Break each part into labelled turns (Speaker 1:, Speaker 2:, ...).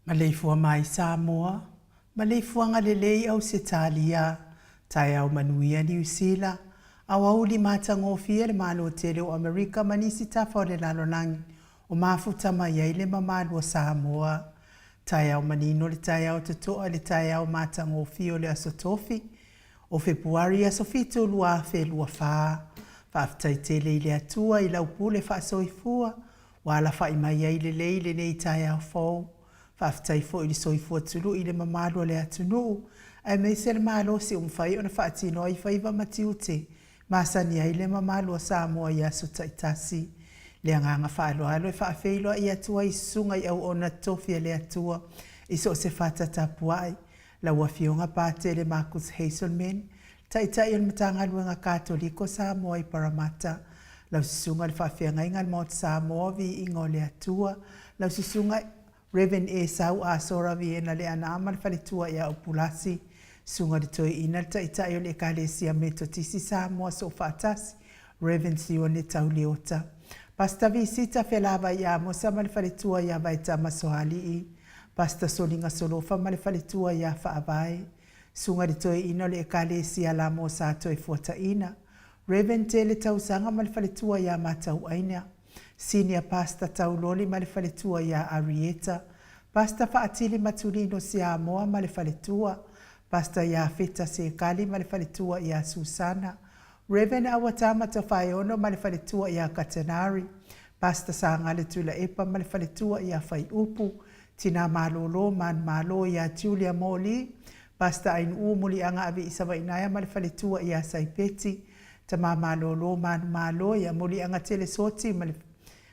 Speaker 1: Maleifua mai Samoa, maleifuaga lelei Ausetalia, taeao manuia Niu Sila, aoauli matagofie le Malo tele o Amerika ma nisi tafa o le lalolagi o mafuta mai ai le mamalu o Samoa. Taeao manino le taeao totoa i le taeao matagofie o le Aso Tofi, o Fepuari aso 7, 2024. Faafetai tele i le Atua i lau pule faasoifua ua alafai mai ai lelei lenei taeao fou. Faafetai foi i le soifua tului i le mamalu o le atunuu aemaise le malosi ua mafai ona faatino ai faiva ma tiute masani ai le mamalu o Samoa i aso taitasi. Le agaga faaaloalo e faafeiloai atu ai i susuga i auauna totofi a le Atua i so o se fata tapuai, lau Afioga Patele Marcus Hazelman, Taitai o le Matagaluega Katoliko Samoa i Parramatta, lau Susuga i le Faafeagaiga a le Maota Samoa, Viiga o le Atua, lau Susuga Rev. Esau Asora Viena Leaana ma le faletua ia Upulasi, Susuga i le Toeaina, le Taitai o le Ekalesia Metotisi Samoa Soofaatasi, Rev. Sione Tau Leota. Pastor Visita Felavai Amosa ma le faletua ia Vaetama Soalii, Pastor Soliga Solofa ma le faletua ia Faavae, Susuga i le Toeaina o le Ekalesia Lamo Sa Toefuataina, Rev. Tele Tausaga ma le faletua ia Matauaina, Senior Pastor Tauloli ma le faletua ia Arieta, Pastor Faatili Matulino Siamoa ma le faletua, Pastor Iafeta Sekali ma le faletua ia Susana, Rev. Auatama Tofaeono ma le faletua ia Katenari, Pastor Sagale Tuilaepa ma le faletua ia Faiupu, Tina Malolo Manumalo ia Julia Moli, Pastor Ainuu Muliaga Aviisavainaea ma le faletua ia Saipeti, Tama Malolo Manumalo ia Muliaga Telesoti ma le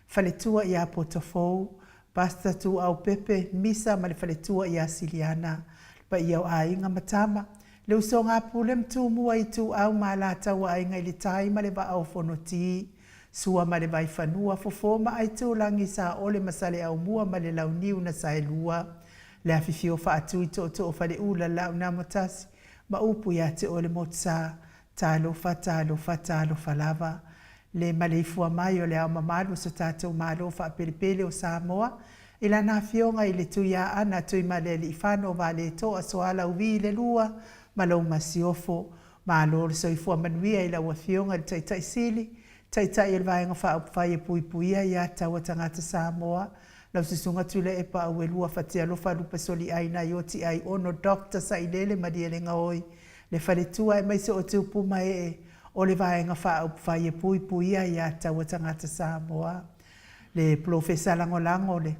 Speaker 1: faletua ia Potofou, Pastor Tuau Pepe Misa ma le faletua ia Siliana, le paia o aiga ma tama, le usoga a Pule ma Tumua Ituau ma Alataua Aiga i le Tai ma le Vaa o Fonoti, Sua ma le Vaifanua, Fofo ma Aitulagi, Saole ma Saleaaumua ma le Launiu na Saelua, le afifio faatui tootoo Faleula Launamotasi, ma upu ia te oe le Motusa. Talofa, talofa, talofa lava. Le maleifua mai o le Ao Mamalu o so tatou Malo faapelepele o Samoa i lana Afioga i le Tuiaana Tuimalealiifano Vaaletoa Sualauvi le Lua ma lou Masiofo. Malo le soifua manuia i lau Afioga i le Taitai Sili, Taitai o le Vaega Faaupufai e Puipuia Ia Taua Tagata Samoa, lau Susuga Tuilaepa Auelua Fatialofa Lupesoliai Naioti Aiono Doctor Sailele Malielegaoi, le faletua aemaise o Tupu ma Ee o le Vaega Faaupufai e Puipuia Ia Taua Tagata Samoa, le Polofesa Lagolago le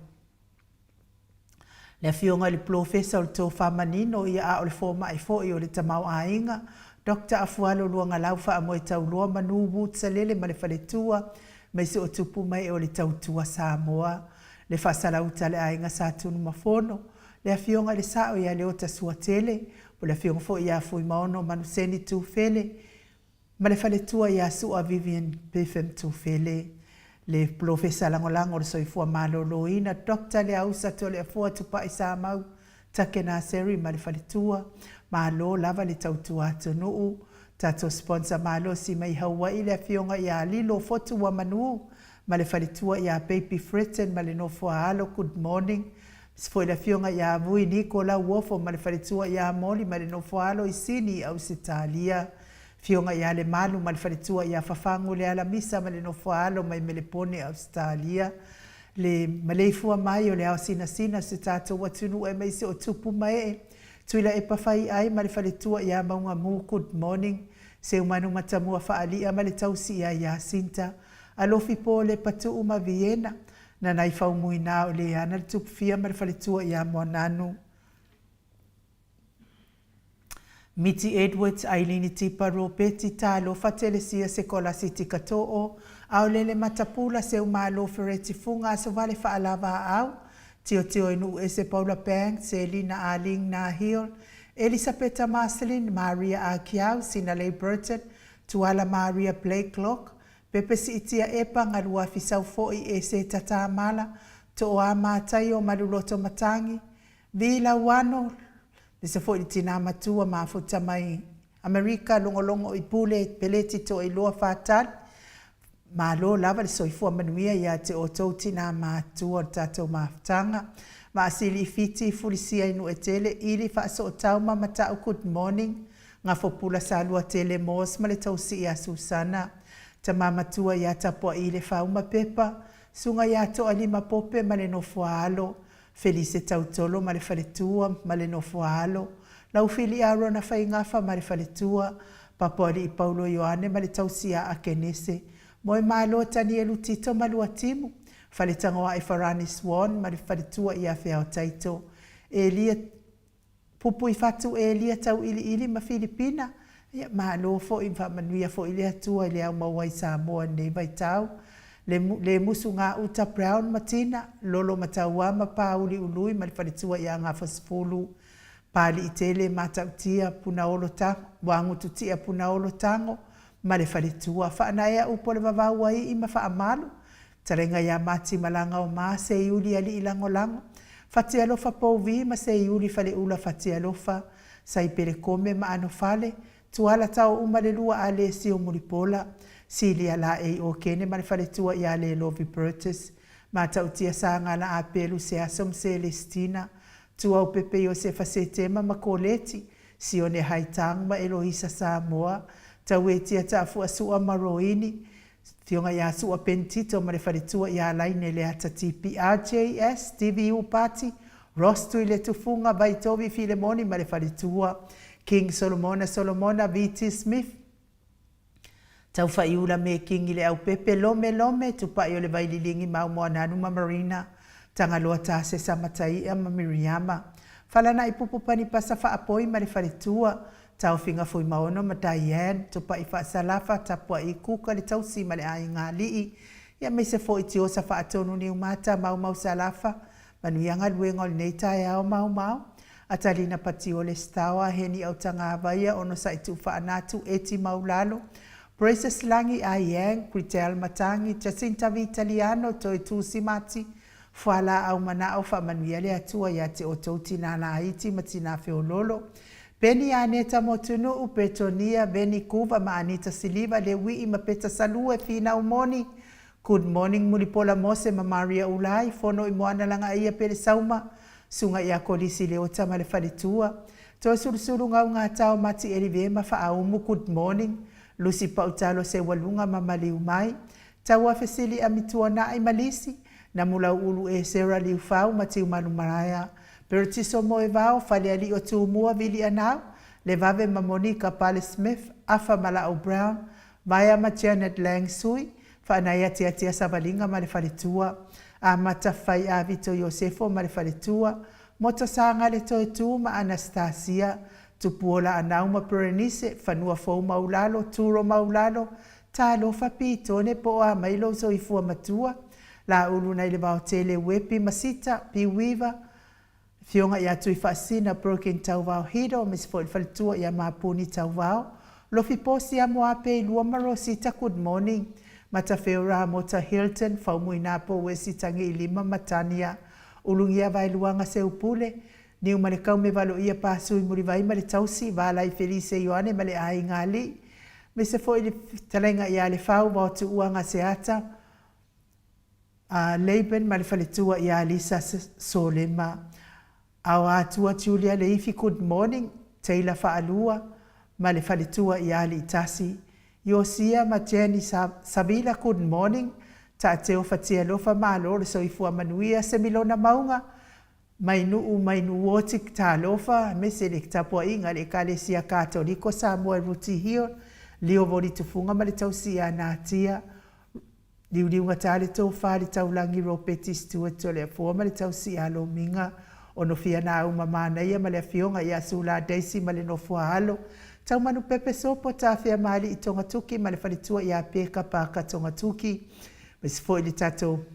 Speaker 1: Le Afioga i le Polofesa o le Tofa Manino, ia a o le Fomai foi o le Tamaoaiga, Doctor Afualo Luagalau Faamoetauloa Manu Woods Salele ma le Faletua, aemaise o tupu ma ee o le Tautua Samoa, le Faasalauta a le Aiga Sa Tunumafono, le Afioga i le Sao ia Leota Suatele, po o le Afioga foi ia Fuimaono Manuseni Tufele, ma le faletua ia Su'a Vivian Bevan Tufele, le Polofesa Lagolago o le Soifua Maloloina Doctor Leausa Toleafoa Tupai Samau Takenaseri ma le faletua. Malo lava le tautua atunuu. Tatou sponsor malosi mai Haua'i le Afioga ia Lilo Fotuamanu ma le faletua ia Baby Fretton ma le nofo a alo Good morning. Aemaise foi le Afioga ia Vui Niko Lauofo ma le faletua ia Moli ma le nofo a alo i Sini i Ausetalia. Afioga ia Lemalu ma le faletua ia Fafagu Lealamisa ma le nofo a alo mai Melepone Ausetalia. Le maleifua mai o le ao sinasina o se tatou atunuu aemaise o tupu ma ee. Tuilaepa Faiai ma le faletua ia Maugamu Good morning. Seumanu Matamua Faalia ma le tausi ia Iasinta. Alofi Po Lepatuu ma Viena. Nanai Faumuina o Leana le Tupufia ma le faletua ia Moananu. Miti Edwards, Ailini Tipa, Ropeti, Talofa, Telesia, Sekolasi Tikatoo, Aolele Matapula, Seumalo, Fereti Fuga, Asovale Faalavaau, Tiotio i Nuuese Paula Banks, Selina Aling Nahil, Elisapeta Marceline, Maria Akiau, Sinalei Burton, Tuala Maria Blakelock, Pepe Siitia Epa, Galuafi Saufo'i, Eseta Tamala, Tooa Mataio, Maluloto Matangi, Vi Lauano, Aemaise foi le tina matua mafuta mai Amerika, logologo i pule peleti toailoa fatali. Malo lava le soifua manuia ia te outou tina matua o le tatou mafutaga. Vaasili i Fiti, Fulisia i Nuetele, Ili Faasootau ma Matau Good morning. Gafopula Saluatele Moores ma le tausii ia Susana. Tama matua ia Tapuaii le Fauma Pepa, Suga ia Toalima Pope ma le nofo a alo. Felise Tautolo ma le faletua ma le nofo a alo, Laufili Arona Faigafa ma le faletua, Papoalii Paulo Ioane ma le tausi a Akenese, Moemalo Tanielu Tito ma Luatimu, Faletagoae Farani Swan ma le faletua ia Feaotaito, Elia Pupuifatu Elia Tauiliili ma Filipina, ia malo foi ma faamanuia foi le Atua i le au maua i Samoa i lenei vaitau. Le, le musu gauta Brown ma Tina, Lolo ma Tauā ma Pāuli Ului ma le faletua ia Gafasefulu, Pāliitele Matautia Punaolo Ta, Uagututia Punaolo Tago ma le faletua, Faanaea upu o le vavau ai i ma Faamalu, Fetalaiga ia Mati Malaga o Ma, Seiuli Alii Lagolago, Fatialofa Pouvi ma Seiuli Faleula Fatialofa, Saipele Kome ma Anofale, Tuala Tao Uma le Lua a Lesio Mulipola, Silia Laei Okene ma le faletua ia Lelovi Burtis, Matautia Sagala Apelu Seaso ma Selestina, Tuaupepe Iosefa Setema ma Koleti, Sione Haitang ma Eloisa Samoa, Tauetia Taafua Sua ma Roini, Afioga ia Sua Ben Tito ma le faletua ia Laine Leata TP RJS TVU Party Ross Tuiletufuga Vaitovi Filemoni ma le faletua King Solomona Solomona VT Smith Taufaiula Me Kingi Leaupepe Lome Lome Tupai o le Vaililigi Maumoananu ma Marina Tagaloa Tasesa Mataia ma Miriama Falana'i Pupu Panipasa Faapoi ma le faletua Taofiga Fuimaono ma Diane, Tupai Faasalafa, Tapua'i Kuka, le tausi ma le aiga alii, aemaise foi Tiosa Faatonu Niumata, Maumau Salafa, Manuia galuega o lenei taeao maumau, Atalina Patiole Stawa, Heni Autagavaia, Onosai Tuufaanatu, Eti Maulalo, Precious Lagi Ayang, Critel Matangi, Jacinta Vitaliano, Toi Tusi Mati, Fualaau manao faamanuia le Atua ia te outou tina laiti ma tina feololo. Peni Aneta Motunuu, Petonia, Veni Kuva ma Anita Siliva, Leuii ma Peta Salue, Finau Moni, Good morning Mulipola Mose ma Maria Ulai, Fono i Moana Lagaia Pele Sauma, Suga ia Kolisi Leota ma le Faletua, Toesulusulu Gaugatao Mati Elive ma Faaumu, Good morning Lusi Pautalo Seualuga ma Maliu Mai, Tauafesili Amituanai ma Lisi, Namulauulu Esera Liufau ma Tiumalumalaea, Peretiso Moevao, Falealii o Tumua Vilianau, Levave ma Monika Pale Smith, Afa ma Laau Brown, Vaea ma Janet Lang Sui, Faanai Atiatia Savaliga ma le Faletua, Amata Fai Avito Iosefo ma le Faletua, Moto Sagale Toetu ma Anastasia, Tupuola Anau ma Berenice, Fanua Fou Maulalo, Turo Maulalo, Talofa Pitone po o a mai lou soifua matua, Laulu nai le Vaotele Uepi ma Sita, Piuiva, Afioga ia Tuifaasina Broken Tauvao Hido aemaise foi le faletua ia Mapuni Tauvao, Lofi Posi Amoape i Lua ma Rosita Good morning, Matafeo Ramota Hilton, Faumuina Pouesi Tagiilima ma Tania Ulugia Vaeluaga Seupule, Niumalekau me Valoia Pasui Mulivai ma le Tausi, Valai Felise Ioane ma le Aiga Alii, aemaise foi le fetalaiga ia Lefau Vaotuua Gaseata, a Laban ma le faletua ia Lisa Solema, Aoatua Julia Leifi Good morning, Taylor Faalua ma le faletua ia Aliitasi, Iosia ma Jenny Savila Good morning, Taateo Fatialofa Malo le soifua manuia Semilona Mauga mai Nuu mai Nuuoti Talofa aemaise le tapuaiga a le Ekalesia Katoliko Samoa Ruti Hill, Lio Volitufunga ma le tausi ia Natia Liuliugata le tofa le taulagi Ropeti Stewart o le Afoa ma le tausi ia Lomiga Onofia Nauma Manaia ma le afioga ia Sula Daisy ma le nofo a alo Taumanu Pepe Sopo Tafea Maali'i Togatuki ma le faletua ia Peka Paka Togatuki aemaise foi le tatou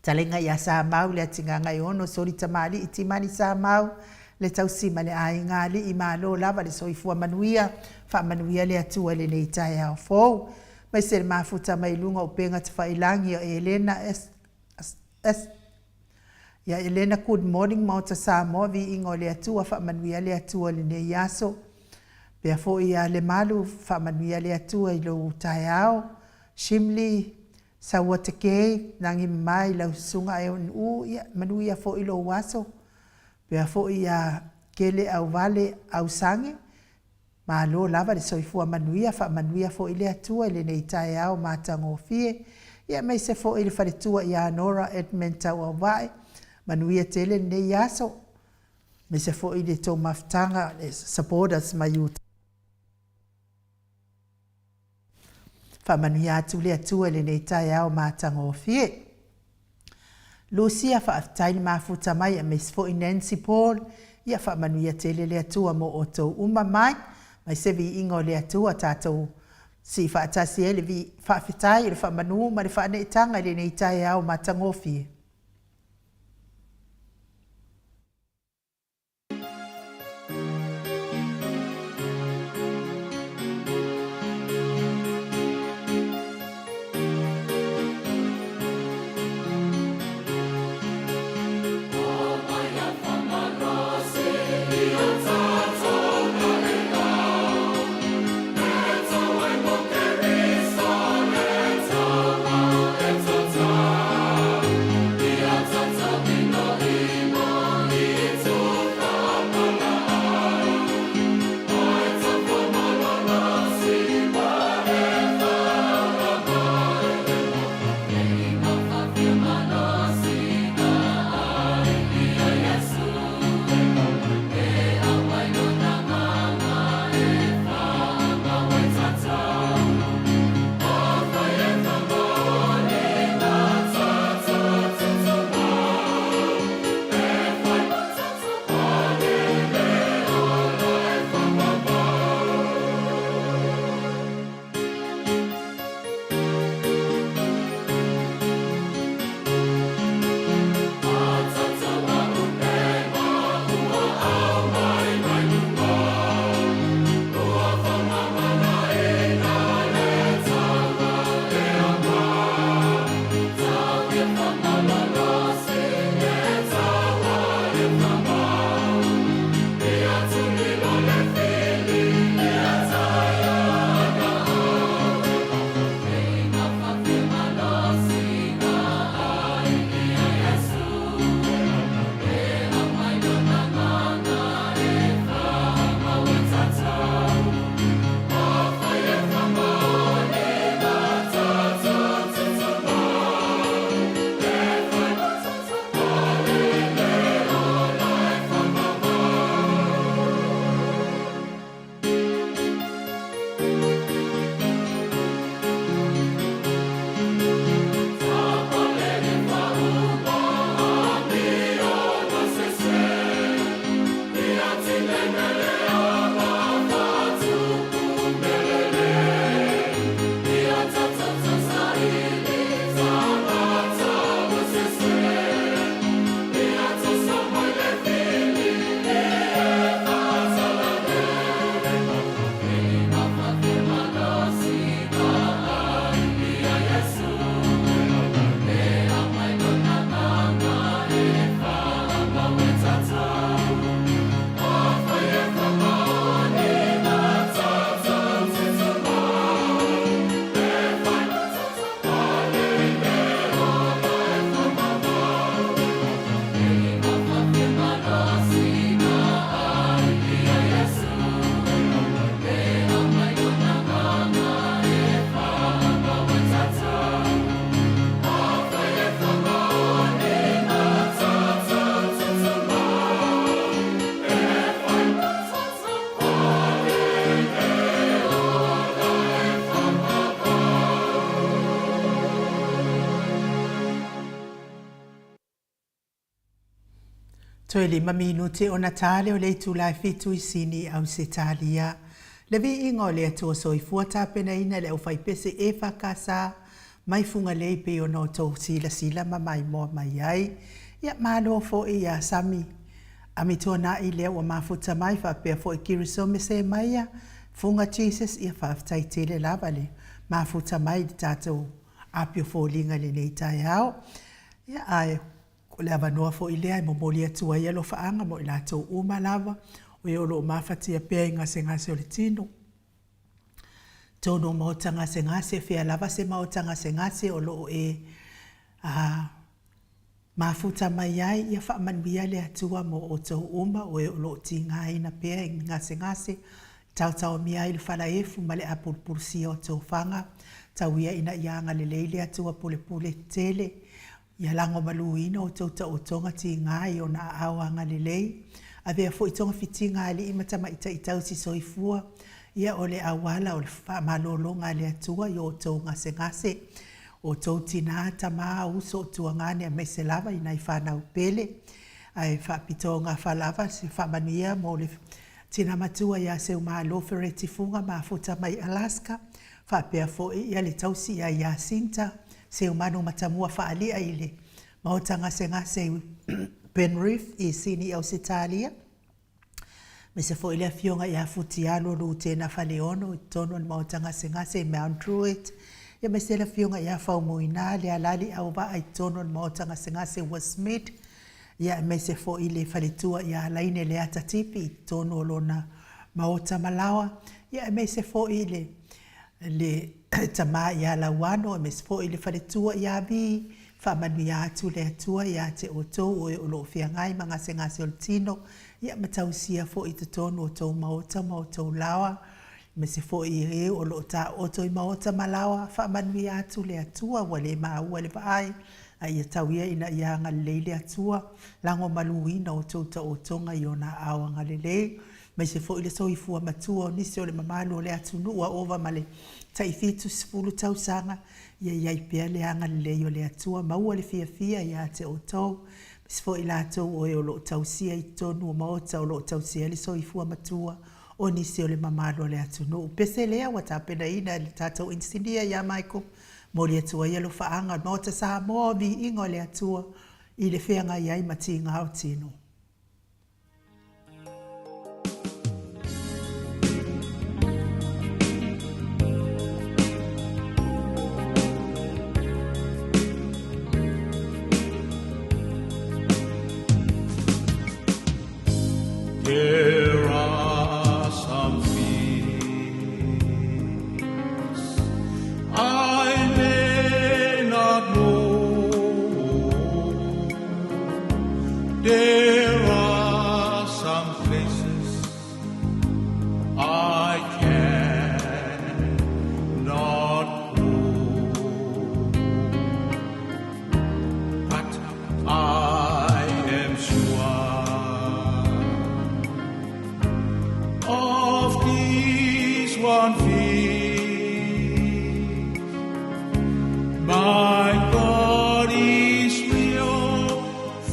Speaker 1: Talenga ia Samau le Atigaga-e-ono Soli Tamalii Timani Samau le tausi ma le aiga alii Malo lava le soifua manuia Faamanuia le Atua i lenei taeao fou Maise le mafuta mai luga o upega tafailagi o Elena S S Ia Elena Good morning Maota Samoa Viiga o le Atua Faamanuia le Atua i lenei aso Pea foi ia Lemalu Faamanuia le Atua i lou taeao Shimley Saua te kē, lagi mama i lau susuga ae o ia, manuia foi lou aso. Pea foi ia kele au vale au sage, malo lava le soifua manuia, faamanuia foi le Atua i lenei taeao matagofie, ia aemaise foi le faletua ia Nora Edmund Tauauvae, manuia tele lenei aso, aemaise foi le tou mafutaga, le supporters mai uta. Faamanuia atu le Atua i lenei taeao matagofie. Lucia, faafetai le mafuta mai aemaise foi Nancy Paul, ia faamanuia tele le Atua mo outou uma mai, mai se viiga o le Atua tatou sii faatasi ai le faafetai, le faamanu ma le faaneetaga i lenei taeao matagofie. Toe lima minute ona ta lea o le itula e fitu i Sini, Ausetalia. Le viiga o le Atua Soifua tapenaina e le aufaipese EFKS mai Fugalei pei ona outou silasila ma maimoa mai ai. Ia malo foi ia Sami Amituanai lea ua mafuta mai faapea foi Kirisome Semaia, Fuga Jesus, ia faafetai tele lava le mafuta mai i le tatou apio foliga i lenei taeao. Ia ae O le avanoa foi lea e momoli atu ai alofaaga mo i latou uma lava o e o lo o mafatia pea i gasegase o le tino. Tonu o maota gasegase, fea lava se maota gasegase o lo o e a, mafuta mai ai, ia faamanuia le Atua mo outou uma o e o lo o tigaina pea i gasegase, taotaomia ai le falaefu ma le apulupulusia o tofaga, tau ia ina ia agalelei le Atua pulepule tele Ia lagomaluina outou taotoga tiga i ona aao agalelei. Avea foi togafitiga a alii ma tamaitai tausi soifua, ia o le auala o le faamalologa a le Atua i outou gasegase, outou tina, tama, uso, o tuagane aemaise lava i nai fanau pele. Ae faapitoaugafa lava se faamanuia mo le tina matua ia Seumalo Fereti Fuga mafuta mai Alaska, faapea foi ia le tausi ia Iasinta Seumanu Matamua Faalia i le Maota Gasegase i Penrith i Sini Ausetalia, aemaise foi le Afioga ia Futialo Lutena Faleono i totonu o le Maota Gasegase i Mount Druitt, aemaise le Afioga ia Faumuina Lealali Auvaa i totonu o le Maota Gasegase i Westmead, aemaise foi le faletua ia Laine Leata Tipi i totonu o lona maota malaoa, aemaise foi le le tama ia Lauano, aemaise foi le faletua ia Vi, faamanuia atu le Atua ia te outou o e o lo o feagai ma gasegase o le tino, ia ma tausia foi i totonu o tou maota ma outou laoa, aemaise foi i e o lo o taoto i maota ma laoa, faamanuia atu le Atua ua le maua le vaai, a ia tau ia ina ia agalelei le Atua, lagomaluina outou taotoga i ona aao agalelei, aemaise foi le soifua matua o nisi o le mamalu o le atunuu ua ova ma le tai 70 tausaga, ia i ai pea le agalelei o le Atua, maua le fiafia ia te outou, aemaise foi i latou o e o lo o tausia i totonu o maota o lo o tausia ai le soifua matua o nisi o le mamalu o le atunuu. Pese lea ua tapenaina e le tatou inisinia ia Michael, momoli atu ai alofaaga o le Maota Samoa o Viiga o le Atua i le feagai ai ma tiga o tino.
Speaker 2: There are some things I may not know. There are some places I cannot go, but I am sure of this one thing. My God is real,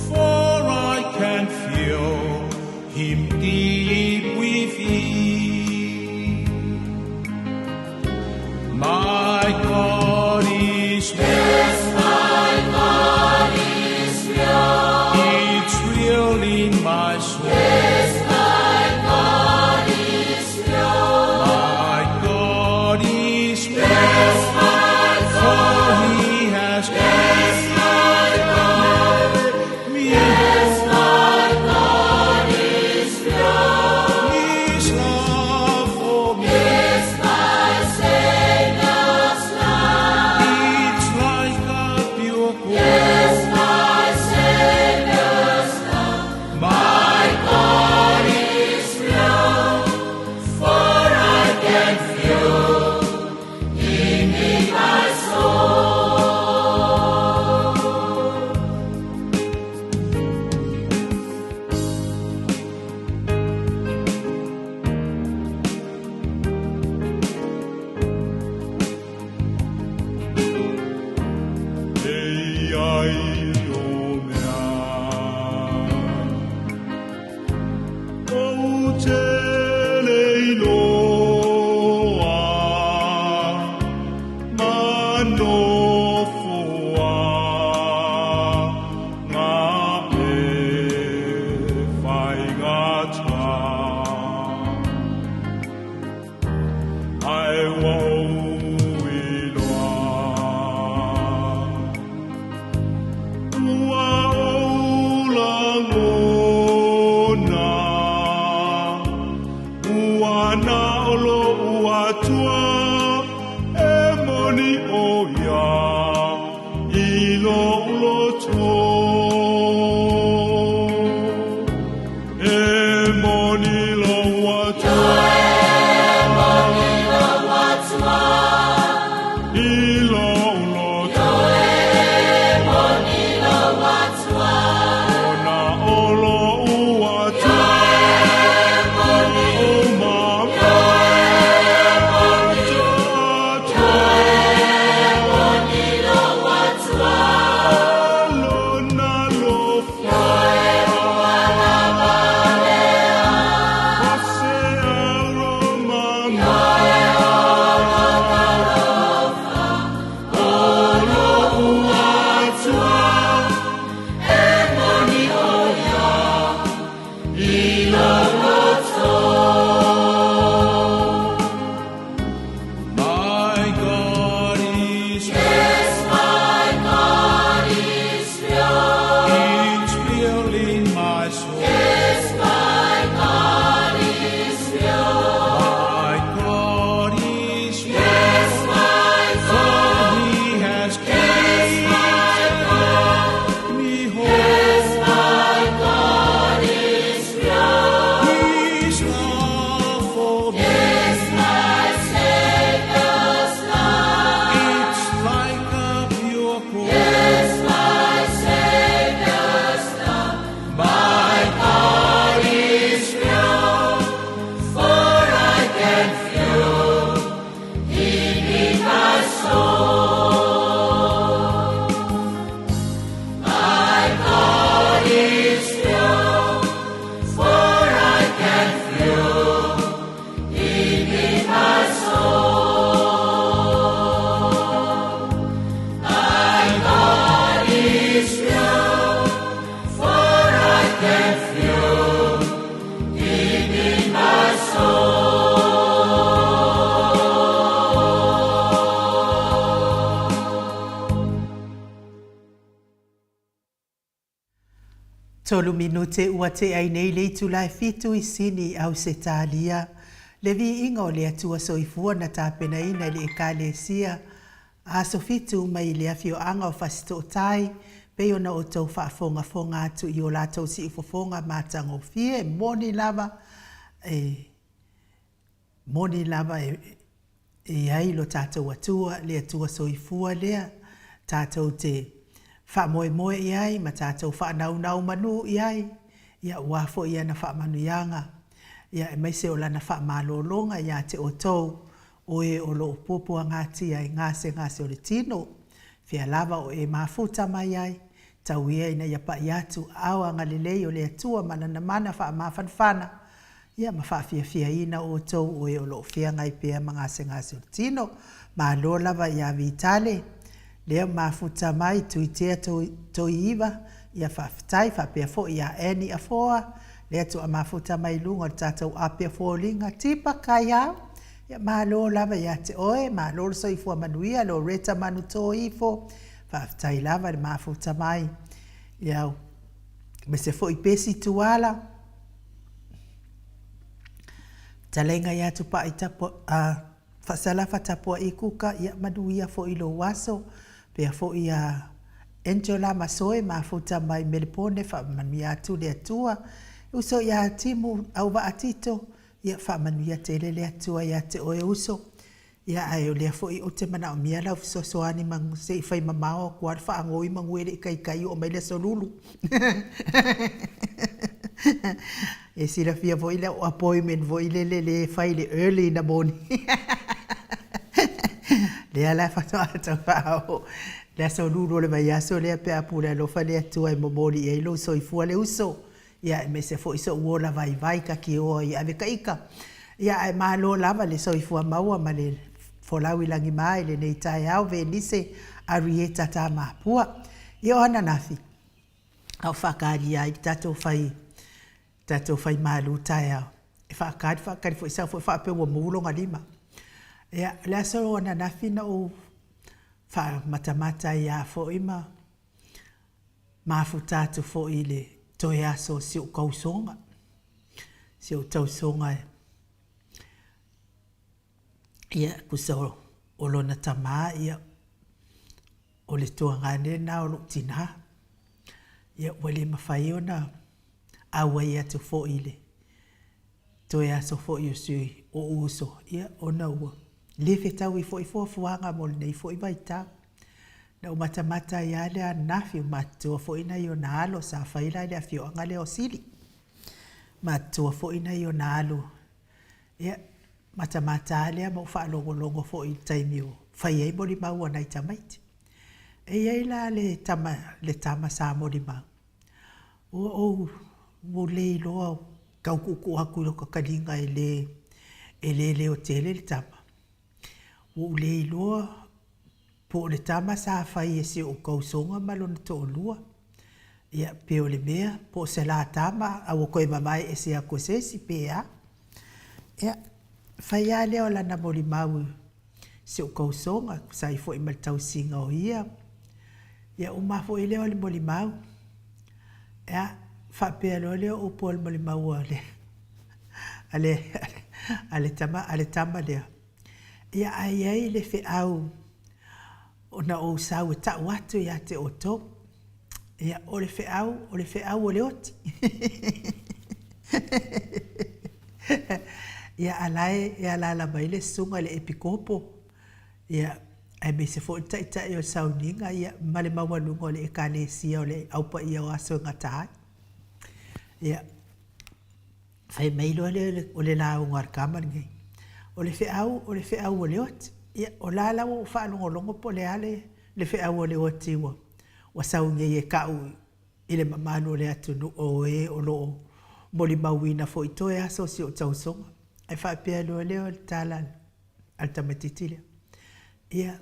Speaker 2: for I can feel Him deep within. My God is real.
Speaker 3: Yes, my God is real.
Speaker 2: It's real in my soul.
Speaker 3: Yes, my God is real.
Speaker 2: My God is real.
Speaker 3: Yes, my
Speaker 2: For
Speaker 3: God.
Speaker 2: He has
Speaker 3: Yes, my God.
Speaker 2: made me
Speaker 3: Yes, my God is real.
Speaker 2: His love for me.
Speaker 3: It's my Savior's love.
Speaker 2: It's like a pure gold.
Speaker 3: It's my Savior's love.
Speaker 2: My
Speaker 3: God
Speaker 2: Ae ua ou iloa. Ua ou lagona, ua na o loʻu Atua e moni ʻo ia i loʻu loto. E moni lou Atua.
Speaker 3: E moni lou Atua.
Speaker 2: I lou loto.
Speaker 3: E moni lou Atua.
Speaker 2: Ona o lou Atua.
Speaker 3: E moni.
Speaker 2: O ma
Speaker 3: E
Speaker 2: Atua.
Speaker 3: moni lou Atua.
Speaker 2: Lona alofa.
Speaker 3: Ua lava lea.
Speaker 2: O se alo mama.
Speaker 3: E ona talofa.
Speaker 2: O lou Atua.
Speaker 3: E moni ʻo ia
Speaker 2: I
Speaker 3: lou loto.
Speaker 2: My God is
Speaker 3: Yes, my God is real.
Speaker 2: It's real in my soul.
Speaker 3: Yes, my God is real.
Speaker 2: My God is real.
Speaker 3: Yes, my
Speaker 2: For
Speaker 3: God.
Speaker 2: He has
Speaker 3: Yes, my God.
Speaker 2: kept me whole.
Speaker 3: Yes, my God is real.
Speaker 2: His love for me.
Speaker 3: Yes, my Savior's love.
Speaker 2: It's like a pure gold.
Speaker 3: Yes, my Savior's love.
Speaker 2: My
Speaker 3: God is real, for I can feel Him in my soul. My God is real, for I can feel Him in my soul. My God is real, for I can feel Him in my soul.
Speaker 1: Tolu minute ua tea ai nei le itula e fitu i Sini, Ausetalia. Le viiga o le Atua Soifua na tapenaina e le Ekalesia Aso Fitu mai le afioaga o Fasitootai, pei ona outou faafogafoga atu i o latou siufofoga matagofie, e moni lava, e moni lava e i ai lo tatou Atua, le Atua Soifua lea, tatou te faamoemoe i ai ma tatou faanaunau manu i ai, ia aua foi ana faamanuiaga, ia aemaise o Lana faamalologa ia te outou, o e o lo o puapuagatia i gasegase o le tino, fea lava o e mafuta mai ai, tau ia ina ia pai atu aao agalelei o le Atua ma Lana mana faamafanafana, ia ma faafiafiaina outou o e o lo o feagai pea ma gasegase o le tino. Malo lava ia Vitale, lea mafuta mai Tuitea Toiiva, ia faafetai, faapea foi ia Annie Afoa, lea toa mafuta mai i luga o le tatou ape o foliga, Tipa Kaiau, ia malo lava ia te oe, malo le soifua manuia, Loretta Manutoifo, faafetai lava le mafuta mai, ia aemaise foi Pesi Tuala, Fetalaiga ia Tupai Tapu, a Faasalafa Tapua'i Kuka, ia manuia foi lou aso, pea foi ia Angela Masoe mafuta mai Melepone, faamanuia atu le Atua, uso ia Timu Auvaa Tito, ia faamanuia tele le Atua ia te oe uso. Ia, ae o lea foi ou te manaomia lau fesoasoani ma se i fai mamao atu lava le faagoi manu e le i taitai oo mai le Aso Lulu. E silafia foi lau appointment foi lele lea e fai i le early in the morning. Lea la faatoa tau faaoo le Aso Lulu o le vaiaso lea pe a pule alofa le Atua e momoli i ai lou soifua le uso. Ia aemaise foi so'u ola vaivai takioa i ave taita. Ia ae malo lava le soifua maua ma le folau i lagima i lenei taeao Venise Arieta Tamapua. Ia o ananafi a o faatalia ai le tatou fai. tatou fai malu taeao e faakali faakali foi sau foi faapea ua mu lona lima. Ia, o le aso ananafi na ou faamatamata ai lava foi ma mafuta atu foi i le toe aso o si ou tausoga, si ou tausoga ia tusa o lona tama ia o le tuagane lena o lou tina. Ia ua le mafai ona auai atu foi i le toe aso foi o si ou uso, ia ona ua le fetaui foi fuafuaga mo lenei foi vaitau. Na ou matamata ai lava lea ananafi, ua matutua foi nai ona alo sa fai la i le afioaga lea o Sili. Matutua foi nai ona alo, ia matamata lava lea ma ou faalogologo foi i le taimi o fai ai molimau a nai tamaiti. E i ai la le tama, le tama sa molimau, ua ou ua le iloa tau tuutuu atu i lota taliga e le e le leo tele le tama. Ua ou le iloa po o le tama sa fai e si ou tausoga ma lona toalua, ia pe o le mea po o se la tama a ua toe vavae ese atu e se isi pe a. Ia, fai lava lea o lana molimau i si ou tausoga, tusa ai foi ma le tausiga o ia, ia uma foi lea o le molimau, ia, faapea loa lea o upu o le molimau a le a le a le tama a le tama lea, ia ae i ai le feau na ou sau e tau atu ia te outou. Ia, o le feau, o le feau o le oti. Ia, a la e alaala mai le susuga i le Epikopo, ia, aemaise foi le Taitai o le Sauniga, ia, ma le maualuga o le Ekalesia o le Au Paia o Aso e Gata ai. Ia, fai mai loa lea o le lauga a le tama lenei, o le feau, o le feau o le oti. Ia, o la la ua ou faalogologo po o le a le feau o le oti ua ua sau nei e ta'u i le mamalu o le atunuu o e o lo o molimauina foi toe aso o si ou tausoga. Ae faapea loa lea o le tala a le tamaitiiti lea, Ia,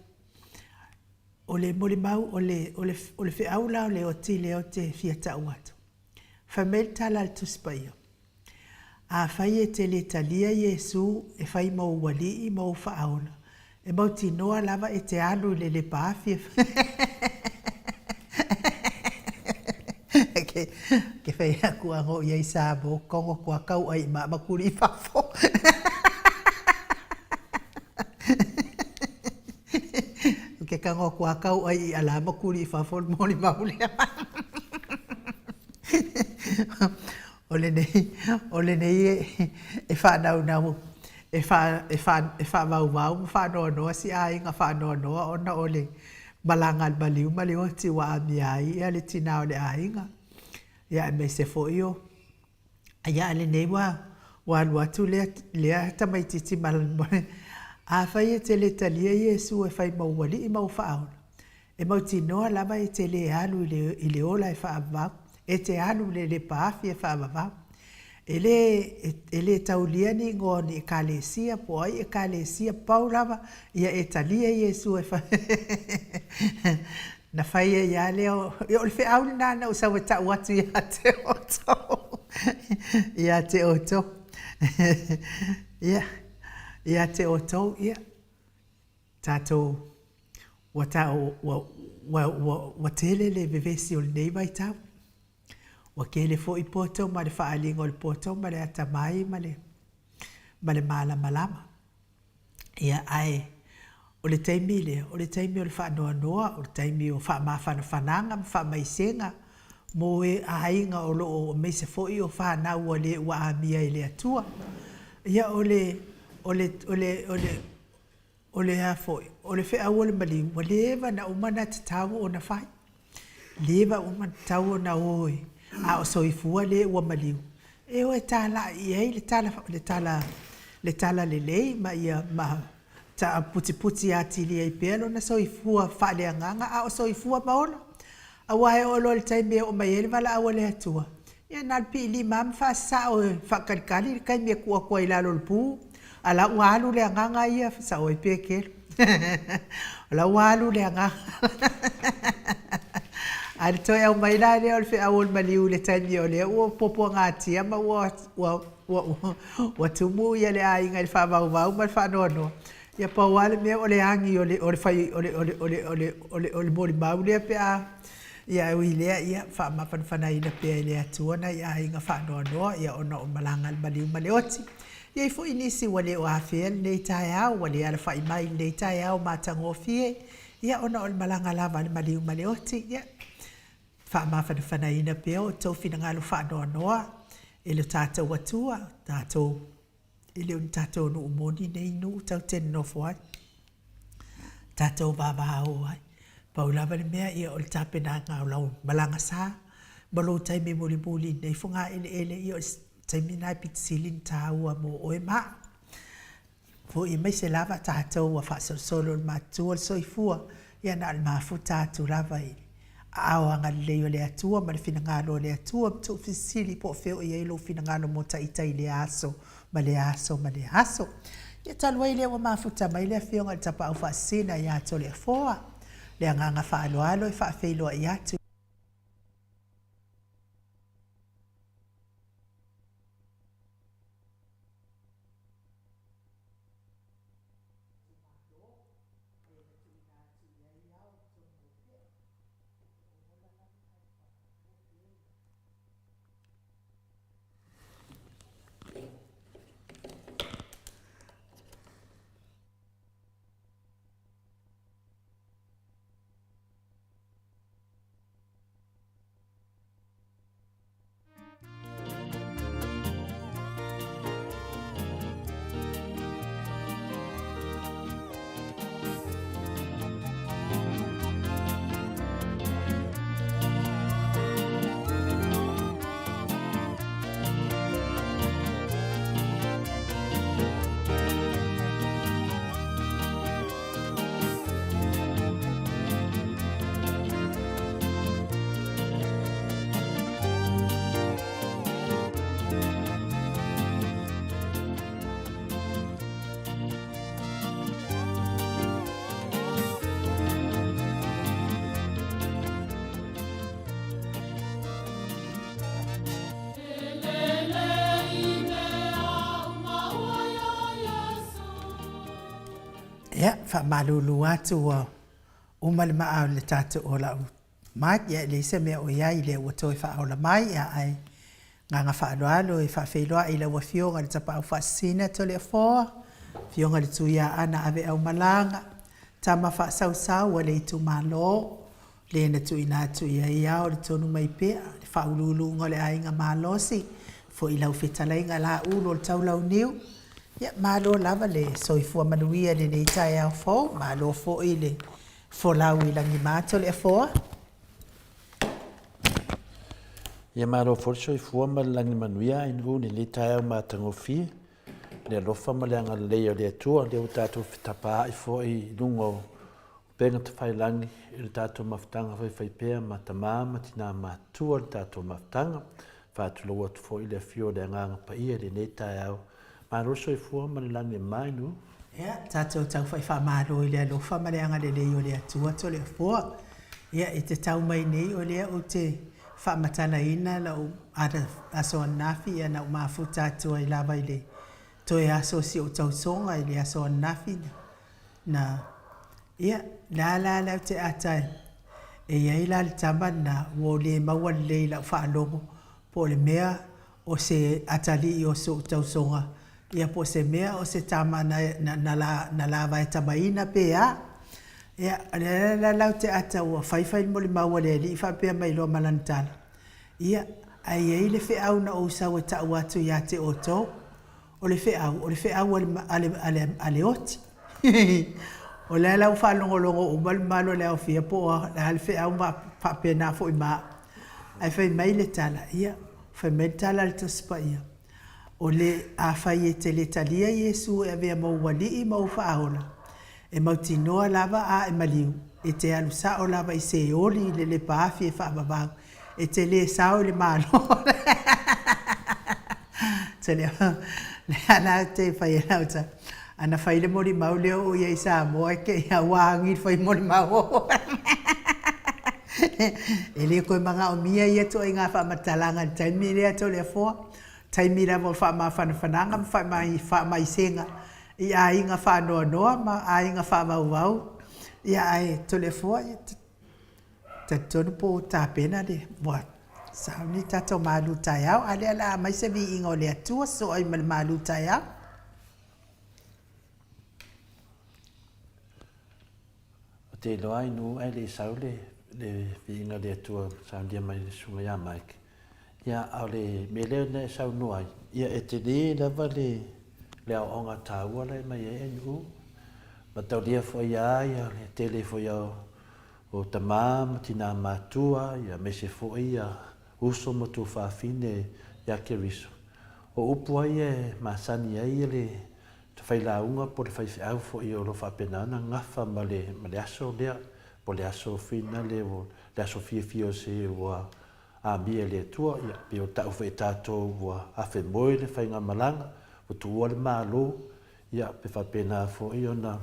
Speaker 1: o le molimau, o le, o le, o le feau la o le oti lea ou te fia ta'u atu, fai mai le tala a le Tusi Paia, Afai e te le talia Iesu e fai ma ou Alii ma ou Faaola, e mautinoa lava e te alu i le lepa afi e Ke fai aku a ngo ia i Samoa, kongo kua kau ai ma ma kuli i fafo. Ke kango kua kau ai i ala ma kuli i fafo le molimau lea. O lenei, o lenei e faanaunau, e fa, e fa, e faavauvau ma faanoanoa si aiga faanoanoa ona o le malaga a le maliu ma le oti ua amia ai ia le tina o le aiga. Ia aemaise foi o, ia a lenei ua, ua alu atu lea, lea tamaitiiti ma, afai e te le talia Iesu e fai ma ou alii ma ou faaola, E mautinoa lava e te le alu i le ola e faavavau, e te alu i le lepa afi e faavavau. E le, e le taulia ni igoa o ni Ekalesia po o ai Ekalesia, pau lava ia e talia Iesu e fai na fai ai lava lea o, ia o le feau lena na ou sau e tau atu ia te outou, ia te outou. Ia, ia te outou, ia. Tatou, ua ta, ua, ua, ua, ua tele le vevesi o lenei vaitau. Ua tele foi poto ma le faaaliga o le poto ma le atamai ma le, ma le malamalama. Ia, ae o le taimi lea, o le taimi o le faanoanoa, o le taimi o faamafanafanaga ma faamaisega mo e aiga o lo o aemaise foi o fanau ua le ua amia e le Atua. Ia, o le, o le, o le, o le, O le a foi? O le feau o le maliu, ua leva ona uma ona tatau ona fai. Leva uma ona tatau ona o e, a o soifua le ua maliu, e o e talai i ai le tala, le tala, le tala lelei ma ia, ma taaputiputi atili ai pea lona soifua faaleagaga a o soifua ma ola. Aua e oo loa i le taimi e oo mai ai le valaau a le Atua, ia na o le piilima lava ma faasasao e faatalikali le taimi e tuu atu ai i lalo o le pu, a o la ua alu le agaga ia, sao ai Pekelo. O la ua alu le agaga. Ae le toe aumai la lea o le feau o le maliu i le taimi o lea ua puapuagatia ma ua ua ua ua tumu ia le aiga i le faavauvau ma le faanoanoa. Ia pau lava le mea o le agi o le o le fai o le o le o le o le o le o le molimau lea pe a ia ae ui i lea ia faamafanafanaina pea e le Atua nai aiga faanoanoa ia ona o malaga a le maliu ma le oti. E i ai foi nisi ua le o afea lenei taeao, ua le alafai mai i lenei taeao matagofie, ia ona o le malaga lava a le maliu ma le oti. Ia, faamafanafanaina pea o outou finagalo faanoanoa e lo tatou Atua, tatou, e le o ni tatou nuu moni nei nuu tatou te nonofo ai, tatou vavao ai. Pau lava le mea, ia, o le tapenaga o lau malaga sa ma lou taimi mulimuli i lenei fogaeleele, ia o le taimi lena e pito sili ona taua mo oe ma au. Foi aemaise lava tatou ua faasolosolo i le matutua o le soifua, ia na o le mafuta atu lava i aao agalelei o le Atua ma le finagalo o le Atua ma tuufesilisili po o fea o i ai lou finagalo mo ta ita i lea aso ma lea aso ma lea aso. Ia talu ai lea ua mafuta mai le Afioga i le Tapaau Faasisina ia Toleafoa, le agaga faaaloalo e faafeiloai atu. Ia, faamalulu atu ua uma le maa o le tatou o lau mic, ia e leai se mea o i ai lea ua toe faaola mai, ia ae agaga faaaloalo e faafeiloai i lau Afioga i le Tapaau Faasisina Toleafoa, Afioga i le Tuiaana Aveaumalaga, tama faasausau a le itumalo, le na tuuina atu i ai ao le tonu mai pea, le faauluuluga o le aiga malosi, foi lau fetalaiga Laulu o le Taulauniu. Ia, malo lava le soifua manuia i lenei taeao fou, malo foi le folau i lagima Toleafoa.
Speaker 4: Ia malo foi le soifua ma le lagi manuia Ainuu i lenei taeao matagofie, le alofa ma le agalelei o le Atua, lea ua tatou fetapaai foi i luga o upega tafailagi i le tatou mafutaga faifaipea ma tama ma tina matutua le tatou mafutaga. Faatulou atu foi i le afio o le Agaga Paia i lenei taeao. Malo le soifua ma le lagi e mama Ainuu.
Speaker 1: Ia, tatou taufai faamalo i le alofa ma le agalelei o le Atua Toleafoa. Ia, i te tau mai nei o lea ou te faamatalaina lau aso ananafi, ia na ou mafuta atu ai lava i le toe aso o si ou tausoga i le aso ananafi na, ia, la la la ou te ata e i ai la le tama lena ua ou le maua lelei i lau faalogo po o le mea o se atalii o so'u tausoga, ia po o se mea o se tama na, na, na, la, na lava e tamaina pe a. Ia, o le ala la ou te ata ua faifai le molimau a le alii faapea mai loa ma lana tala, Ia, ae i ai le feau na ou sau e ta'u atu ia te outou, o le feau, o le feau a le, a le, a le, a le oti. O lea la ua faalogologo uma le mamalu o le aofia po o le a le feau ma faapena foi ma au. Ae fai mai le tala, ia, fai mai le tala a le Tusi Paia, O le, afai e te le talia Iesu e avea ma ou Alii ma ou Faaola, e mautinoa lava a e maliu, e te alu sao lava i Seoli i le lepa afi e faavavau, e te le sao i le Malo. Lea la te fai e lau tala, ana fai le molimau lea o i ai i Samoa e kei a ua agi le fai molimau. E le toe manaomia ia ituaiga faamatalaga i le taimi lea Toleafoa, taimi lava o faamafanafanaga ma faamaisega i aiga faanoanoa ma aiga faavauvau. Ia ae Toleafoa, ia talitonu po ua tapena le ua sauni le tatou malu taeao, a lea o le a aumai se viiga o le Atua sosoo ai ma le malu taeao.
Speaker 4: Ou te iloa ai nuu ae le i sau le viiga o le Atua saunia mai le susuga ia Mike. Ia, a o le mea lea na e saunoa ai, ia e tele lava le le aoaoga taua la e aumai ai nuu. Mataulia foi ia ia le tele foi o o tama ma tina matua, ia aemaise foi ia uso ma tuafafine ia Keriso. O upu a ia e masani ai le Te failauga po o le faifeau foi o lo o faapena ona gafa ma le, ma le aso lea, po o le aso finale, le aso fiafia o se ua amia e le Atua. Ia, pei o ta'u foi e tatou ua afemoe le faigamalaga, ua tuua le Malo, ia, pe faapena foi ona,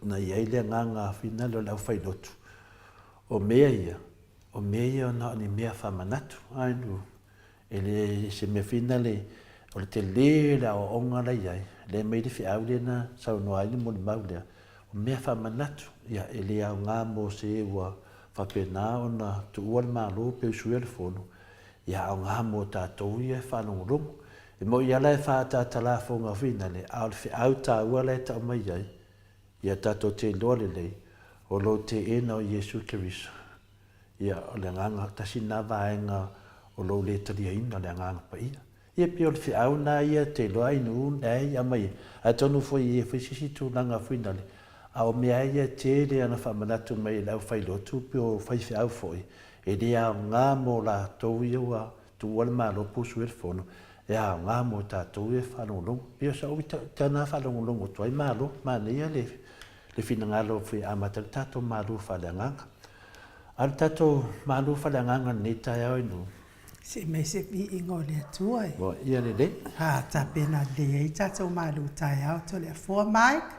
Speaker 4: ona i ai le agaga finale o le aufailotu. O mea ia, o mea ia na o ni mea faamanatu, ae E le se mea fina le, o le tele o le aoaoga la i ai, lea e aumai le feau lea na saunoa ai le molimau lea, o mea faamanatu, ia, e le aoga mo se ua faapena ona tuua le Malo pe usuia le Fono, ia aoga mo tatou ia e faalogologo. E moni lava la e faaataata lafoga finale, a o le feau taua la e tau mai ai, ia tatou te iloa lelei, o lou teena o Iesu Keriso, Ia, o le agaga, tasi lena vaega o lou le taliaina o le Agaga Paia. Ia, pei o le feau lena ia te iloa ai nuu leai aumai ai. Atonu foi e i ai foi se isi tulaga foi nale, a o mea lava ia e tele ana faamanatu mai e le aufailotu pe o faifeau foi, e le aoga mo latou ia ua tuua le Malo pe ua suia le Fono, e aoga mo tatou ia e faalogologo. Pei o sau tala faalogologo atu ai, malo, manaia le finagalo foi e amata ai le tatou Malo faaleagaga. A o le tatou Malo faaleagaga i lenei taeao i nuu.
Speaker 1: Se i mai se viiga o le Atua e.
Speaker 4: Ua ia lelei.
Speaker 1: Ha, tapena lelei ai tatou Malo taeao Toleafoa Mike.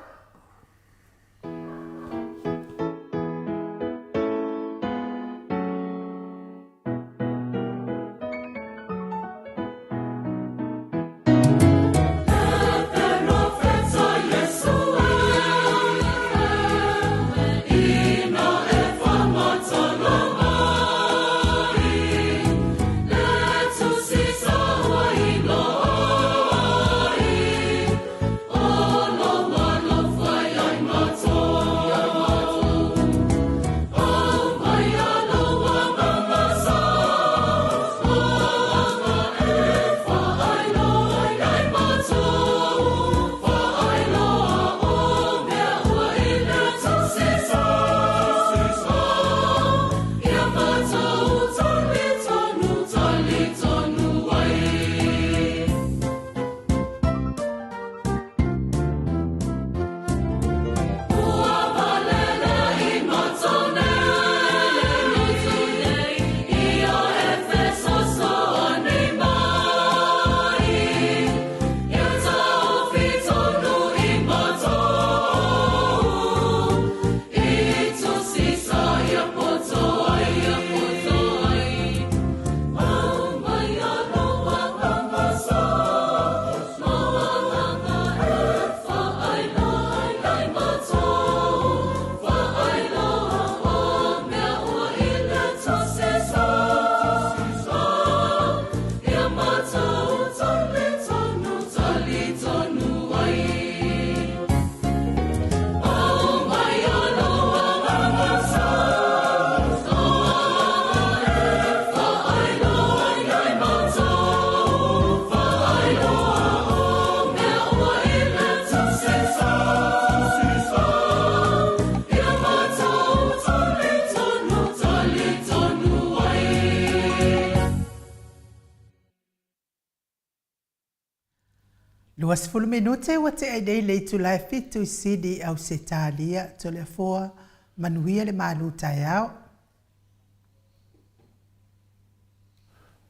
Speaker 1: 20 minute ua tea nei le itula e fitu i Sydney, Ausetalia. Toleafoa, manuia le malu taeao.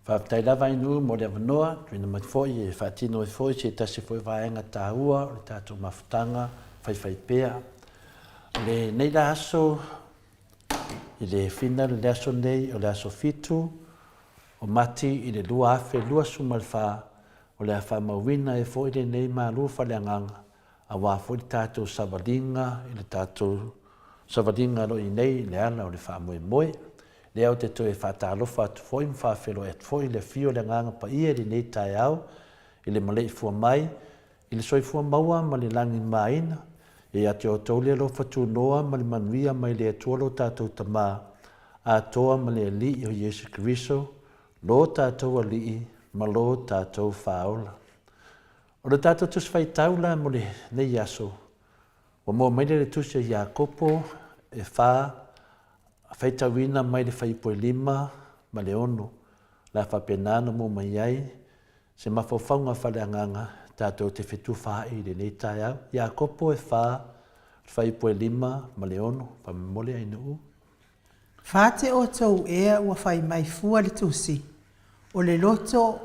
Speaker 4: Faafetai lava Ainuu mo le avanoa, tuuina mai foi e faatino ai foi se tasi foi vaega taua o le tatou mafutaga faifaipea. O lenei la aso, I le fina le aso nei o le aso 7 o Mati i le 2024, o le a faamauina ai foi lenei malu faaleagaga aua foi le tatou savaliga i le tatou savaliga o lo o i nei i le ala o le faamoemoe. Lea ou te toe faatalofa atu foi ma faafeiloai atu foi i le afio o le Agaga Paia i lenei taeao i le maleifua mai i le soifua maua ma le lagimaina. E ia te outou le alofa tunoa ma le manuia mai le Atua lo tatou Tama atoa ma le Alii o Iesu Keriso, lo tatou Alii ma lo tatou Faaola. O le tatou Tusi Faitau la mo lenei aso, ua maua mai lea i le Tusi a Iakopo e 4, faitauina mai le fuaiupu e 5 ma le 6, la faapena ona maua mai ai se mafaufauga faaleagaga tatou te fetufaai i lenei taeao. Iakopo e 4, fuaiupu e 5 ma le 6, faamolemole Ainuu.
Speaker 1: Fate outou ea ua fai mai fua le Tusi, o le loto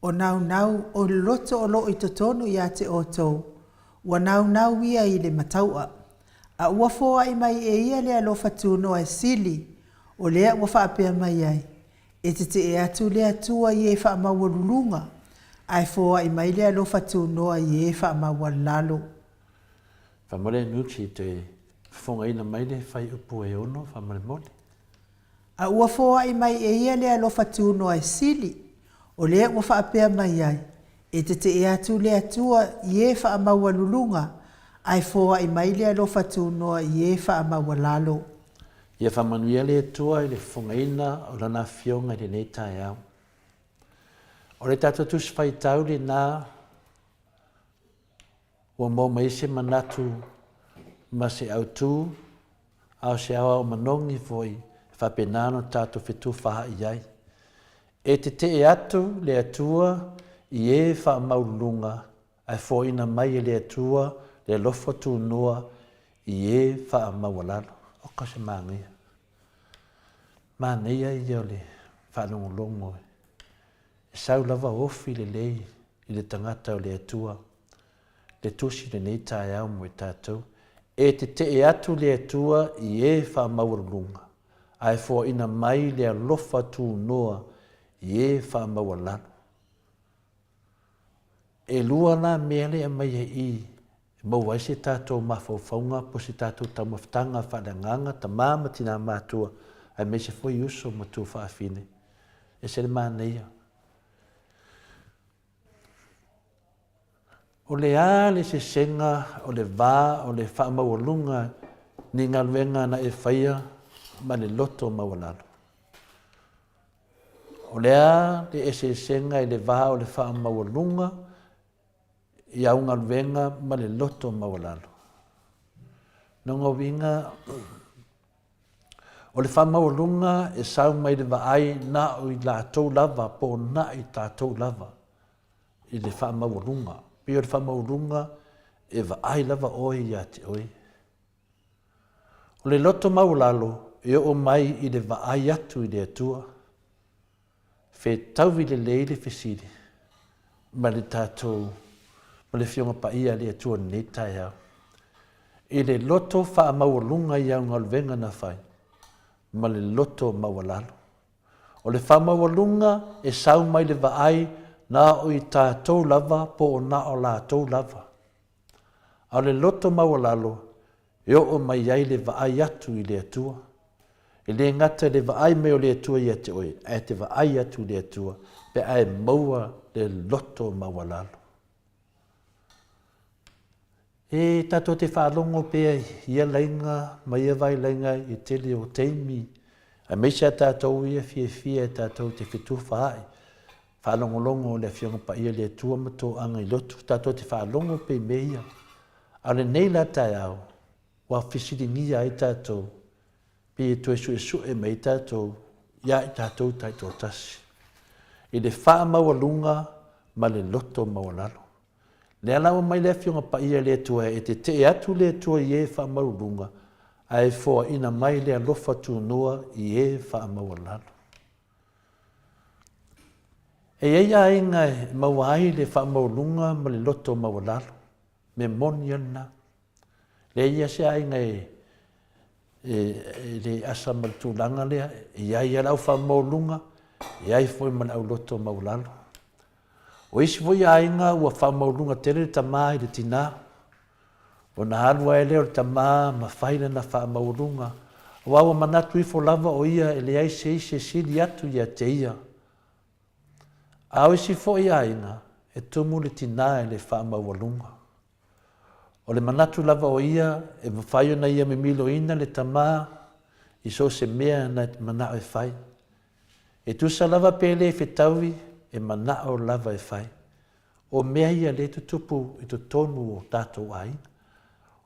Speaker 1: o naunau, o le loto o loo i totonu ia te outou, ua naunau ia i le matau'a, a ua foai mai e ia le alofa tunoa e sili, o lea ua faapea mai ai, E tetee atu le Atua i e faamaualuluga, ae foai mai le alofa tunoa i e faamaualalo.
Speaker 4: Faamolemole Nuti toe fofogaina mai le fuaiupu e 6 faamolemole.
Speaker 1: A ua foai mai e ia le alofa tunoa e sili, o lea ua faapea mai ai, E tetee atu le Atua i e faamaualuluga, ae foai mai le alofa tunoa i e faamaualalo.
Speaker 4: Ia faamanuia le Atua i le fofogaina o Lana Afioga i lenei taeao. O le tatou Tusi Faitau lena ua maua mai ai se manatu ma se autu, a o se aoao manogi foi e faapena ona tatou fetufaai ai. E tetee atu le Atua i e faamaululuga, ae foaina mai e le Atua le alofa tunoa i e faamaualalo. Oka se manaia. Manaia ia o le faalogologo e sau lava ofi lelei i le tagata o le Atua le tusi lenei taeao mo i tatou. E tetee atu le Atua i e faamaualuluga, ae foaina mai le alofa tunoa i e faamaualalo. E lua la mea lea e aumai ai i i e maua ai se tatou mafaufauga po o se tatou taumafataga faaleagaga, tama ma tina matua, aemaise foi uso ma tuafaafine. E ese le manaia. O le a le sesega o le va o le faamaualuga ni galuega na e faia ma le loto maualalo? O le a le eseesega i le va o le faamaualuga i au galuega ma le loto maualalo? Lona uiga, o le faamaualuga e sau mai le vaai na o i latou lava po o na i tatou lava i le faamaualuga. Pei o le faamaualuga e vaai lava oe ia te oe. O le loto maualalo e oo mai i le vaai atu i le Atua. Fetaui lelei le fesili ma le tatou ma le Afioga Paia a le Atua i lenei taeao. I le loto faamaualuga i au galuega na fai ma le loto maualalo. O le faamaualuga e sau mai le vaai na o i tatou lava po o na o latou lava. A o le loto maualalo e oo mai ai le vaai atu i le Atua. E le gata i le vaai mai o le Atua ia te oe, ae te vaai atu i le Atua pe a e maua le loto maualalo. E tatou te faalogo pea i ia laina ma ia vailaina i le tele o taimi, aemaise a tatou ia fiafia e tatou te fetufaai, faalogologo i le Afioga Paia le Atua ma toaga i lotu, tatou te faalogo pea i mea ia. A o lenei la taeao, ua fesiligia ai tatou, pei e toe suesue mai ai tatou ia i tatou taitoatasi, i le faamaualuga ma le loto maualalo. Lea la ua mai le Afioga Paia i le Atua e tetee atu le Atua i e faamaualuluga, ae foaina mai le alofa tunoa i e faamaualalo. E i ai aiga e maua ai le faamaualuluga ma le loto maualalo, mea moni lava lena. Leai lava se aiga e. E le asa ma le tulaga lea, e i ai lava le au faamaualuluga, e i ai foi ma le au loto maualalo. O isi foi aiga ua faamaualuluga tele le tama i le tinā, ona alu ai lea o le tama ma fai lana faamaualuga, aua ua manatu ifo lava o ia e leai se isi e sili atu ia te ia. A o isi foi aiga, e tumu le tinā i le faamaualuga. O le manatu lava o ia e mafai ona ia mimiloina le tama i so o se mea na te manao e fai. E tusa lava pe le fetaui, e manao lava e fai. O mea ia lea e tutupu i totonu o tatou aiga.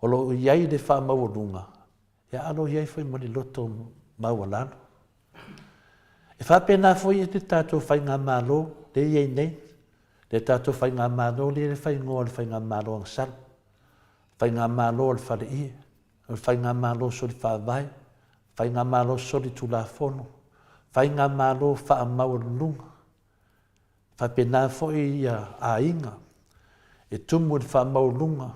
Speaker 4: O lo o i ai le faamaualuga, ia a o lo o i ai foi ma le loto maualalo. E faapena foi le tatou faigamalo lea e i ai nei, le tatou faigamalo lea e faaigoa o le faigamalo agasala, faigamalo a le faleie, o le faigamalo soli faavae, faigamalo soli tulafono, faigamalo faamaualuluga. E faapena foi ia aiga e tumu i le faamaualuluga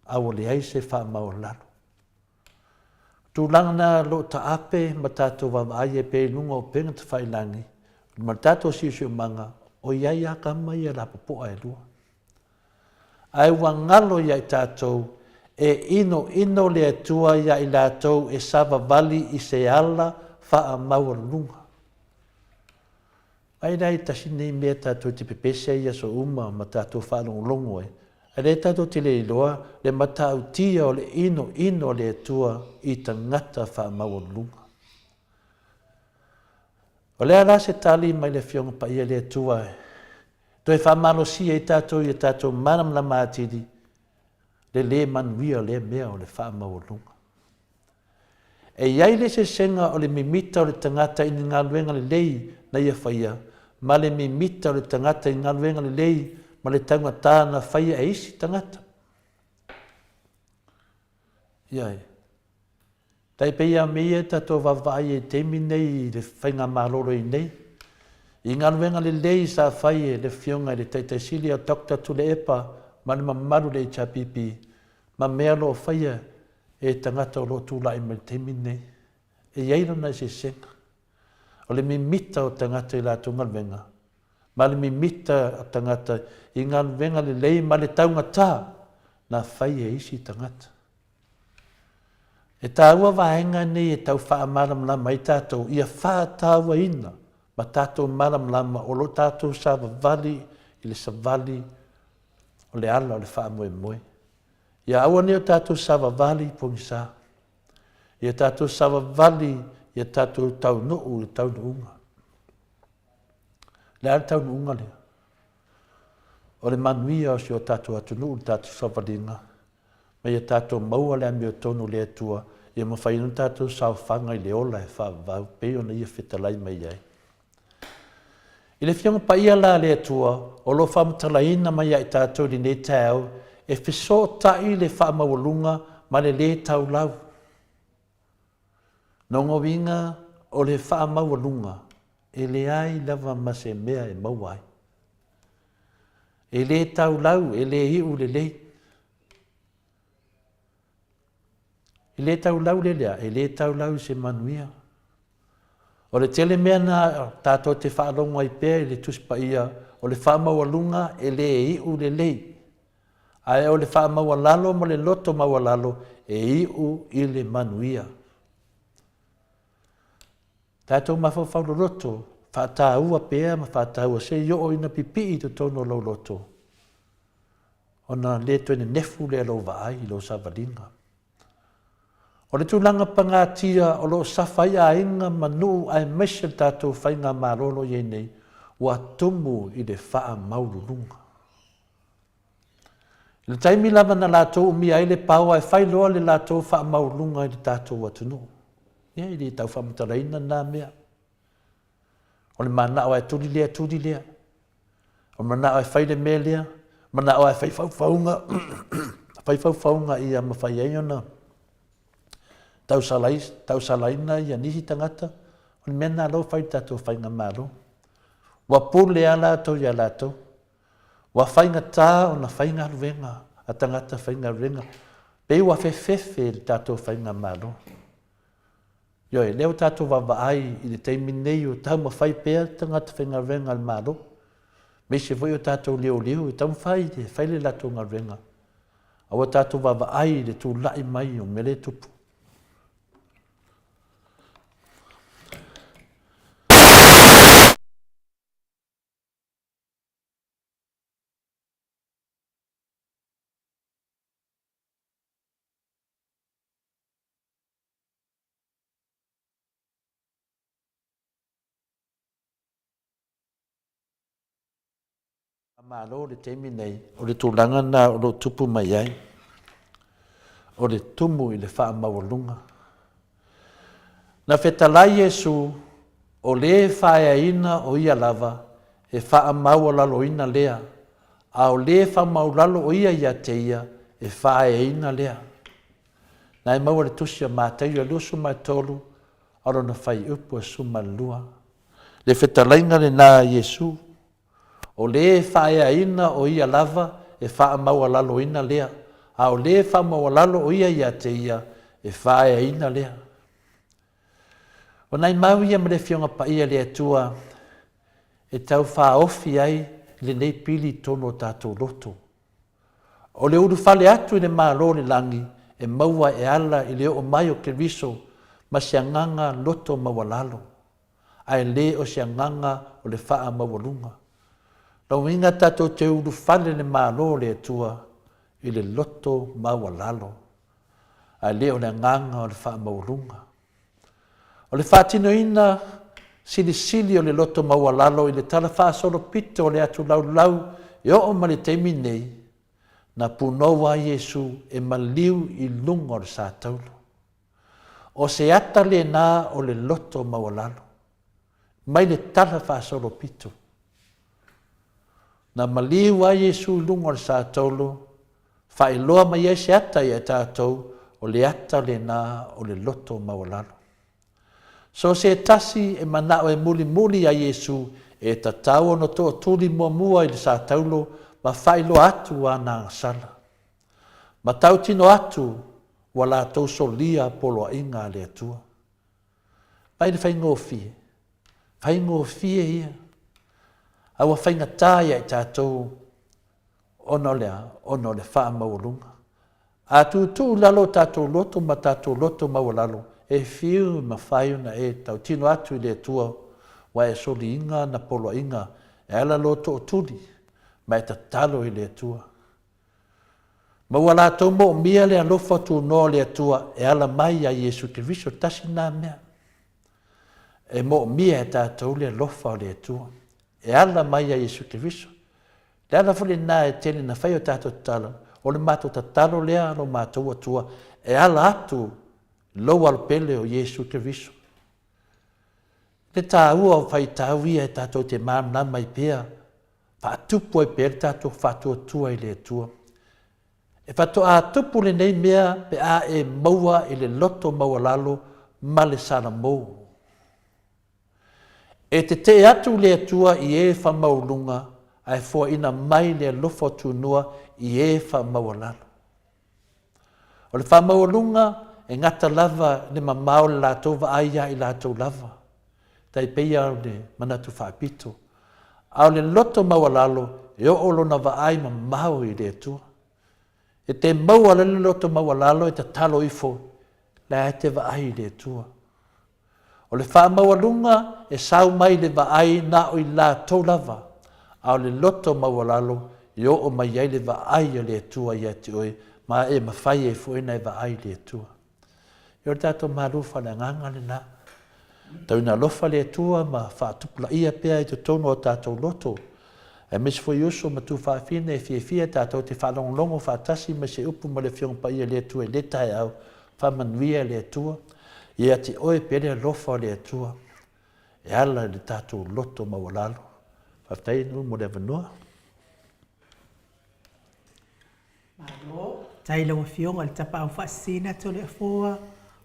Speaker 4: a ua leai se faamaualalo. Tulaga na o lo o taape ma tatou vaavaai ai pea i luga o upega tafailagi ma le tatou siosiomaga, o i ai lava tama ia lapopoa e lua. Ae ua galo ia i tatou e inoino le Atua ia i latou e savavali i se ala faamaualuluga. Ai la e tasi lenei mea tatou te pepesi ai i aso uma ma tatou faalogologo ai, ae lea tatou te le iloa le matautia o le inoino a le Atua i tagata faamaualuluga. O le a la se tali mai le Afioga Paia le Atua e toe faamalosia ai tatou ia tatou malamalama atili le lē manuia o lea mea o le faamaualuga. E i ai le eseesega o le mimita o le tagata i ni galuega lelei na ia faia ma le mimita o le tagata i galuega lelei ma le taugata na faia e isi tagata. Ioe. Tai pei lava o mea ia tatou vaavaai ai i le taimi lenei i le faigamalo o lo o i ai nei, i galuega lelei sa fai e le Afioga i le Taitai Sili ia Doctor Tuilaepa ma le mamalu i le HRPP ma mea o lo o faia e tagata o lo o tulai mai i le taimi lenei. E i ai lona eseesega. O le mimita o tagata i latou galuega, ma le mimita o tagata i galuega lelei ma le taugata na fai e isi tagata. E taua vaega nei e tau faamalamalama ai tatou ia faatauaina ma tatou malamalama o lo tatou savavali i le savali o le ala o le faamoemoe. Ia aua ne i o tatou savavali i pogisa. Ia tatou savavali ia tatou taunuu i le taunuuga. Le a le taunuuga lea? O le manuia o si o tatou atunuu i le tatou savaliga, ma ia tatou maua le amiotonu i le Atua, ia mafai ona tatou saofaga i le ola e faavavau, pei ona Ia fetalai mai ai. I le Afioga Paia la a le Atua, o lo o faamatalaina mai ia i tatou i lenei taeao, e fesootai le faamaualuga ma le lē taulau. Nogoina o le faamaualuga e leai lava ma se mea e maua ai. E lē taulau, e lē iu lelei. E lē taulau le lea, e lē taulau i se manuia. O le tele mea na tatou te faalogo ai pea i le Tusi Paia, o le faamaualuga e lē iu lelei, ae o le faamaualalo ma le loto maualalo e iu i le manuia. Tatou mafaufau loloto, faataua pea ma faataua se i oo ina pipii i totonu o lou loto, ona le toe nenefu lea lou vaai i lou savaliga. O le tulaga pagatia o lo o safa ai aiga ma nuu aemaise le tatou faigamalo o lo o i ai nei, ua tumu i le faamaululuga. I le taimi lava na latou umia ai le paoa e fai loa le latou faamauluga i le tatou atunuu. Ia, e le tau faamatalaina na mea. O le manao lava e tuli lea, tuli lea. O le manao e fai le mea lea, manao lava e fai faufauga, fai faufauga ia mafai ai ona tausalaina ia nisi tagata. O le mea lena o lea ua fai i le tatou faigamalo. Ua pule lava latou ia latou. Ua faigata ona faigaluega a tagata faigaluega. Pei ua fefefe le tatou faigamalo. Ioe, lea ua tatou vaavaai i le taimi lenei o taumafai pea tagata faigaluega a le Malo, aemaise foi o tatou leoleo e taumafai e fai le latou galuega. A ua tatou vaavaai i le tulai mai o mea lea e tupu. Malo i le taimi nei, o le tulaga lena o lo o tupu mai ai, o le tumu i le faamaualuga. Na fetalai Iesu, o le faeaina o ia lava, e faamaualaloina lea, a o le faamaulalo o ia ia te ia, e faaeaina lea. Na e maua le tusi a Mataio 23, a o lona fuaiupu e 12. Le fetalaiga lena a Iesu, o le faaeaina o ia lava e faamaualaloina lea, a o le faamaualalo o ia ia te ia, e faaeaina lea. O nai mau ia ma le Afioga Paia i le Atua e tau faaofi ai lenei pili i totonu o tatou loto. O le ulufale atu i le Malo o le lagi e maua e ala i le oo mai o Keriso ma se agaga loto maualalo, ae le o se agaga o le faamaualuga. Lona uiga tatou te ulufale i le Malo o le Atua i le loto maualalo, ae le o le agaga o le faamaualuga. O le faatinoina silisili o le loto maualalo i le tala faasolopito o le atu laulau e oo mai le taimi nei, na punou ai Iesu e maliu i luga o le satauro. O se ata lena o le loto maualalo, mai le tala faasolopito. Na maliu ai Iesu i luga o le satauro Faailoa mai ai se ata ia tatou, o le ata lena o le loto maualalo. So o se tasi e manao e mulimuli iā Iesu, e tatau ona tootuli muamua i le sataulo ma faailoa atu ana agasala. Ma tautino atu ua latou solia poloaiga a le Atua. Mai le faigofie, faigofie ia, a ua faigata ia i tatou Ona o le a? Ona o le faamaualuga. A tuutuu i lalo o tatou loto ma tatou loto maualalo, e fiu e mafai ona e tautino atu i le Atua ua e soliina ana poloaiga e ala lou tootuli ma e tatalo i le Atua. Ma ua latou moomia le alofa tunoa o le Atua e ala mai ia Iesu Keriso, tasi lena mea. E moomia e tatou le alofa o le Atua e ala mai ia Iesu Keriso. Le ala foi lena e tele na fai o tatou tatalo, o le matou tatalo lea lo matou Atua e ala atu lou alopele o Iesu Keriso. Le taua o faitau ia e tatou te malamalama ai pea, faatupu ai pea le tatou faatuatua i le Atua. E faatoa tupu lenei mea pe a e maua i le loto maualalo ma le salamou. E tetee atu le Atua i e faamaualuga, ae foaina mai le alofa o Tunua i e faamaualalo. O le faamaualuga e gata lava le mamao o le latou vaai ia i latou lava, tai pei o le manatu faapito, a o le loto maualalo e oo lona vaai mamao i le Atua. E te maua le loto maualalo e tatalo ifo, la e te vaai i le Atua. O le faamaualuga e sau mai i le vaai na o i latou lava, a o le loto maualalo e oo mai ai le vaai a le Atua ia te oe, ma e mafai ai foi ona e vaai i le Atua. Ia o le tatou malu faaleagaga lena. Tauina alofa le Atua ma faatupulaia pea i totonu o tatou loto, aemaise foi uso ma tufaafine e fiafia tatou te faalogologo faatasi mai se upu ma le Afioga Paia i le Atua i le taeao, Faamanuia e le Atua ia te oe pea le alofa o le Atua e ala i le tatou loto maualalo. Faafetai Nuu mo le avanoa.
Speaker 1: Malo. Faafetai i lau Afioga i le Tapaau Faasisina Toleafoa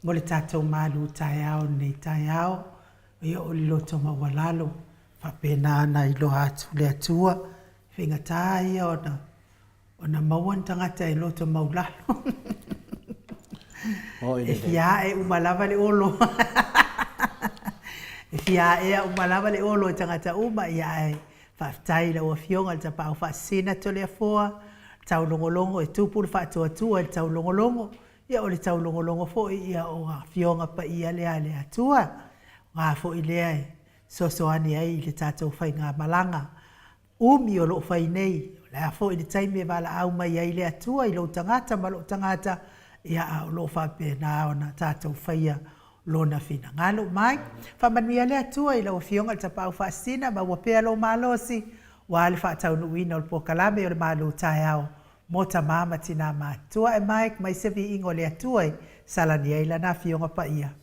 Speaker 1: mo le tatou malu taeao i lenei taeao. Ia o le loto maualalo, faapena ona iloa atu le Atua, e faigata ia ona Ona maua ni tagata e loto maulalo. E fia ae uma lava le olo. E fia aea uma lava le olo e tagata uma, ia ae faafetai i lau Afioga i le Tapaau Faasisina Toleafoa, taulogologo e tupu le faatuatua i le taulogologo, ia o le taulogologo foi ia o Afioga Paia lea a le Atua. O ga foi lea e fesoasoani ai i le tatou faigamalaga umi o lo o fai nei. O le a foi le taimi e valaau mai ai le Atua i lou tagata ma lou tagata, ia a o lo o faapena ona tatou faia Lona finagalo. Mai, faamanuia le Atua i lau Afioga i le Tapaau Faasisina, maua pea lou malosi, aua le faataunuuina o le polokalame o le malu taeao mo tama ma tina matutua. E Mike, mai se viiga o le Atua e salani ai Lana Afioga Paia.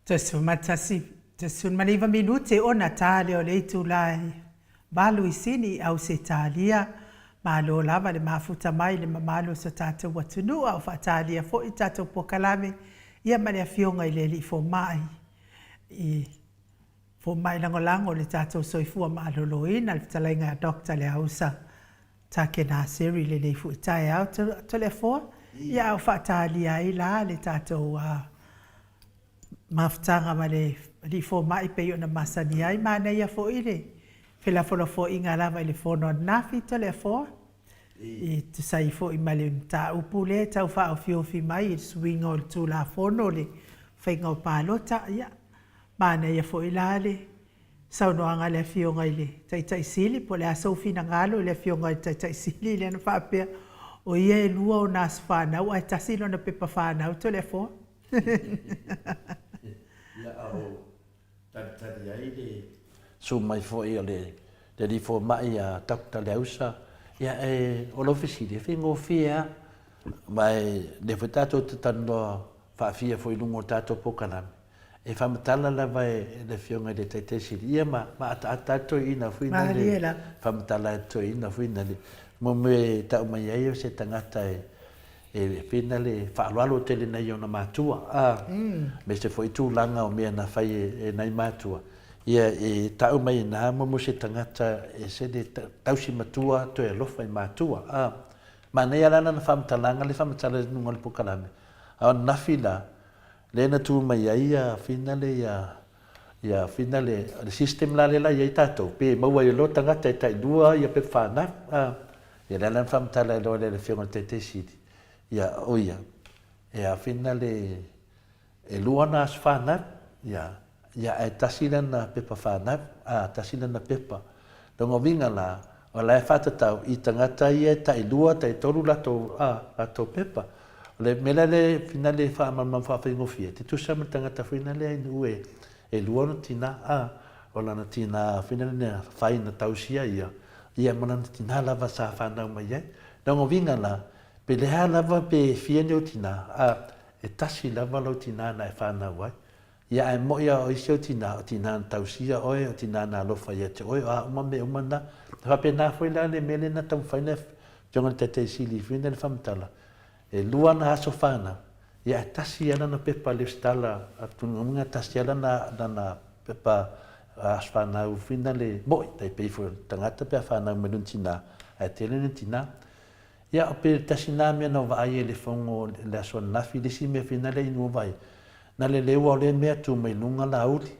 Speaker 1: 11 19 minute ona ta lea o le itula e valu i Sini i Ausetalia. Malo lava le mafuta mai i le mamalu o so tatou atunuu a o faatalia foi le tatou polokalame ia ma le Afioga i le Alii Fomai i Fomai Lagolago o le tatou soifua maloloina, le fetalaiga ia Doctor Leausa Takena Seri i lenei foi taeao. Toleafoa, ia a o faatalia ai la le tatou mafutaga ma le Alii Fomai pei ona masani ai. Manaia foi le felafolafoaiga lava i le fono ananafi Toleafoa, e tusa ai foi ma le mataupu lea e tau faaofiofi mai i le suiga o le Tulafono o le faiga o palota. Ia, manaia foi la le saunoaga a le Afioga i le Taitai Sili, po o le a sou finagalo i le Afioga i le Taitai Sili lea na faapea o ia e lua ona aso fanau ae tasi lona pepa fanau Toleafoa.
Speaker 4: Ia, a o talitali ai le susu mai foi o le alii fomai ia Doctor Leausa, ia e, o lau fesili, e faigofie lava, ma e lea foi tatou te talanoa faafia foi i luga o le tatou polokalame, e faamatala lava e le Afioga i le Taitai Sili, ia ma ataata ai le toeaina foi lale, faamatala ai le toeaina foi lale, mo mea e tau mai ai o se tagata e E pena le faaaloalo tele nai ona matua, a, aemaise foi tulaga o mea na fai e nai matua, ia e tau mai ina mo mo se tagata e sene tausi matua toe alofa i matua, a. Manaia la lana faamatalaga le faamatala i luga o le polokalame, a o ananafi la, lea na tu mai ai ia fina le ia ia fina le le system la lea la i ai tatou, pe maua ai loa tagata e tailua ia pepa fanau, a. Ia lea la na faamatala ai loa lea e le Afioga i le Taitai Sili, ia, o ia, e afina le, e lua ana aso fanau, ia, ia ae tasi lana pepa fanau, a, tasi lana pepa. Lona uiga la, o la e faatatau i tagata ia e tailua, taitolu latou, a, latou pepa. O le mea la lea e finale e faamalamalama faafaigofie, e tutusa ma le tagata foi lea i nuu e, e lua ona tina, a, o lana tina foi lea na fai na tausia ia, Ia ma lana tina lava sa fanau mai ai. Lona uiga la, pe le a lava pe fia ni ou tina, a, e tasi lava lou tina na e fanau ai. Ia ae moʻi a o isi ou tina, o tina na tausia oe, o tina na alofa ia te oe, o a uma mea uma na. E faapena foi la le mea lea na taumafai le Afioga i le Taitai Sili foi na le faamatala, E lua ana aso fanau, ia ae tasi lava lana pepa lesitala atu tasi lava lana lana pepa aso fanau fina le moʻi, tai pei foi o le tagata pe a fanau mai lona tina, ae tele lona tina. Ia pe tasi na mea na vaai ai i le fono i le aso ananafi, le isi mea fina lea ina ua vaai, na le leua o lea mea tu mai luga Laauli,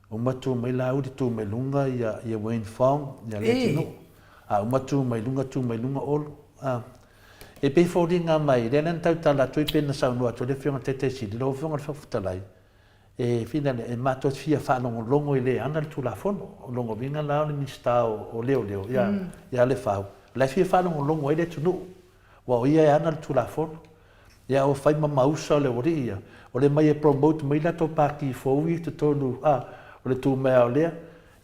Speaker 4: Uma tu mai Laauli, tu mai luga ia, ia Wayne Fong, ia Leatinuu. A uma tu mai luga, tu mai luga Olo. A. E pei foliga mai, lea la na tautala atu ai pei na saunoa atu ai le Afioga i le Taitai Sili, lau Afioga i le Fofoga Fetalai, e finale, e matou te fia faalogologo i le ana le Tulafono. O lona uiga la o le Minisita o, o Leoleo, ia, ia Lefau, o la e fia faalogologo ai le atunuu. Aua o ia e ana le Tulafono. Ia ua fai ma mausa le aualii ia, o le mai e promote mai latou pati fou ia i totonu a, o le tumea o lea.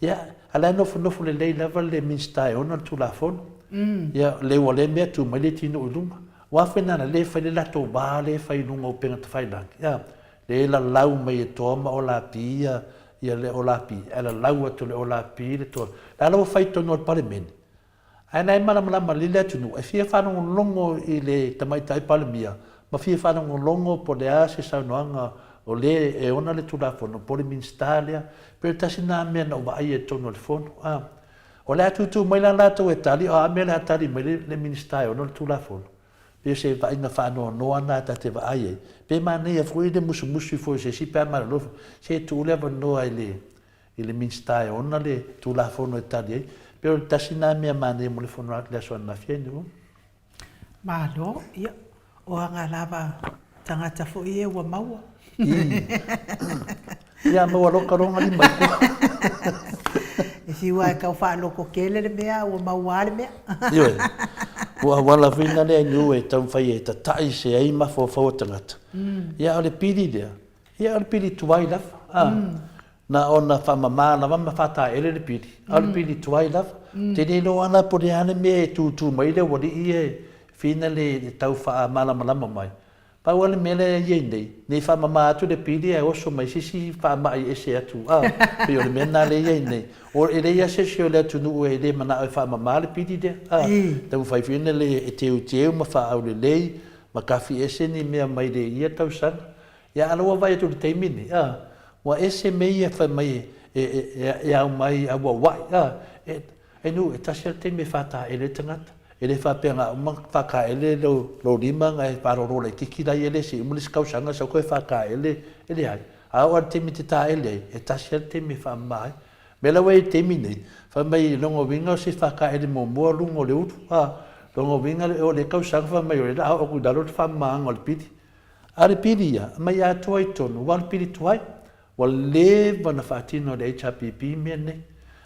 Speaker 4: Ia, a la e nofonofo lelei lava le Minisita e ona le Tulafono. Ia, le ua le mea tu mai le tino i luga. Ua afe nana le fai le latou va le fai i luga o upega tafailagi, a, le lalau mai e Toa ma Olapi ia, ia le Olapi, ae lalau atu e le Olapi le Toa. La la ua fai i totonu o le Palemene. Ae na e malamalama lelei le atunuu e fia faalogologo i le Tamaitai Palemia ma fia faalogologo po o le a se saunoaga o le e ona le Tulafono po o le Minisita lea. Pei o le tasi lena mea na ou vaaia i totonu o le Fono. A o le a tutu mai la latou e tali, o a mea o le a tali mai le Minisita e ona le Tulafono? Pei o se vaaiga faanoanoa lena ta te vaai ai. Pe manaia foi le musumusu ifo i se isi pe a malolo ifo, se tuu le avanoa i le i le Minisita e ona le Tulafono e tali ai. Pei o le tasi lena mea manaia mo le fono i le aso ananafi ai nei.
Speaker 1: Malo, ia, o aga lava tagata foi ia ua maua.
Speaker 4: Ia, maua loka loa lima i tua.
Speaker 1: E fiu lava e tau faalototele le mea, a ua maua lava le mea.
Speaker 4: Ioe, ua auala foi lena lea i Niue e taumafai e tata'i se ai mafaufau o tagata. Ia, a o le pili lea, ia o le pili tuai lava. A. Na ona faamama lava ma faataele le pili, a o le pili tuai lava. Ou te le iloa la po o le a le mea e tūtū mai le aualii ia e fina le tau faamalamalama mai. Pau lava le mea lea e i ai nei, ne i faamama atu le pili ae oso mai se isi faamai ese atu, a, pei o le mea lena lea e i ai nei. O, e leai lava se isi o le atunuu e le manao e faamama le pili lea, a, taumafai foi ona le e teuteu ma faaaulelei ma tafi ese ni mea mai le ia tausaga. Ia, a o lea ua vaai atu i le taimi lenei, a, ua ese mea ia fai mai e, e, e, e ao mai auauai, a, e, E nuu, e tasi lava le taimi e fataele ai le tagata. E le faapea na uma ona fataele lou lima ona e faalolo laitiiti laia lea se i uma le isi tausaga sau toe fataele, e leai. A oo lava i le taimi e te taele ai, e tasi lava le taimi e faamama ai. O le mea la ua i ai i le taimi nei, fai mai lona uiga o se fataele muamua luga o le ulu, a, lona uiga o lea tausaga fai mai o lea o le a oo atu i lalo le faamamaina o le pili. A o le pili ia, aumai atoa i totonu, aua o le pili tuai. Ua leva ona faatino e le HRPP mea nei.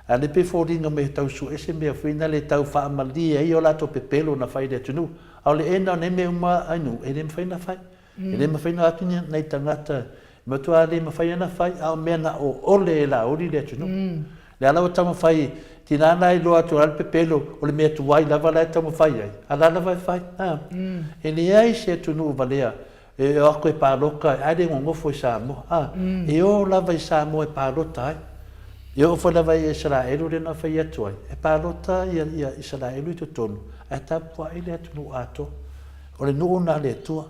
Speaker 4: A lea pei e foliga mai e tau sue se mea foi na le tau faamalie ai o latou pepelo na fai i le atunuu. A o le ena o nei mea uma a nuu, e le mafai ona fai. E le mafai ona o atu nai tagata, e matua le mafai ona fai, a o mea na oole e Laauli le atunuu. Lea la ua taumafai, tiga na iloa atu lava le pepelo o le mea tuai lava la e taumafai ai, a la lava e fai. E leai se atunuu valea E o atu e palota ae le nonofo i Samoa. A, e o lava i Samoa e palota ai. E oo foi lava i Isaraelu lea na fai atu ai, e palota ia Isaraelu i totonu, ae tapuai le atunuu atoa. O le nuu lena a le Atua.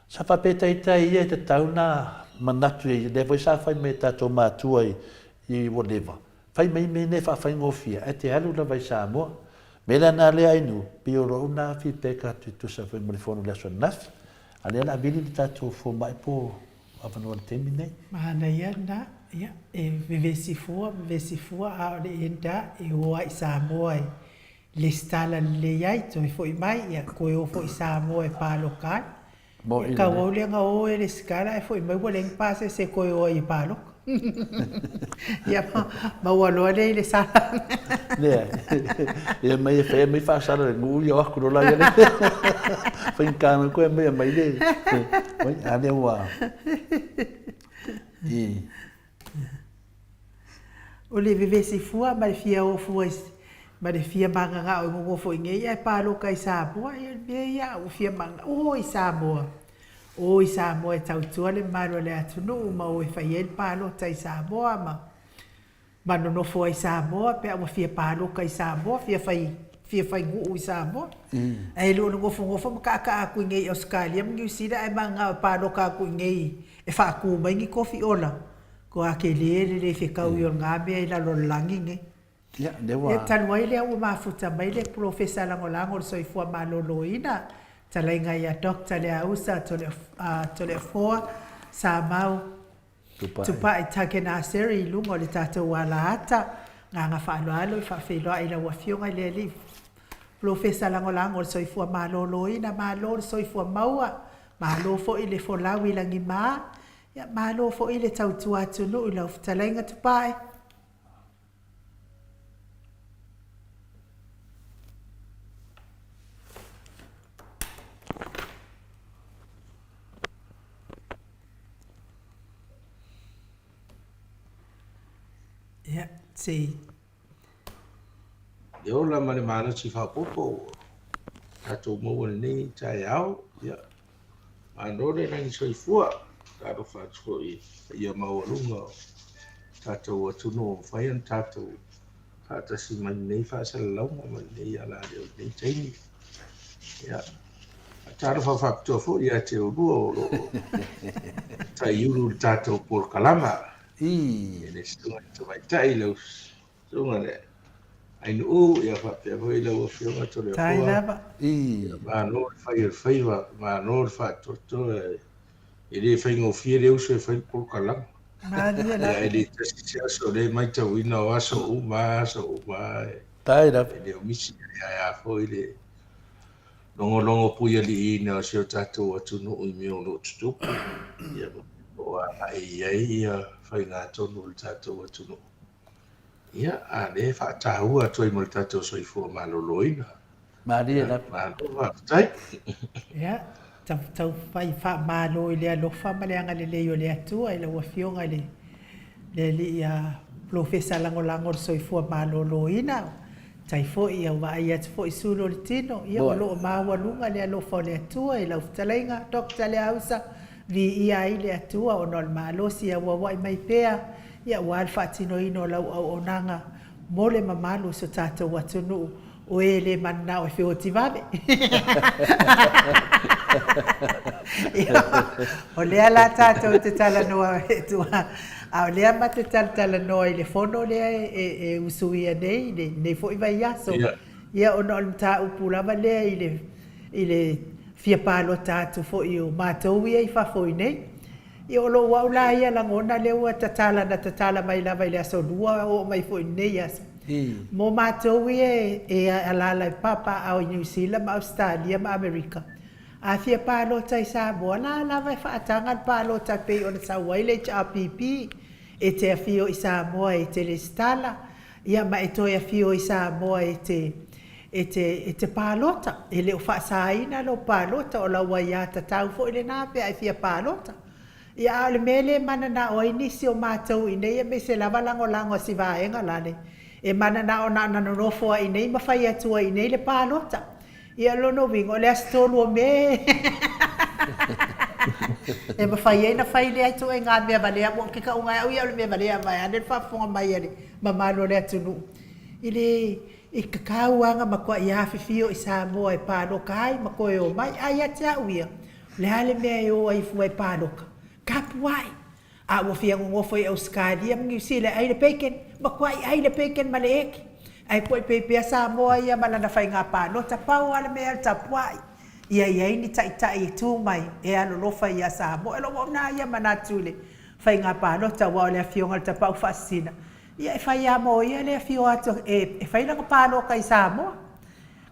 Speaker 4: Sa faapea ita ia e tatau ona manatu i ai, lea foi sa fai mai e tatou matua i ua leva, Fai mai mea nei faafaigofie ae te alu lava i Samoa. Mea la na lea Ainu, pei o lou na feedback atu e tusa foi ma le fono i le aso ananafi. A lea o le a vili le tatou fomai po o avanoa i le taimi lenei.
Speaker 1: Manaia lena, ia, e vevesi fua, vevesi fua, a o le enda e o lava i Samoa e lesitala lelei ai, toe foi mai, ia, toe o foi i Samoa e paloka ai.
Speaker 4: Moni
Speaker 1: E tauau lea na o e lesitala ae foi mai ua leai ni pasese e toe o ai e paloka. Ia maua loa lea i le sala.
Speaker 4: Leai. Ia mai e fai mai faasala le nuu ia o atu loa la ia le. Faigata na koe mai mai le. Oi a lea ua. I.
Speaker 1: O le vevesi fua ma le fia o fua i ma le fia magagao e nonofo i inei ae paloka i Samoa, ia o le mea ia ua fia magagao, o i Samoa, o i Samoa e tautua le mamalu o le atunuu ma o e fai ai le palota i Samoa ma ma nonofo ai i Samoa pe a ua fia paloka i Samoa, fia fai fia fai nuu i Samoa. Ae le o le nofonofo ma kaakaa atu i inei i Ausetalia ma Niu Sila ae magagao e paloka atu i inei e faatu mai ni tofi ola. Ko a tele le le fetaui o lena mea i lalo o le lagi nei.
Speaker 4: Ia, lea ua.
Speaker 1: Ia, talu ai lea ua mafuta mai le Polofesa Lagolago o le Soifua Maloloina, talaiga ia Doctor Leausa Toleafoa Samau Tupai Tagenaseri i luga o le tatou alaata. Agaga faaaloalo e faafeiloai i lau Afioga i le Alii Polofesa Lagolago o le Soifua Maloloina. Malo le soifua maua, malo foi le folau i lagima. Ia, malo foi le tautua atunuu i lau fetalaiga Tupai. Ia, se i.
Speaker 5: Le ola ma le malosi faaopoopo ua tatou maua i lenei taeao. Ia, malo le lagi soifua. Talofa atu foi i paia maualuga o tatou atunuu ua mafai ona tatou faatasi mai lenei faasalalauga ma lenei alaleo i lenei taimi. Ia, talofa faapitoa foi ia te oulua o lo o taiulu i le tatou polokalama. I le susuga i le tamaitai, lau susuga le Ainuu, ia faapea foi lau Afioga Toleafoa. Ia malo le fai o le faiva, malo le faatoatoa. E le faigofie le uso e fai le polokalama. Ia e le tasi se aso, o lea e matauina o aso uma, aso uma. E le o misi ae a foi le logologo puialiiina o si o tatou atunuu i mea o lo o tutupu, ia ma o lo o agai i ai ia faigatonu o le tatou atunuu. Ia, a lea e faataua atu ai mo le tatou soifua maloloina.
Speaker 4: Malie lava.
Speaker 5: Malo faafetai.
Speaker 1: Ia, tau fai faamalo i le alofa ma le agalelei o le Atua i lau Afioga i le Alii Polofesa Lagolago o le Soifua Maloloina. Tai foi, ia ua vaai atu foi sulu o le tino, ia o lo o maualuga le alofa o le Atua i lau fetalaiga, Doctor Leausa, viia ai le Atua ona o le malosi e auauai mai pea, ia aua le faatinoina o lau auaunaga mo le mamalu o so tatou atunuu, o e le mananao e feoti vave. Ia, o lea la tatou te talanoa A o lea ma te talatalanoa i le fono lea e usuia nei i lenei foi vaiaso, ia ona o le mataupu lava lea i le i le fia palota atu foi o matou ia i fafo i nei. Ia o lou au la ia lagona lea ua tatala na tatala mai lava i le aso Lua oo mai foi i lenei aso. Mo matou ia e alaala i papaaao i Niu Sila ma Ausetalia ma Amerika, A fia palota i Samoa, la lava e faataga le palota e pei ona sau ai le HRPP, e te afio i Samoa e te lesitala, ia ma e toe afio i Samoa e te, e te, e te palota. E le o faasaina lou palota, o lau aiatatau foi lena pe a e fia palota. Ia, a o le mea lea e mananao ai nisi o matou i inei aemaise lava lagolago a si vaega lale, e mananao na ona nonofo ai i inei ma fai atu ai i inei le palota. Ia, o lona uiga, o le aso 3 o Me e mafai ai ona fai lea ituaiga mea valea. Ua ou te tauga e au ia o le mea valea vaeane le faafofoga mai a le mamalu o le atunuu i le i tatau lava ona matuai afifio i Samoa e paloka ai ma toe omai. A ia te au ia, o le a le mea e o ai fua e paloka? Tapuai! A ua fia nonofo i Ausetalia ma Niu Sila e ai le bacon, matuai ai le bacon ma le eki. Ae koe pea Samoa ia ma lana faiga palota, pau lava le mea o le tapuai. Ia i ai ni taitai e tu mai e alolofa ia Samoa. E lou na ia manatu i le faiga palota aua o le afioga i le Tapaau Faasisina, ia e fai lava mo ia le afio atu e fai lana palota i Samoa.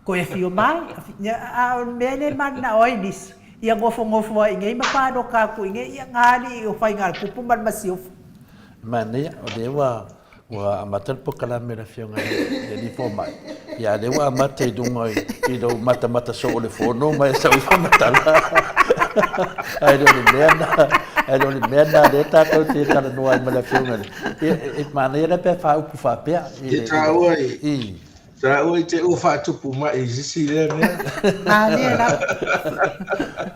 Speaker 1: Toe afio mai, a o le mea lea e mananao ai nisi, ia nofonofo ai i inei ma paloka atu i inei, ia na alii o Faigatupu ma le Masiofo.
Speaker 4: Manaia, o lea ua ua amata le polokalame a le Afioga i le Alii Fomai, ia a o lea ua amata i luga i lou matamata soo o le fono ma e sau ifo ma tala. Ae le o le mea lena, ae le o le mea lena lea tatou te talanoa ai ma le Afioga i le, ia e manaia la pe a faaupu faapea
Speaker 5: i le, i le, Taua i te ua faatupu mai i sisi lea mea.
Speaker 1: Malie lava.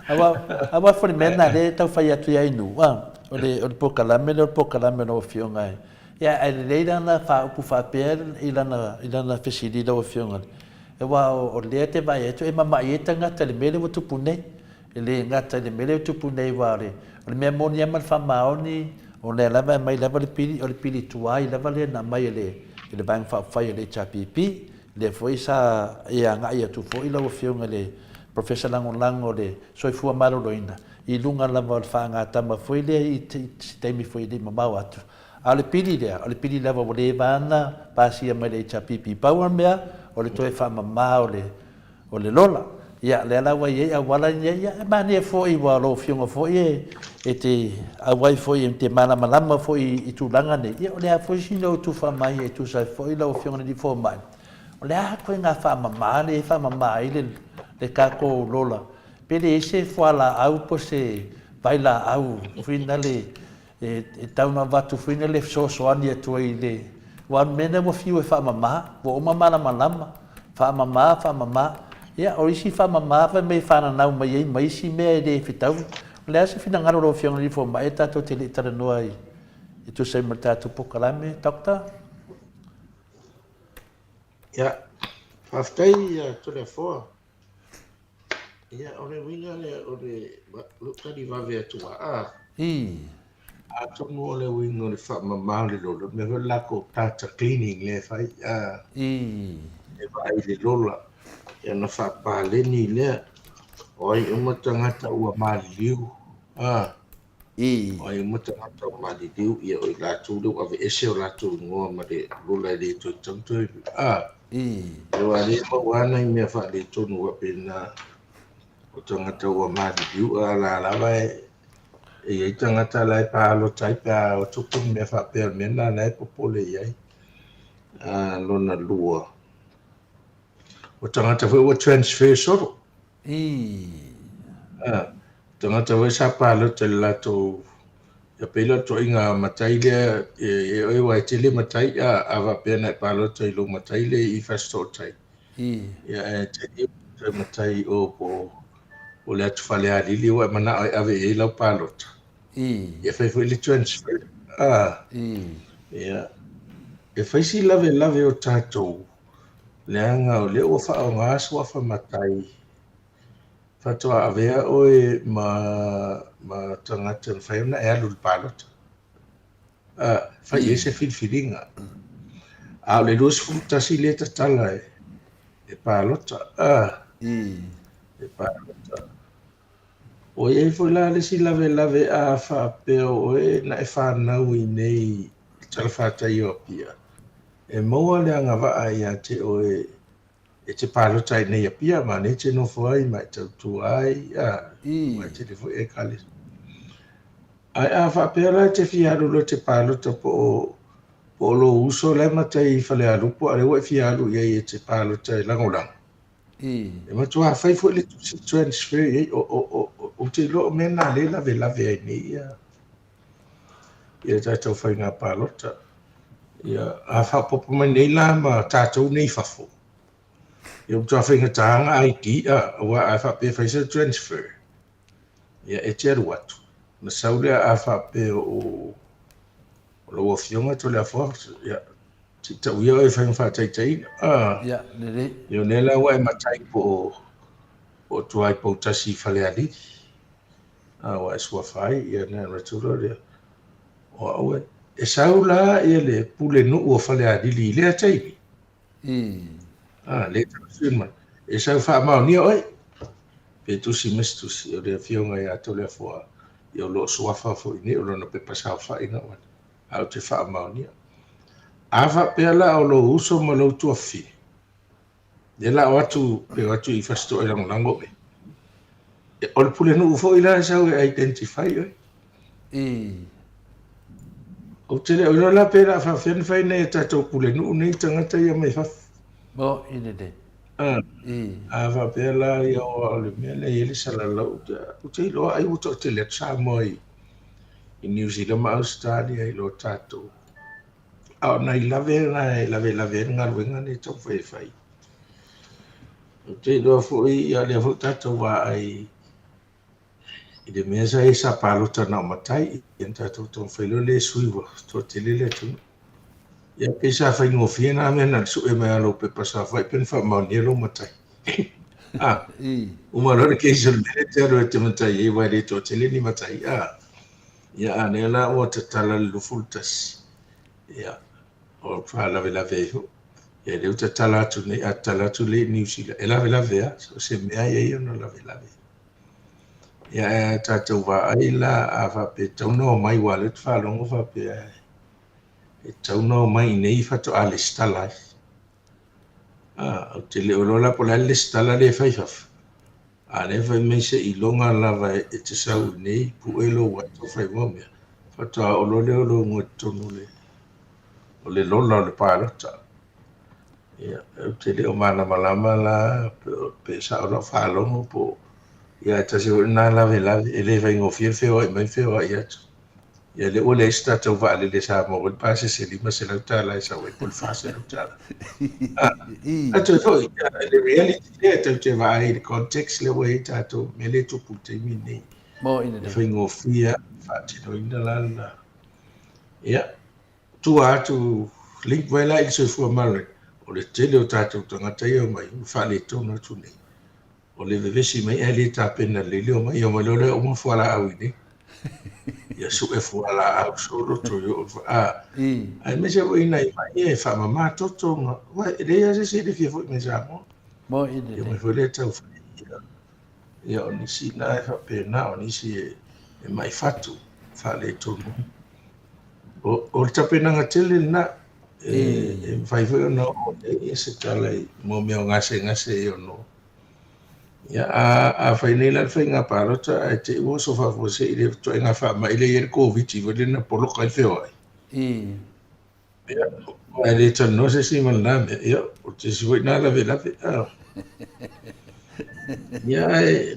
Speaker 4: Aua, aua foi le mea lena lea e tau fai atu ia Inu, a, o le, o le polokalame lea o le polokalame o lau Afioga e, ia, ae lelei la ona faaupu faapea i lana, i lana fesili i lau Afioga, aua o lea e te vaai atu e mamai ai tagata i le mea lea ua tupu nei. E le gata i le mea lea ua tupu nei aua o le, o le mea moni lava ma le faamaoni, o lea lava e aumai lava le pili, o le pili tuai lava lea na aumai e le, e le Vaega Faaupufai a le HRPP, lea foi sa e agai atu foi lau Afioga i le Professor Lagolago o le Soifua Maloloina i luga lava o le faagatama foi lea i se taimi foi e le i mamao atu. A o le pili lea, o le pili lava ua leva ona pasia mai le HRPP. Pau o le mea, o le toe faamama o le, O le lola. Ia, lea la ua i ai auala ia, ia, e manaia foi ua lou afioga foi e, e te auai foi e te malamalama foi i tulaga nei, ia, o le a foi sina ou tufa mai e tusa ai foi lau afioga i le alii fomai, o le a ituaiga faamama lea e faamama ai le, le tatou lola, pe leai se fualaau po o se vailaau foi nale E tau ona avatu foi le fesoasoani atu ai i le, aua o le mea lea ua fiu e faamama, ua uma malamalama, faamama, faamama. Ia, o isi faamama fai mai e fananau mai ai ma isi mea e le fetaui. O le a se finagalo o lau Afioga i le Fomai ae tatou te le i talanoa i e tusa ai ma le tatou polokalame, Doctor?
Speaker 5: Ia, faafetai Toleafoa. Ia, o le uiga lea o le lou tali vave atu lava, a. Atonu o le uiga o le faamama o le lola, o le mea foi le latou data cleaning lea e fai, a. E vaai i le lola, ia ona faapaleni lea, o ai uma tagata ua maliliu, a. O ai uma tagata ua maliliu, ia o i latou lea ua aveese o latou igoa ma le lola e le toe tatau ona toe, a. Aua o lea e maua lava nai mea faaletonu faapena o tagata ua maliliu, a o la lava e i ai tagata la e palota ai pe a tupu ni mea faapea, o le mea lena o la e popole i ai. A lona lua, o tagata foi ua transfer solo. Tagata foi sa palota i le latou Ia pei la o le ituaiga matai lea e oe aua e tele matai a faapea na e palota i lou matai lea i Fasitootai. Ia ae te i toe matai i o po o le atu Falealili ua e manao e ave i ai lau palota. Ia fai foi le transfer. Ia e fai si lavelave o tatou leaga o lea ua faaaoga suafa matai faatoa avea oe ma ma tagata e mafai ona e alu i le palota. Fai i ai se filifiliga. A o le 21 lea e tatala e palota. E palota. Ua i ai foi la le isi lavelave a faapea o oe na e fanau i inei i le talafatai o Apia, e maua le agavaa ia te oe e te palota ai nei i Apia, ma nei e te nofo ai ma e tautua ai, a, ma e tele foi ekalesia. Ae a faapea la e te fia alu loa e te palota po o po o lou uso la e matai i Falealupo a o lea ua e fia alu i ai e te palota e lagolago, e matua fai foi le tusi transfer i ai. Ou te iloa o mea na lea e lavelave ai nei ia ia tatou faiga palota. Ia, a faaopoopo mai nei la ma tatou nei i fafo, ia ua matua faigata ona ID, aua a faapea e fai se transfer, ia e te alu atu, ona sau lea a faapea o lau Afioga Toleafoa, ia, se i tau ia oe e fai ma faataitaiga.
Speaker 4: Ia, lelei.
Speaker 5: Ia o lea la ua e matai po o tua i Poutasi i Falealili. Ua e suafa ai, ia ona alu atu loa lea. O au e, e sau la ia le pulenuu o Falealili i lea taimi. Lea tausi mai. E sau faamaonia oe. Pe tusi mai se tusi o le afioga ia Toleafoa, ia o lo o suafa foi nei, o lona pepa saofai na oe. A ou te faamaonia. A faapea la o lou uso ma lou tuafafine, Lea la o atu, pe o atu i Fasitoouta e lagolago oe. O le pulenuu foi la e sau e identify oe. Ou te le o iloa la pe o le a faapefea ona fai nai a tatou pulenuu nei tagata ia mai fafo.
Speaker 4: Mo i lelei.
Speaker 5: A faapea la ia o le mea lea e i ai le salalau, ou te iloa ai ua toatele atu Samoa i Niu Sila ma Ausetalia i lo tatou. A o nai lave na e lavelave ai le galuega lenei e taumafai e fai. Ou te iloa foi, ia lea foi tatou vaai i le mea sa i ai sa palota na o matai, ia ona tatou taumafai loa lea e sui ua toatele le atunuu. Ia pei sa faigofie na mea na o le sue mai lava o lou pepa saofai pe na faamaonia lou matai. Ah, uma loa le case o le mea lea e te alu e te matai ai aua e le toatele ni matai. Ah, Ia, a lea la ua tatala le 21, ia, o faalavelave ai foi. Ia, lea ua tatala atu nei, a tatala atu lea i Niu Sila, e lavelave lava, so o se mea e i ai ona lavelave. Ia, ae a tatou vaai la, a faapea e tatau ona omai, aua o lea ou te faalogo faapea e tatau ona omai i inei faatoa resitala ai. Ou te le o iloa la po o le a le resitala lea e fai i fafo, A lea fai mai seiloga lava e te sau i inei, pue lou ato fai mau mea, faatoa oo loa lea o lou igoa i totonu o le lola o le palota. Ia, ou te le o malamalama la pe sao lau faalogo po o, ia ae tasi foi lena lavelave, e le faigofie le feoai mai feoai atu. Ia lea ua leai se tatou vaalele sa maua ai le pasese $500 e sau ai po o le $400. A toe foi, le reality lea tatou te vaai i le context lea ua i ai tatou, mea lea e tupu i le taimi lenei. E faigofie lava faatinoina la lena. Ia, tua atu, link mai la i le soifua maloloina, o le tele o tatou tagata ia e omai, ua faaletonu atu nei. O le vevesi mai ae le tapena lelei le omai, omai loa lea uma fualaau i inei. Ia sue fualaau solo toe oo a. Aemaise foi nai mai e faamama toto ma aua e leai lava se isi e le fia foi mai Samoa. Ia omai foi lea tau fai ia o nisi na e faapena, o nisi e mai fatu faaletonu. O le tapenaga tele lena e mafai foi ona oo i ai se tala i mo mea o gasegase e ono. Ia, a fai nei la le faiga palota ae te i ua oso faafuasei i le ituaiga faamai lea e i ai le Koviti foi lea na poloka ai le feoai. Ia, ae le talanoa se isi ma lena mea. Ia, o se isi foi lena lavelave. Ia, ae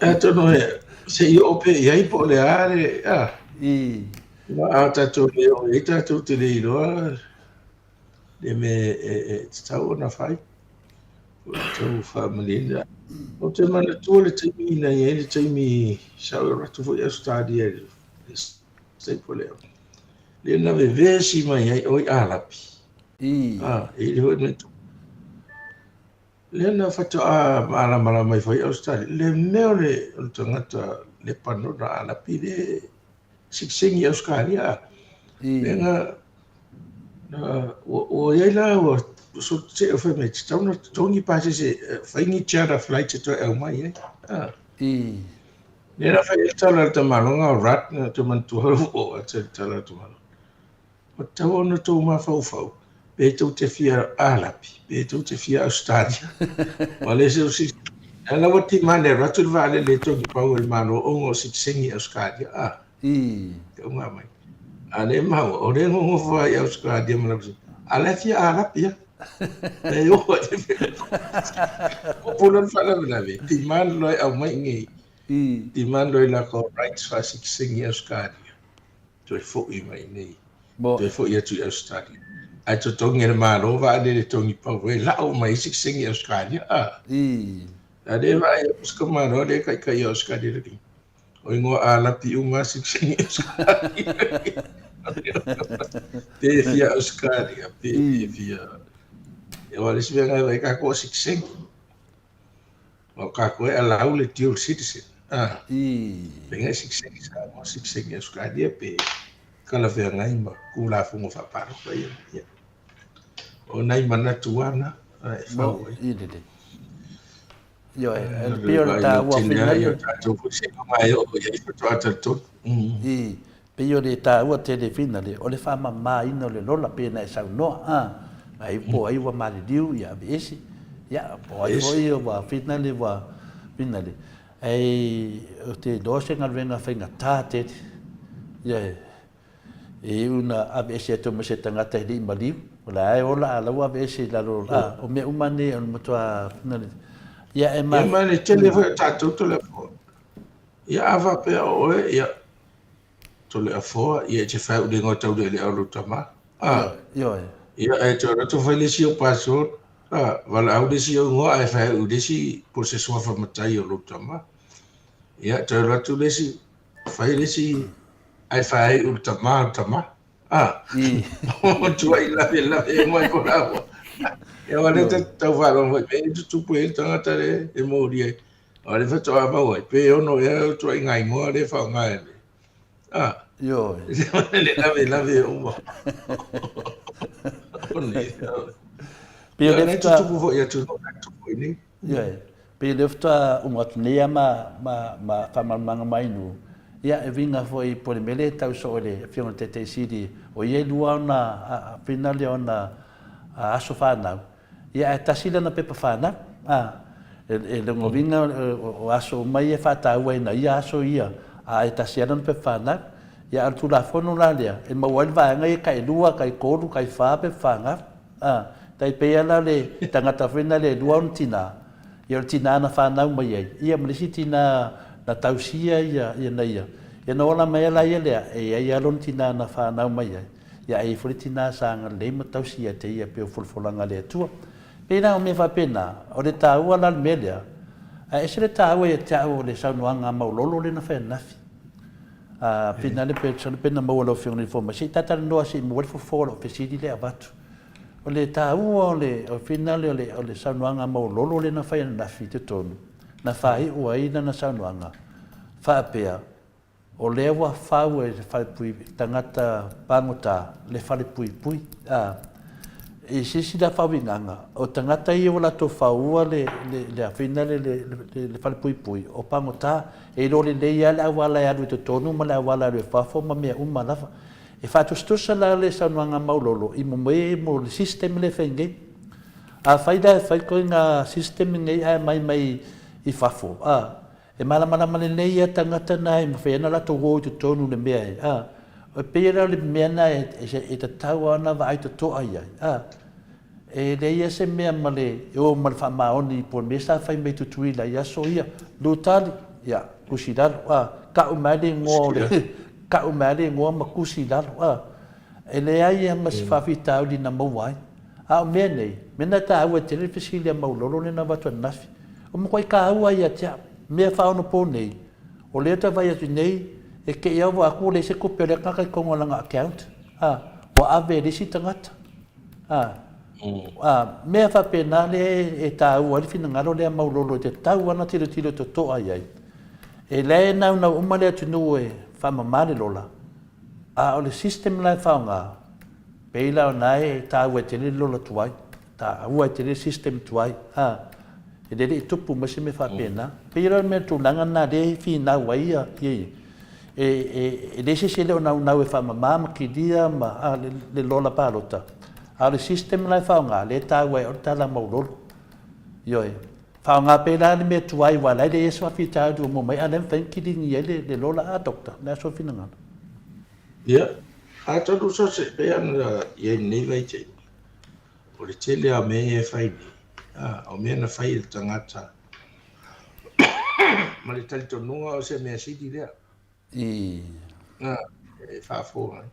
Speaker 5: atonu e Se i oo pea i ai po o le a le, a.
Speaker 4: I.
Speaker 5: A tatou le oo i ai tatou te le iloa le mea e tatau ona fai. Po o le tau faamalieina. Ou te manatua le taimi na i ai le taimi sa ou alu atu foi i Ausetalia i le staple lea. Lea na vevesi mai ai oi Alapi.
Speaker 4: I.
Speaker 5: A, e i ai foi Lea na faatoa malamalama ai foi Ausetalia, le mea o le tagata Lepanona Alapi le sikisengi i Ausetalia. Lea na, ua i ai la, ua se o fai mai, tatau ona totogi pasese, fai ni charter flights e toe aumai ai. Lea na fai ai le tala a le tamaloga o Rudd, na te manatua ua oo atu le tala a le tamaloga. Ua tatau ona outou mafaufau pe tou te fia Alapi, pe tou te fia Ausetalia. Ua le se usi. A la ua timane alu atu le vaalele e togi pau e le Malo ona o sitiseni i Ausetalia. A. Te unga mai. A le maua, o le nonofo ai i Ausetalia ma lau A la e fia Alapi a. E o ai te O pula le faalavelave, timane loa e aumai nei. Timane loa i lakou rights faasitiseni i Ausetalia. Toe foi mai nei. Toe foi atu i Australia. Ae totogi e le Malo vaalele togi pau e lau mai ai sikisengi i Australia. A. A le vaai atu se Malo le taitai o Australia le O ingoa Alapi uma sikisengi i Australia. Pe fia Australia, pe fia. E o le isi mea ngai vai kākou o sikisengi. O kākou e allow le dual citizen. Ah. Pe ngai sikisengi Samoa, sikisengi Australia, pe talafeagai ma Tulafono faapalota ia. Ia. O nai manatu ana e fau ai.
Speaker 4: I lelei. Ioe, e pei o le taua
Speaker 5: whina. Ia tātou foi se mai o ia i whatoa talitonu.
Speaker 4: I, pei o le taua tele whina le, o le whamamāina o le lola pēnā e saunoa, a, ai po ai ua maliliu, ia aveese, ia, po ai foi ua whina le, ua whina le. Ai, o te iloa se galuega faigata tele, ia, e iu ina aveese atu ma se tagata e le i maliu, o la e ola a la ua aveese i lalo, a, o mea uma nei o le matua, whina le, ia e ma.
Speaker 5: Ia ma le tele foi o tatou Tulafono. Ia a faapea o oe, ia, Toleafoa, ia e te whai ule ngoa tau le au tama. A,
Speaker 4: Ioe.
Speaker 5: Ia, e te ora fai le si o passport, a, wala au le si o ngoa, e whai ule si po se suafa matai o lou tama. Ia, te ora tu le si, fai le si, ai whai ule tama, tama. A, o tua i lave, lave, e mai ko rawa. Ia, wale te tau whalong hoi, me e tutupu e tangata le, e mōri e. A le whatoa mau ai, pe ono ea o tua i ngā ingoa le whaonga e le. A.
Speaker 4: Ioe.
Speaker 5: Le lave, lave e uma. O nei.
Speaker 4: Pe o le
Speaker 5: Nei
Speaker 4: whatoa...
Speaker 5: tutupu foi atu no, tutupu i nei.
Speaker 4: Ioe. Pe o le whatoa umu atu nei a ma, ma, ma whamalumanga mai nu. Ia, e winga foi po le mele tau so o le whionga te te siri. O ia lua ona, a, a whina le ona a aso whanau. Ia, ae tasi lana pepa whanau, a, e logovinga o aso uma ia e whaataua ina ia aso ia, a e tasi ana lana pepa whanau. Ia, a o le Tulafono la lea, e maua ai le vaega ia kai lua, kai tolu, kai wha pepa whanau, a, tai pei lava la le tagata foi na le lua ona tina, ia o le tina na whanau mai ai, ia ma le isi tina na tausia ia, ia na ia. Ia na ola mai la ia lea, e i ai lava lona tina na whanau mai ai. Ia ai foi le tina sa agalelei ma tausi ia te ia pei o folafolaga a le Atua. Pei la o mea faapena, o le taua la le mea lea, ae ese le taua ia te au o le saunoaga maulolo lea na fai ananafi. A, finale pe masalo pe na maua lau Afioga i le Fomai, se i talatalanoa se i maua ai le fofo o lau fesili lea e avatu. O le taua o le, o finale o le, o le saunoaga maulolo lea na fai ananafi i totonu, na faaiu ai lana saunoaga, faapea, O lea ua fau e le falepui tagata pagota le falepuipui, a i silasila faauigaga, o tagata ia ua latou faua le, le, le afina le, le, le, le falepuipui, o pagota, e iloa lelei lava le auala e alu i totonu ma le auala e alu i fafo ma mea uma lava. E faatusatusa la le saunoaga maulolo i moe mo le system lea e fai nei. Afai la e fai koe ngā system nei ae aumai mai i fafo, a, E malamalama lelei ia tagata na e mawhai ana latou o i totonu le mea e, a, e pei la o le mea na e, e, e tatau ana vaai totoa i ai, a, e leai ia se mea ma le, e o ma le faamaoni po o le mea sa fai mai Tutuila i aso ia, Lutali, Ia, tusi i lalo, a, tau mai le igoa o le, tau mai le igoa ma tusi i lalo, a. E leai lava ma se faafitauli na maua ai. A o mea nei, mea na taua tele le fesili a Maulolo lea na avatu ananafi. O matuai taua ia te au. Mea faaonopo nei, o lea ou te vaai atu nei, e te i lava atu ua leai se tupe a lea tagata i totonu o lana account, a, ua ave e le isi tagata. A, a, mea faapena lea e taua ai le finagalo lea a Maulolo e tatau lava ona tilotilo totoa i ai. E la e naunau uma le atunuu e faamama le lola, a o le system la e faaaoga, pei la o lena e taua ai tele le lola tuai, taua ai tele le system tuai, a, e le i tupu mai se mea faapena. Pei la o le mea tulaga lena lea e finau ai ia, ia, e, e, e leai se isi e le o naunau e faamama ma kilia ma, a, le, le lola palota, a o le system la e faaaoga, lea e taua ai o le tala maulolo. Ioe. Faaaoga pea la le mea tuai aua la e leai se faafitauli ua maua mai, a o lea e mafai ona kilini ai le, le lola a doctor, o le a sou finagalo?
Speaker 5: Ia, atonu so se pei ona i ai lenei vaitaimi, o le tele lava o mea ia e fai nei, a, o mea na fai e le tagata ma le talitonuga o se mea sili lea.
Speaker 4: I.
Speaker 5: A, e faafofoga ai.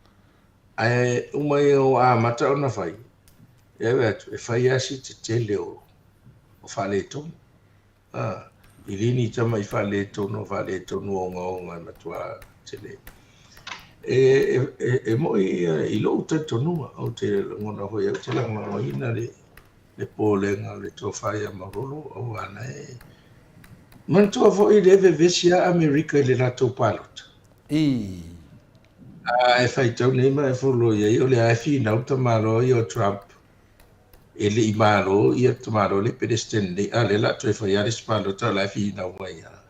Speaker 5: Ae uma ia ua amata ona fai, e ave atu, e fai lava si tetele o, o faaletonu. A, i le ni tama i faaletonu, o faaletonu ogaoga e matua tele. E, e, e, e moi ia i lou talitonuga, ou te lagona foi au te lagolagoina le, le popolega o le tofa ia Maulolo, aua na e manatua foi le vevesi a Amerika i le latou palota.
Speaker 4: I.
Speaker 5: A e faitau nei ma e follow i ai, o lea e finau le tamaloa ia o Trump e le i malo ia tamaloa le Peresetene nei, a o lea o le a toe fai lava le isi palota o la e finau mai lava.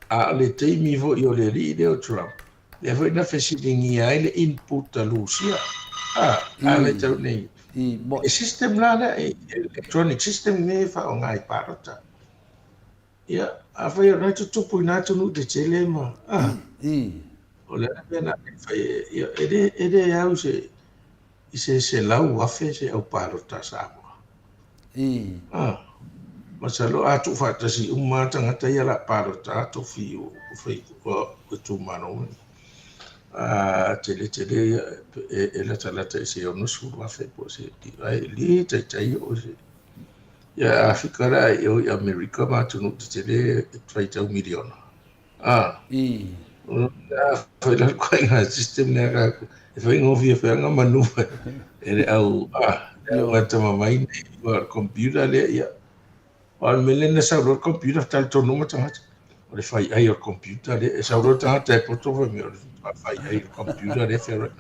Speaker 5: A o le taimi foi o le alii lea o Trump, lea foi na fesiligia ai le input a Lusia. A, a faitau nei. E system la lea, e electronic system nei e faaaoga i palota. Ia, afai o lena e tutupu i na atunuu tetele ma, a, o le a le mea na e fai e, ia, e le, e le au se, i se 100,000 se au palota a Samoa. A, masalo a tuufaatasi uma lava tagata ia o le a palota a tofi o fai o itumalo ma ni. A tele tele ia e, e latalata i se 60,000 po o se, ai le taitai oo se. Ia Afrika la i o i Amerika ma atunuu tetele e faitau miliona. A. A fai la ituaiga system lea ka e faigofie feaga manu e le au a le au atamamai nei ua le computer lea ia. O le mea lea na sau loa le computer talitonu uma tagata. O le fai ai o le computer lea e sau loa le tagata e poto fai mai o le fai ai o le computer lea feoai.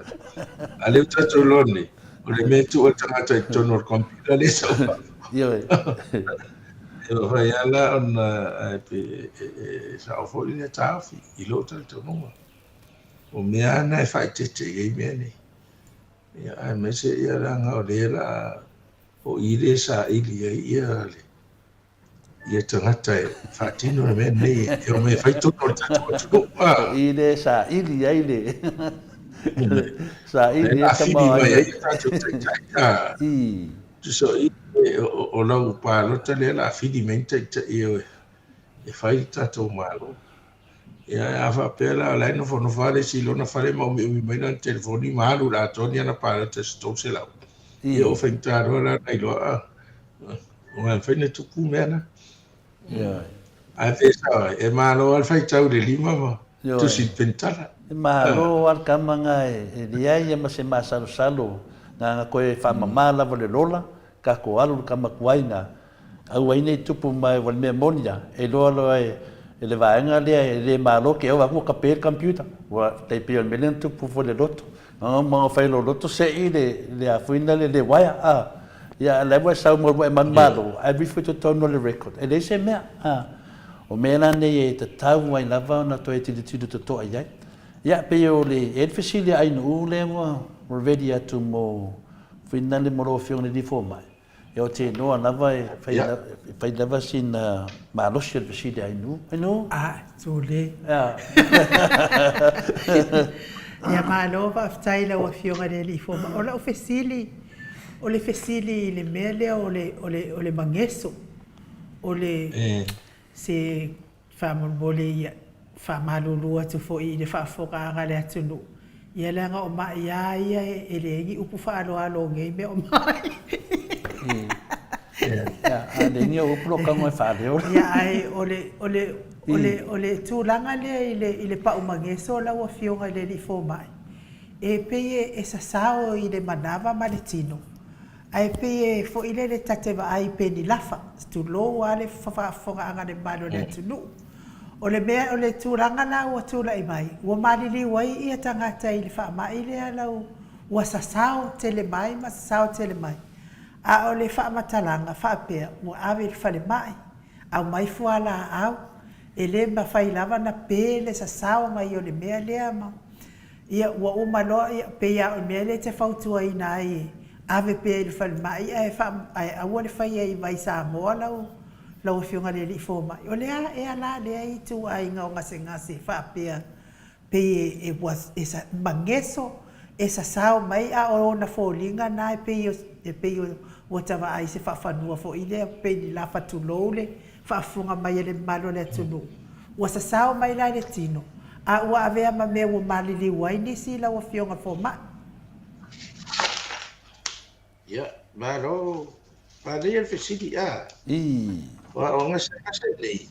Speaker 5: A lea ua tatou iloa nei, o le mea e tuu ai le tagata i totonu o le computer lea e sau
Speaker 4: Ioe.
Speaker 5: E mafai lava la ona e pe e sao foi lea taofi i lou talitonuga. O mea lava na e faaeteete i ai mea nei. Ia, aemaise ia leaga o lea o le a o i lea e saili ai ia le ia tagata e faatino le mea lenei e omai e fai tonu o le tatou atunuu.
Speaker 4: O i lea e saili ai le saili
Speaker 5: ai tamaoaiga. Mai ai tatou taitai.
Speaker 4: I.
Speaker 5: Tusa o i o lau palota lea o le a fili mai ni taitai e e fai le tatou Malo. Ia a faapea la o la e nofonofo lava le isi i lona fale ma umiumi mai lana telefoni ma alu i le atoa ni ana palota se 300. Ia ua faigata loa la ona iloa Ua mafai ona tupu mea na. Ae pe sao ai, e malo lava le faitau i le lima ma tusi i le penitala.
Speaker 4: E malo lava le tama na e leai lava ma se masalosalo na ona toe faamama lava le lola, tatou alu i le tama tuai na aua ai ne i tupu mai, ua le mea moni lava, e iloa loa e le vaega lea e le malo te ova atu ua tape le computer. Ua tai pei o le mea lea na tupu foi i le loto. Ona fai loa loto sei le le afuina le le uaea a ia la ua e sau mo ua e manumalo ae alu ifo i totonu o le record e leai se mea a o mea la nei e tatau ai lava ona toe tilotilo totoa i ai. Ia pei o le e le fesili a Ainuu lea ua ready atu mo fuina le mo lau afioga i le alii fomai. Ia ou te iloa lava e fai, yeah. e fai lava sina malosi o le fesili a Ainu. Ainu?
Speaker 1: Ah, tule. Yeah. Ia malo faafetai i lau Afioga i le Alii Fomai. O lau fesili, o le fesili i le mea lea o le, o le, o le mageso, o le, eh. se Faamolemole ia, faamalulu atu foi i le faafofogaaga a le atunuu, ia leaga o mai lava ia e leai ni upu faaaloalo o nei mea o mai.
Speaker 4: Ia, a leai ni ou upu lou tago e faaleo.
Speaker 1: Ia, ae o le, o le, o le, o le tulaga lea i le, i le pau mageso lau Afioga i le Alii Fomai, e pei e sasao i le manava ma le tino, Ae pei e foi lele ta te vaai pe ni lafa, tulou lava le faafofogaaga a le mamalu o le atunuu. O le mea, o le tulaga la ua tulai mai, ua maliliu ai ia tagata i le faamai lea lau ua sasao tele mai ma sasao tele mai. A o le faamatalaga faapea, ua ave i le falemai, aumai fualaau, e le mafai lava ona pe le sasao mai o le mea lea ma. Ia, ua uma loa, ia, pei lava o le mea lea e te fautuaina ai e ave pea i le falemai ae faa, ae aua le faia i vai Samoa lau, lau Afioga i le Alii Fomai. O le a ea la lea ituaiga o gasegase faapea pei e, e, ua, e sa, mageso, e sasao mai a o ona foliga na e pei o, e pei o, ua ta vaai i se faafanua foi lea pei ni lafa tulou le faafofoga mai a le mamalu o le atunuu. Ua sasao mai la i le tino, a ua avea ma mea ua maliliu ai nisi i lau Afioga Fomai.
Speaker 5: Ia, malo, manaia le fesili, a.
Speaker 4: Ii.
Speaker 5: Aua o gasegase nei,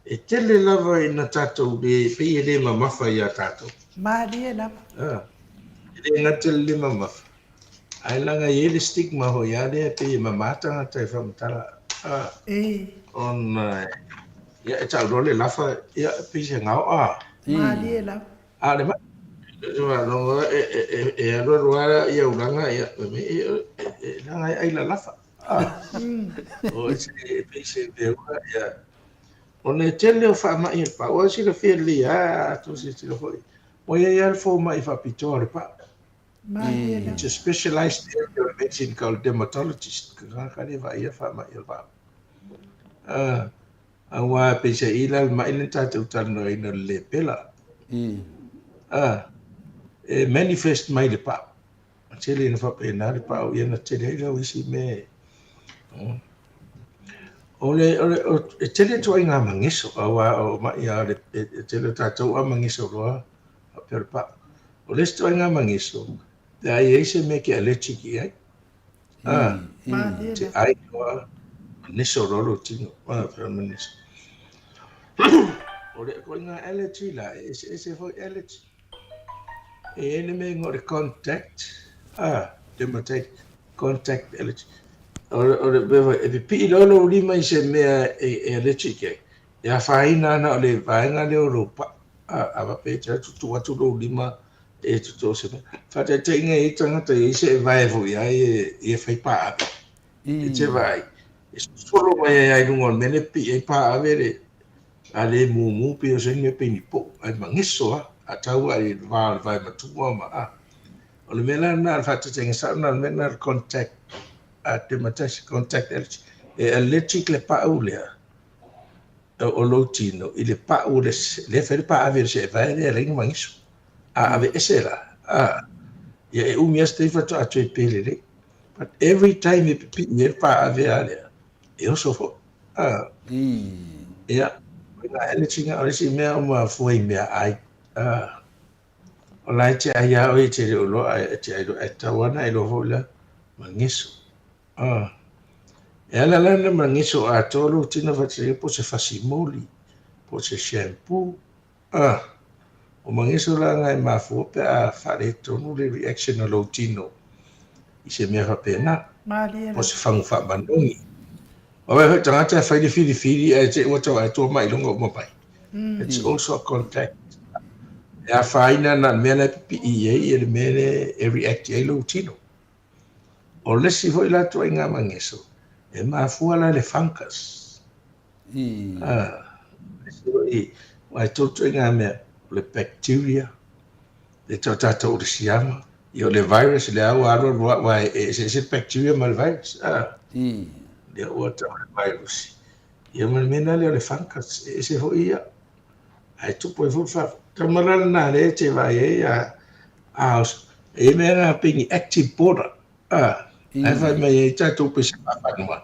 Speaker 5: e tele lava ina tatou le, pei e le mamafa ia tatou.
Speaker 1: Malie lava.
Speaker 5: A, e le gata i le le mamafa, Ae leaga e i ai le stigma foi a lea e pei e mama tagata e faamatala a ona ia e tau loa le lafa ia e pei se gao a.
Speaker 1: Malie lava.
Speaker 5: A o le mai e e e alu alu a ia ulaga ia e leaga e ai lalafa a. O e pei se mea ua ia ona e tele o faamai e pau a silafia lelei a atu silasila foi ua i ai a le fomai faapitoa o le pau. It's a specialized area of medicine called dermatologist. Ka ka le vaai a faamai o le pau. Aua peiseai la le mai le tatou talanoaina o le lepela. E manifest mai le pau. Tele ina faapena le pau ia na tele ai lau isi mea. O le, o le, o, e tele ituaiga mageso, aua o mai a le, e tele o tatou a mageso loa, faapea o le pau. O le isi ituaiga mageso, pe a i ai se mea e te allergic i ai. Ah, te ai loa, mageso loa lou tino. Ah, pea mageso. O le ituaiga allergy la, e eseese foi allergy. E i ai le mea e igoa o le contact, ah, dermatitis, contact allergy. O le, o le mea foi, e pipii loa lou lima i se mea e, e allergic ai, e afaina ana o le vaega lea o lou pau. A, a faapea e te atu tuu atu lou lima e toto se mea. Faataitaiga e i ai tagata e i ai se vae foi ai e, e fai paave. E te vaai, e sosolo mai ai i luga o le mea lea e pipii ai paave le, a le mumu pei o se mea pei ni po'u, ae mageso lava, a tau lava i le va o le vae matua ma a. O le mea la lena, o le faataitaiga sao lena o le mea lena o le contact dermatitis, contact allergy. E allergic le pau lea o lou tino i le pau o le, lea e fai le paave o le seevae lea e ala ai ona mageso. A aveese la, a, ia e umi lava se taimi faatoa toe pe lelei. But every time e pipii ai le paave a lea, e oso foi. A, ia, o ngā allergy ngā, o le isi mea o mafua i meaai. A, o la e te ai lava oe e te le o iloa ae te ai loa, ae tatau lava ona e iloa foi la mageso. A, e ala la ona mageso atoa lou tino faatasi po o se fasi moli, po o se shampoo. A, o mageso la na e mafua pe a faaletonu le reaction o lou tino i se mea faapena,
Speaker 1: Malie
Speaker 5: po o
Speaker 1: lava.
Speaker 5: se fagu faamanogi. Aua foi tagata e fai le filifili ae te i ua tau atoa mai luga uma mai. It's also a contact. E afaina ana le mea la e pipii ai ia le mea lea e react i ai lou tino. O le isi foi la ituaiga mageso, e mafua la i le fungus. Ah, aua e tolu ituaiga mea, o le bacteria, le tau tatou o le siama, ia o le virus, lea ua alu alu aua e eseese le bacteria ma le virus. Ah, lea ua tau le virus. Ia ma le mea la lea o le fungus, e ese foi ia. Ae tupu ai foi le faa... Tama la lena lea e te vaai ai a, a, e i ai mea na pei ni active border. A, ae fai mai ai tatou pei se faafanua.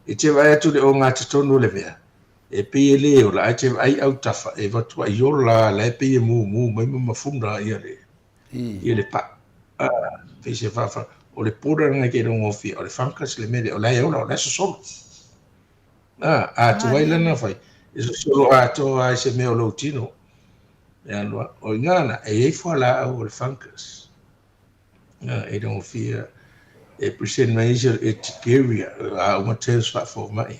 Speaker 5: E te vaai atu i le ogatotonu o le mea, E pei e lē ola ae te vaai autafa e matuaʻi ola la e pei e mumu mai ma mafuna ia le ia le paʻu a pei se faafa o le powder lena e te iloa o le fungus le mea lea o la e ola o la e sosolo a a tuai lana fai e sosolo atoa ai se mea o lou tino e aloa o iga la e iai fualaau o le fungus e iloa e present mai isi o le urticaria a uma terms faafomaʻi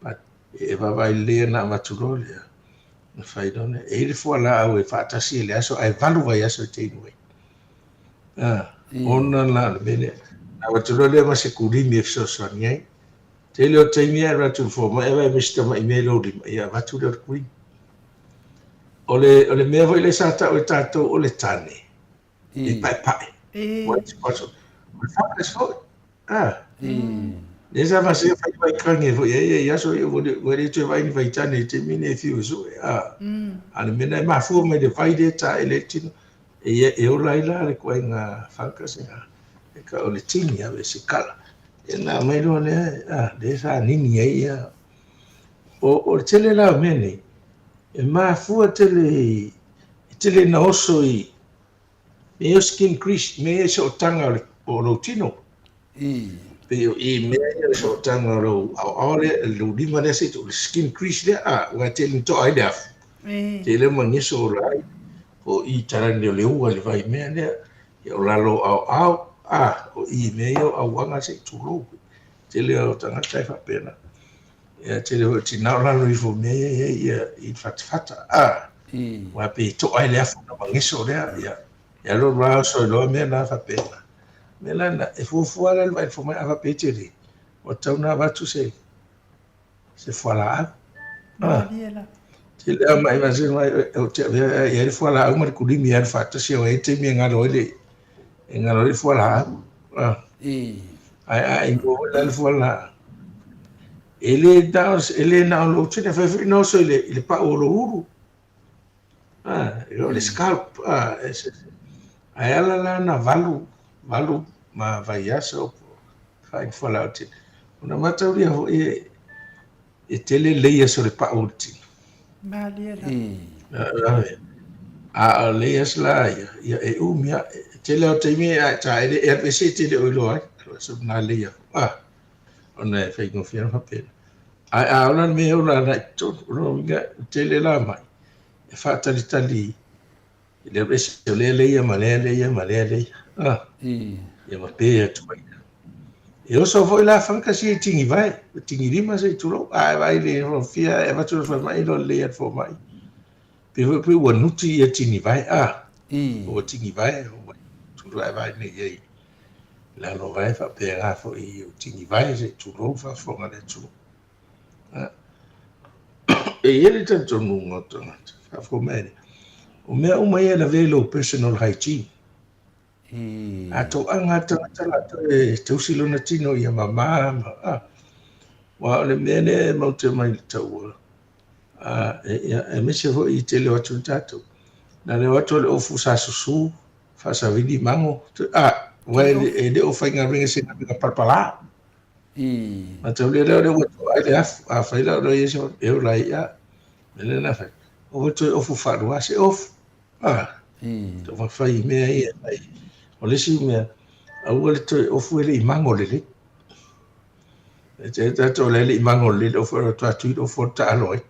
Speaker 5: but e vaavaai lelei ana avatu loa lea na fai loa lea e i ai le fualaau e faatasi e le aso ae 8 vaiaso e te inu ai ona la o le mea lea avatu loa lea ma se kulimi e fesoasoani ai tele o taimi e alu atu i le fomai e vaai mai se tamaʻi mea i lou lima ia avatu lea o le kulimi o le mea foi lea sa taʻu e tatou o le tane e paepae white spots o le fungus foi lea sa faasea fai vaikage foi ai i aso ia ua le toe vaai ni vaitane i taimi nei e fiu e sue a le mea na e mafua mai le vai lea taele ai le tino e ola ai la le ituaiga fungus e ka o le tini a versicolor e na mai loa lea lea sa nini ai ia o le tele la o mea nei e mafua tele e tele na oso i mea o skin crease mea ia sootaga o lou tino pei o i mea ia le sootaga o lou aoao lea lou lima lea se le skin crease lea ua e tele na toa ai le afu tele mageso o la ai o i talani o le ua le vai mea lea ia o lalo aoao o i mea ia o auaga se i tulou tele o tagata e faapena ia tele foi tinā o lalo ifo mea ia ia ia i fatafata ua pe toa ai le afu na mageso lea ia e alo la oso i loa mea na faapena mea la na e fuafua la le vaai fomai a faapea tele ua tatau na avatu se fualaau tele a mai masini mai o te avea i ai le fualaau ma le kulimi e alu faatasi aua e i ai taimi e galo ai le e galo ai le fualaau ae a inu foi la le fualaau e le na o lou tino e fai foi na oso i le pau o lou ulu o le scalp ae ala la na 8 ma vaiaso fai fualaau tele ona mataulia foi e tele layers o le pau o le tino
Speaker 1: Malie
Speaker 5: la. A o layers la ia e umi a tele o taimi a taele e alu ese tele o iloa ai so na layer ona e faigofie ona faapena ae a ola le mea e ola agai i totonu o lona uiga tele la mai e faatalitali i le alu ese o lea layer ma lea layer ma lea layer ia ma pe atu ai e oso foi la fungus ia i tigivae tigilima se i tulou a e vaai le fia e avatu le falemai loa lelei atu fomai pe foi pe ua nuti ia tigivae ua tigivae tulou e vaai nei ai lalo vae faapena foi o tigivae se i tulou faafofoga le atunuu e i ai le talitonuga o tagata faafofoga mai lea o mea uma ia e lavea i lou personal hygiene a toaga tagata latou e tausi lona tino ia mamā ma aua o le mea lea e matou te omai i le taua aemaise foi i tele o atu tatou na le o atu o le ofu sa susu faasavili mago ua e le o faigaluega se galuega palapala mataulia lea o lea ua toa ai le afu a fai la o lea ia se e ola ai ia mea lea na fai o toe ofu faalua se ofu taumafai fai mea ia fai o le isi mea aua le toe ofu e le i mago lelei e te tatou le i mago lelei le ofu e atu i le ofu o le taalo ai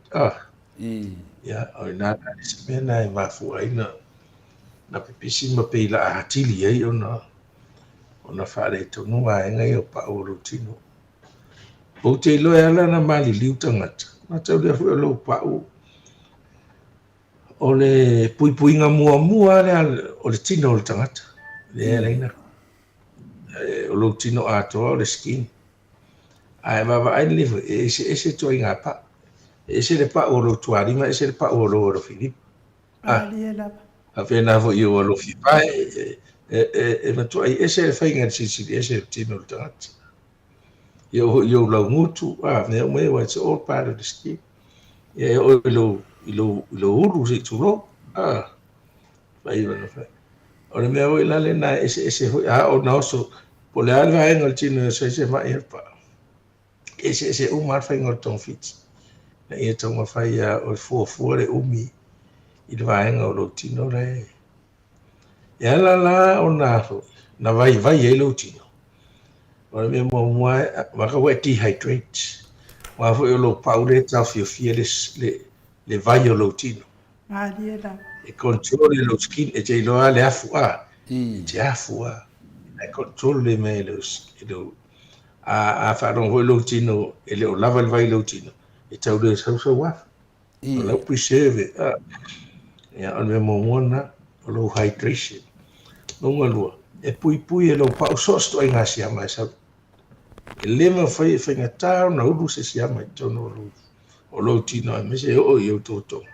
Speaker 5: ia o ina la le isi mea na e mafua ai na pipisi ma pei la atili ai ona faaletonu vaega ia o pau o lou tino ou te iloa e ala na maliliu tagata mataulia foi o lou pau o le puipuiga muamua lea o le tino o le tagata lea e laina o lou tino atoa o le skin ae vaavaai lelei foi e eseese ituaiga pau e ese le pau o lou tualima ese le pau o lou alofilima
Speaker 1: Malie lava.
Speaker 5: faapena foi i ou alofi vae e matuai ese le faiga le silisili ese le tino o le tagata ia oo i ou laugutu mea uma ia it's all part of the skin ia e oo i lou ulu se i tulou fai ona fai o le mea foi la lena e eseese foi a oo na oso po o le a le vaega o le tino e oso ai se maʻi o le pau e eseese uma lava le faiga o le togafiti. Ina ia taumafai ia oe fuafua le umi i le vaega o lou tino la e. E ala la ona na vaivai ai lou tino. O le mea muamua aua ua e dehydrate. Aua foi o lou pau lea e taofiofia le vai o lou tino.
Speaker 1: Malie la.
Speaker 5: E control e lou skin, e te iloa le afu a. E te afu a. E control le mea e lou a faalogo foi lou tino, e le o lava le vai i lou tino, e tau le sausau afu. O lau preserve, a. Ia, o le mea muamua lena, o lou hydration. Lona lua, e puipui e lou pau so o se ituaiga siama e sau. E le mafai e faigata ona ulu se siama i totonu o lou tino aemaise e oo i ou totogo.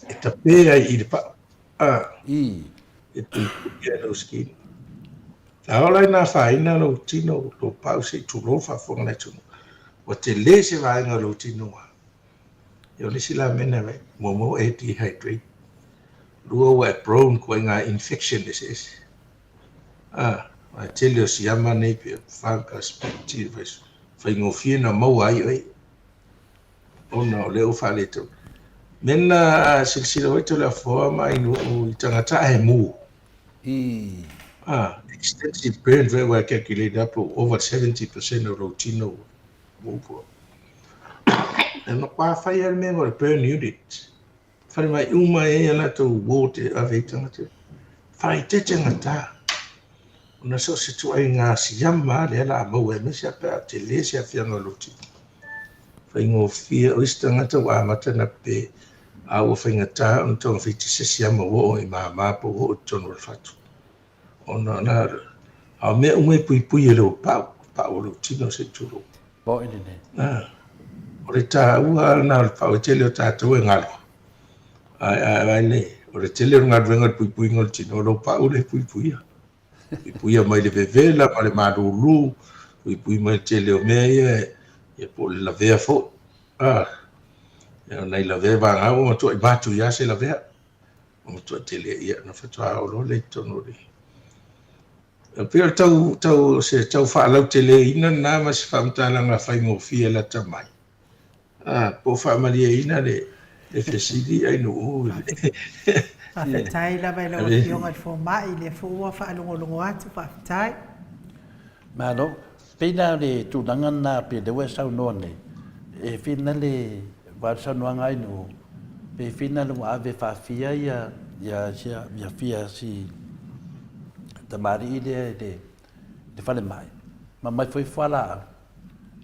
Speaker 5: E tape ai i le pau. A. E puipui ai lou skin. A oo la ina afaina lou tino, lou pau se i tulou le faafofoga a le atunuu, ua tele se vaega o lou tino ua. Ia o le isi la mea na vaai, muamua ua e dehydrate, lua ua e prone ituaiga infection eseese. A, aua e tele o siama nei pei o fungus, bacteria, faigofie ona maua ai oe ona o lea ua faaletonu. Mea na a silasila foi Toleafoa ma Ainuu i tagata ae mu. Ah, extensive burn foi ua calculate up over 70% o lou tino ua mu po. E matua fai lava le mea o le burn unit. Falemai uma e i ai a latou ward e ave ai tagata. Faaeteete gata. Ona so o se ituaiga siama lea o le a maua aemaise lava pe a tele se aafiaga o lou tino. Faigofie o isi tagata ua amata ona pe a ua faigata ona togafiti se siama ua oo i mama po ua oo i totonu o le fatu. Ona na, a o mea uma e puipui e lou pau, pau o lou tino se i tulou.
Speaker 4: Po'i lenei.
Speaker 5: Ah, o le taua lena o le pau, e tele o tatou e galo. Ae, ae, ae le, o le tele o le galuega o le puipuiga o le tino, o lou pau lea e puipuia. Puipuia mai le vevela ma le malūlū, puipui mai le tele o mea ia, ia po o le lavea foi. Ah, ia o nai lavea vagā ua matuai matuia se lavea. Ua matuai tele, ia ona faatoa oo loa lea i totonu o le. E pei o le tau, tau, se tau faalauteleina lena ma se faamatalaga faigofie lata mai. Ah, po o faamalieina le, le fesili Ainuu.
Speaker 1: Faafetai lava i lau Afioga i le Fomai, lea foi ua faalogologo atu, faafetai.
Speaker 4: Malo. Pei la o le tulaga lena pei o lea ua e saunoa nei, e fina le, aua o le saunoaga a Ainuu, pe fina le ua ave faafia ia, ia, ia fia si tamalii lea i le falemai, ma aumai foi fualaau,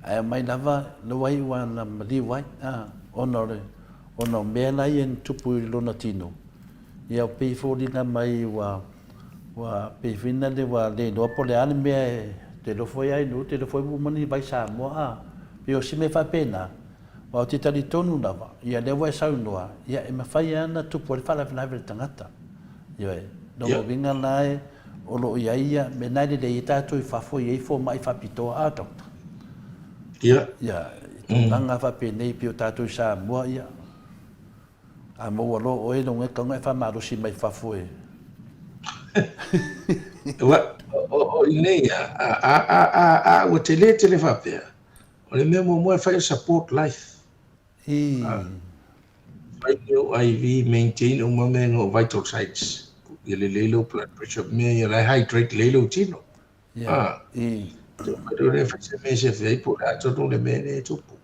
Speaker 4: ae aumai lava le ai ua na maliu ai, a, ona o le, ona o mea la ia na tupu i lona tino, ia pei e foliga mai ua, ua pei foi lea ua le iloa po o le a le mea e te iloa foi ai nuu, te iloa foi ua uma ni vai Samoa, a, pei o si mea faapena, aua ou te talitonu lava, ia lea ua e saunoa, ia e mafai lava ona tupu ai le faalavelave i le tagata. Ioe, lona uiga la e, o lo o i ai ia mea na e lelei ai tatou i fafo e i ai fomai faapitoa, a doctor?
Speaker 5: Ia.
Speaker 4: Ia, i tulaga faapenei pei o tatou i Samoa, ia, a maua loa oe lona e tatau ona e faamalosi mai fafo e.
Speaker 5: Ua, o i nei, a ua tele tele faapea, o le mea muamua e fai o support life. Fai lou IV, maintain uma mea o vital signs. Ia lelei lou blood pressure, mea ia la e hydrate lelei lou tino. Te whai fai se mea se fai po o le a tonu le mea lea e tupu.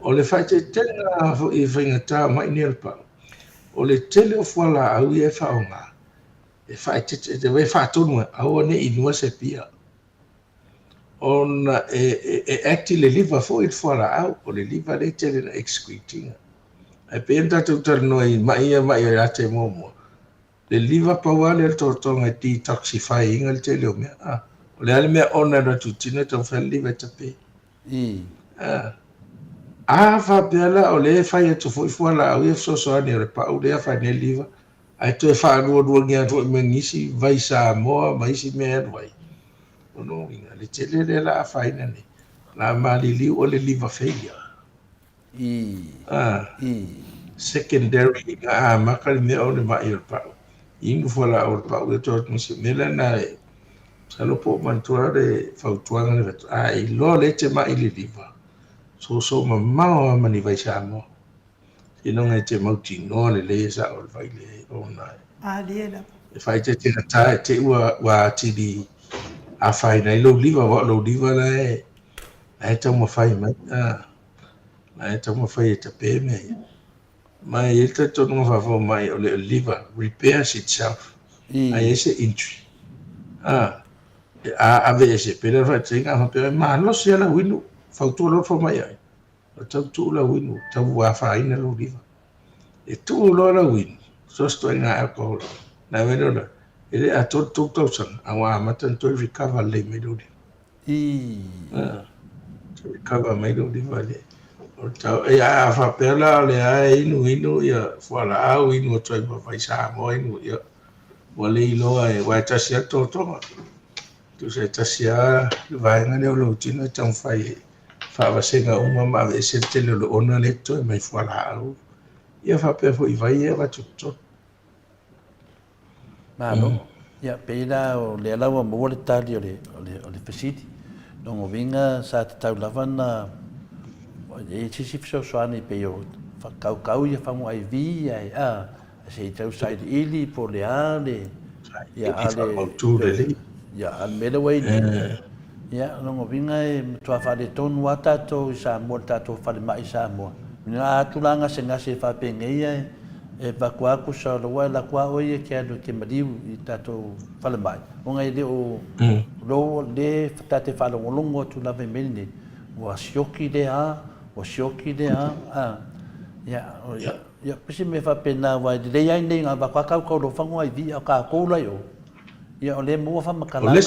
Speaker 5: O le faaeteetega foi e faigata mai nei o le pau, o le tele o fualaau ia e faaaoga, e faaeteete, e faatonu ai, aua ne i inua se pia. Ona e act i le liver foi le fualaau, o le liver lea e tele ina excrete ina. Ae pei ona tatou talanoa i mai ia mai o late muamua, le liver pau lava lea o le totoga e detoxify ina le tele o mea. Ah, o le a le mea ona e alu atu i tino e taumafai le liver e tape. A faapea la o lea e fai atu foi fualaau ia fesoasoani o le pau lea fai nei le liver, ae toe faalualuagia atu foi ma nisi vai Samoa ma isi mea e alu ai. O lona uiga, le tele lea la afaina nei, la maliliu o le liver failure. Secondary na amata le mea o le mai o le pau. Inu fualaau o le pau ia toe atu nisi. Mea la na e, masalo po o manatua le fautuaga le fai atu, a e iloa lea e te mai i le liver. Soosoo mamao lava ma ni vai Samoa. Seiloga e te mautinoa lelei e sao o le vai lea ona
Speaker 1: Malie lava.
Speaker 5: e faaeteetegata e te i ua atili afaina ai lou liva, aua o lou liva la e la e taumafai mai, a, la e taumafai e tape mea ia. Ma e i ai le talitonuga faafomai o le liver repairs itself, a i ai se injury, a, a aveese pea le faataitaiga a faapea e malosi lava lau inu, fautua loa le fomai ia oe, ua tau tuu lau inu, tau afaina lou liver. E tuu loa lau inu, so o se ituaiga alcohol, ona e vaai loa, e le atoa le 3 tausaga, a ua amata ona toe recover lelei mai lou liver. Toe recover mai lou liver le. O tau, e a faapea la o lea e inu inu ia fualaau inu atu ai ma vai Samoa inu ia ua le iloa e aua e tasi lava le totoga. Tusa e tasi lava le vaega lea o lou tino e taumafai e faavasega uma ma aveese le tele o le ona lea e totoe mai fualaau. Ia faapea foi i vai ia e avatu i totonu.
Speaker 4: Malo. Ia, pei la o lea la ua maua le tali o le, o le, o le fesili. Lona uiga sa tatau lava na i ai se isi fesoasoani pei o kaukau ia fagu IV ae a, se i tau sailiili po o le a le, ia a le,
Speaker 5: Faamautu lelei.
Speaker 4: ia a le mea lea ua i ai nei. Ia, o lona uiga e matua faaletonu lava tatou i Samoa, le tatou falemai i Samoa. A atu la gasegase faapenei ae E avatu atu sa o ua e alu atu lava oe ia e te alu e te maliu i tatou falemai, ona e le o lo le ta te faalogologo atu lava i mea nei, ua sioki lea a, ua sioki lea a, ia, ia, pei se mea faapena aua e lelei lava i inei na avatu lava kaukau loa fanu IV, a o tatou la i o, ia o lea e maua faamatalaga.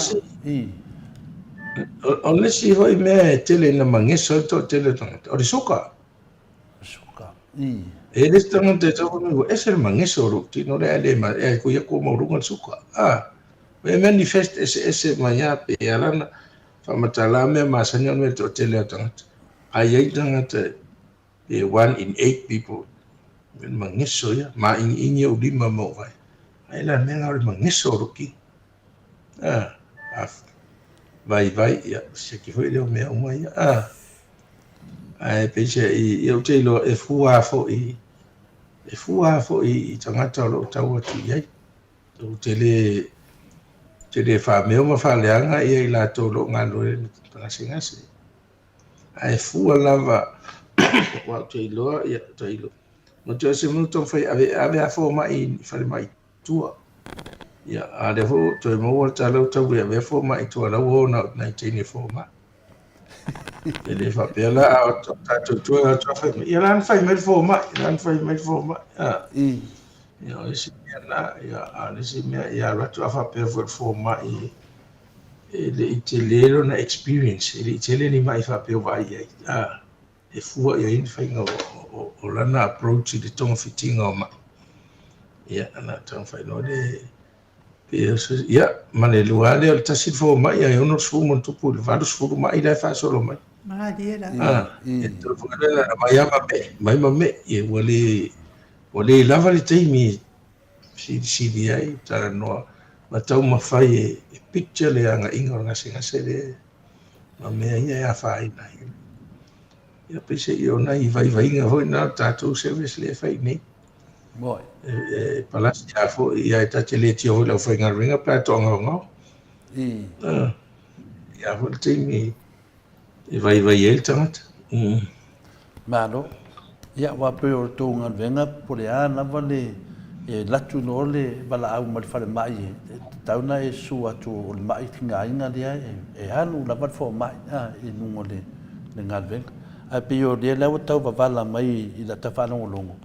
Speaker 5: O le isi foi mea e tele ina mageso ai le toatele o tagata, o le suka.
Speaker 4: Suka. I.
Speaker 5: E le isi tagata e tau fai mai ua ese le mageso o lou tino lea ae le ma e kui atu ua maualuga le suka. A, e manifest eseese mai lava pe ala ona faamatala mea masani ona mea toatele o tagata. A i ai tagata pe one in eight people le mageso ia, maʻigiʻigi ou lima ma ou vae. Ae la mea na o le mageso o lou tino. A, a vaivai, ia, siaki foi lea o mea uma ia. A, Ae peiseai, ia ou te iloa e fua foi, e fua foi i tagata o lo o tau atu i ai. Ou te le, te le faameo ma faaleaga ia i latou o lo o galulue ma gasegase. Ae fua lava, aua ou te iloa, ia, ou te iloa. Ma toe se mea taumafai e ave, ave a fomai i falemai i tua. Ia, a lea foi ua toe maua le tala ua tau le avea fomai i tua, la ua o na o nai teine fomai. E le faapea la, a o tatou tua e o atu a fai mai, ia la na fai mai le fomai, la na fai mai le fomai. A, ia o isi mea na, ia, a o le isi mea, ia alu atu a faapea foi le fomai, e le i tele lona experience, e le i tele ni mai faapea ua vaai i ai. A, e fua i ai le faiga o lana approach i le togafitiga o mai. Ia, ona taumafai loa lea e, ia, ma le lua lea o le tasi le fomai ae 60 ma ono tupu i le 80 mai la e faasolo mai.
Speaker 1: Malie la.
Speaker 5: Ah, e toe foi lea na mai lava ma me'i, mai ma me'i, ia ua le lava le taimi e silisili ai, talanoa ma taumafai e picture le agaiga o le gasegase lea ma mea ia e afaina ai. Ia peiseai o nai vaivaiga foi na o le tatou service lea e fai nei.
Speaker 4: Moi.
Speaker 5: E palasi lava foi, ia e ta te le tio foi i le aufaigaluega pe a toagaogao. Ia foi le taimi e vaivai ai le tagata.
Speaker 4: Malo. Ia, aua pei o le tou galuega po o le a lava le e alu atu loa le valaau mai le falemai e tatau ona e susu atu o le ma'i tigaina lea e alu lava le fomai i luga o le galuega. Ae pei o lea la ua tau vavala mai i lata faalogologo,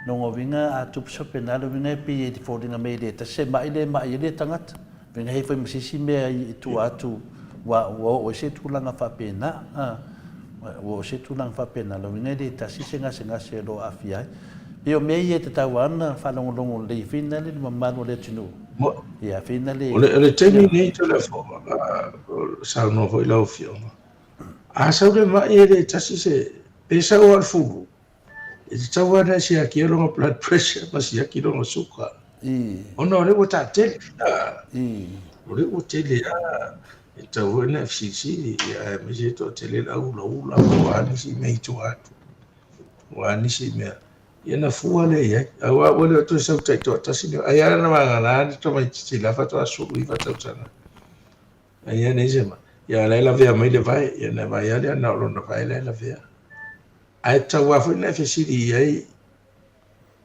Speaker 4: lona uiga a tupu se faapena, lona uiga e pei e foliga mai e le tasi se ma'i lea e ma'i ai le tagata. Mea e fai ma se isi mea i tua atu ua oo ai se tulaga faapena. Ua oo se tulaga faapena, lona uiga e le tasi se gasegase o lo o aafia ai. Pei o mea ia e tatau lava ona faalogologo lelei fina le mamalu o le atunuu. Ia, fina le...
Speaker 5: O le taimi nei Toleafoa, saunoa foi lau Afioga, a sau le mai e le tasi se, pe sau lava o le fulu, E tatau lava ona e siakia lona blood pressure ma siaki lona suka. Ona o lea ua taatele. O lea ua tele lava. E tatau foi ona e fesilisili, ia aemaise le toatele le au ulaula po o a nisi mea i tua atu, po o a nisi mea, ia ona fua lea i ai. Aua ua le o toe sau taitoatasi le, ai lava na vagana le tamaitiiti la faatoa 19 tausaga. Ai ia nei se ma, ia la e lavea mai le vae, ia na vaai lava lea na o lona vae la e lavea. Ae tatau lava foi ona e fesili i ai,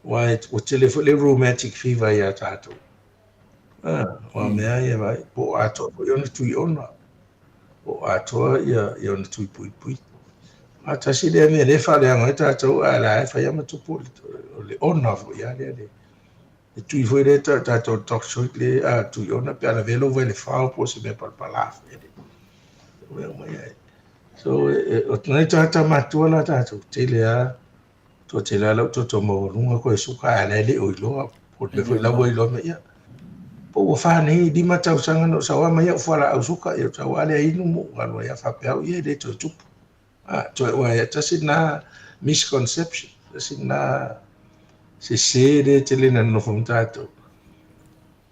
Speaker 5: aua ua tele foi le rheumatic fever ia tatou. Aua mea ia vai, po o atoa foi ona tui ona, po o atoa ia, ia ona tui puipui. A tasi lea mea lea e faaleaga ai tatou, ae la e fai lava ma tupu o le ona foi lava lea, le tui foi lea e tatou toxoid le a tui ona pe a lavea lou vai i le fao po o se mea palapala foi le mea uma ia. So, o nai tagata matutua la tatou, tele lava Toatele lava lau toto maualuga koe suka ae la e le o iloa po o le mea foi la ua iloa mai ia. Po ua fa nei lima tausaga na ou sau lava mai au fualaau suka ia ou sau lava lea inu ma ou alu ai lava faapea au ia e le toe tupu. A toe ua e tasi lena misconception, tasi lena sese lea e tele ina nonofo ma tatou.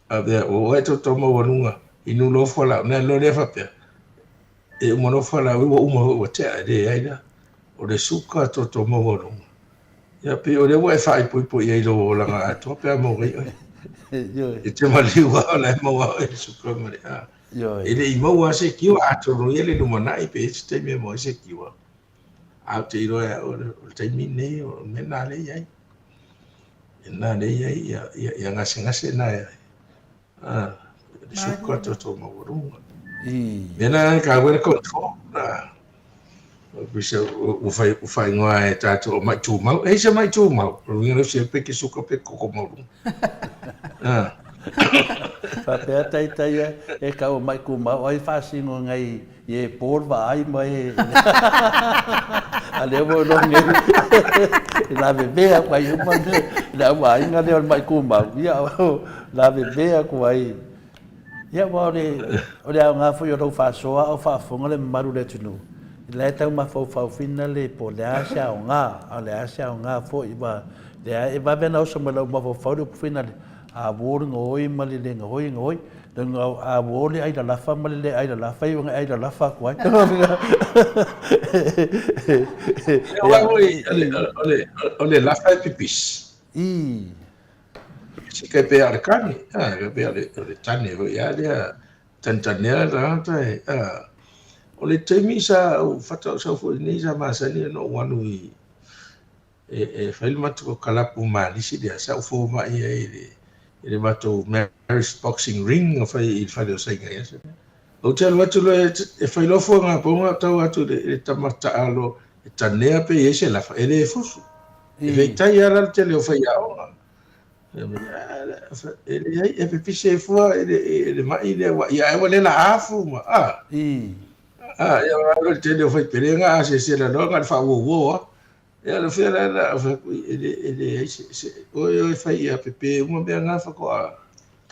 Speaker 5: Faapea, ua ua e toto maualuga, inu loa fualaau, ona alu loa lea faapea, e uma loa fualaau ua uma foi ua tea, e leai la. O le suka toto maualuga. Ia pei o lea ua e faaipoipo i ai i lou olaga atoa pe a maua ai oe. E te maliu lava o la e maua oe le suka ma le a. E le i maua lava se kiwa, atonu ia le lumanai pe i ai se taimi e maua ai se kiwa. A ou te iloa e au o le taimi lenei o le mea lena lea e i ai. Lena lea e i ai ia, ia, ia gasegase na e, a, le suka toto maualuga. Mea na e taua le control. A, pei ua fai, ua faaigoa e tatou o mai tumau. E i se mai tumau. O le uiga lea o se pe ke suka pe koko maualuga. A.
Speaker 4: Faapea taitai e tau o mai tumau ai faasino ngai Ye Paul vaai ma e a lea ua iloa nei e lavevea aku ai uma le au aiga lea o le maʻi tumau, ia lavevea aku ai. Ia aua o le o le aoga foi o lou faasoa a o faafofoga le mamalu o le atunuu, la e tau mafaufau finale po o le a se aoga, a o le a se aoga foi aua lea e vave ona oso mai lou mafaufau le upu finale, a uo le gaoi ma le le gaoi, gaoi. A uo le ai lalafa ma le le ai lalafa, iu ina ai lalafa atu ai.
Speaker 5: O le lafa e pipisi. Pipisi kai pei a o le kane. Kai pei o le tane foi a lea tanitanea le tagata e. O le taimi sa ou faatoa sau foi nei sa masani ona ou alu i e fai le matou kalapu malisi lea, sa ou fomai ai i le, i le matou Marist Boxing Ring na fai i le fale o Saina i aso lea. Ou te alu atu loa e fai loa fuaga poga, tau atu i le, i le tama taalo e tanea pe i ai se lafa, e le fusu. E feitai lava la le tele o faiaoga. E leai, e pepisi ai fua i le, i le mai lea, ua, ia, ai ua le la afu ma, a. A, ia, o le tele o faipelega a sesela loa, na o le faauouo lava. Ia le fea la la fai atu e le e leai se se oe oe fai ia pepe uma mea na faatoa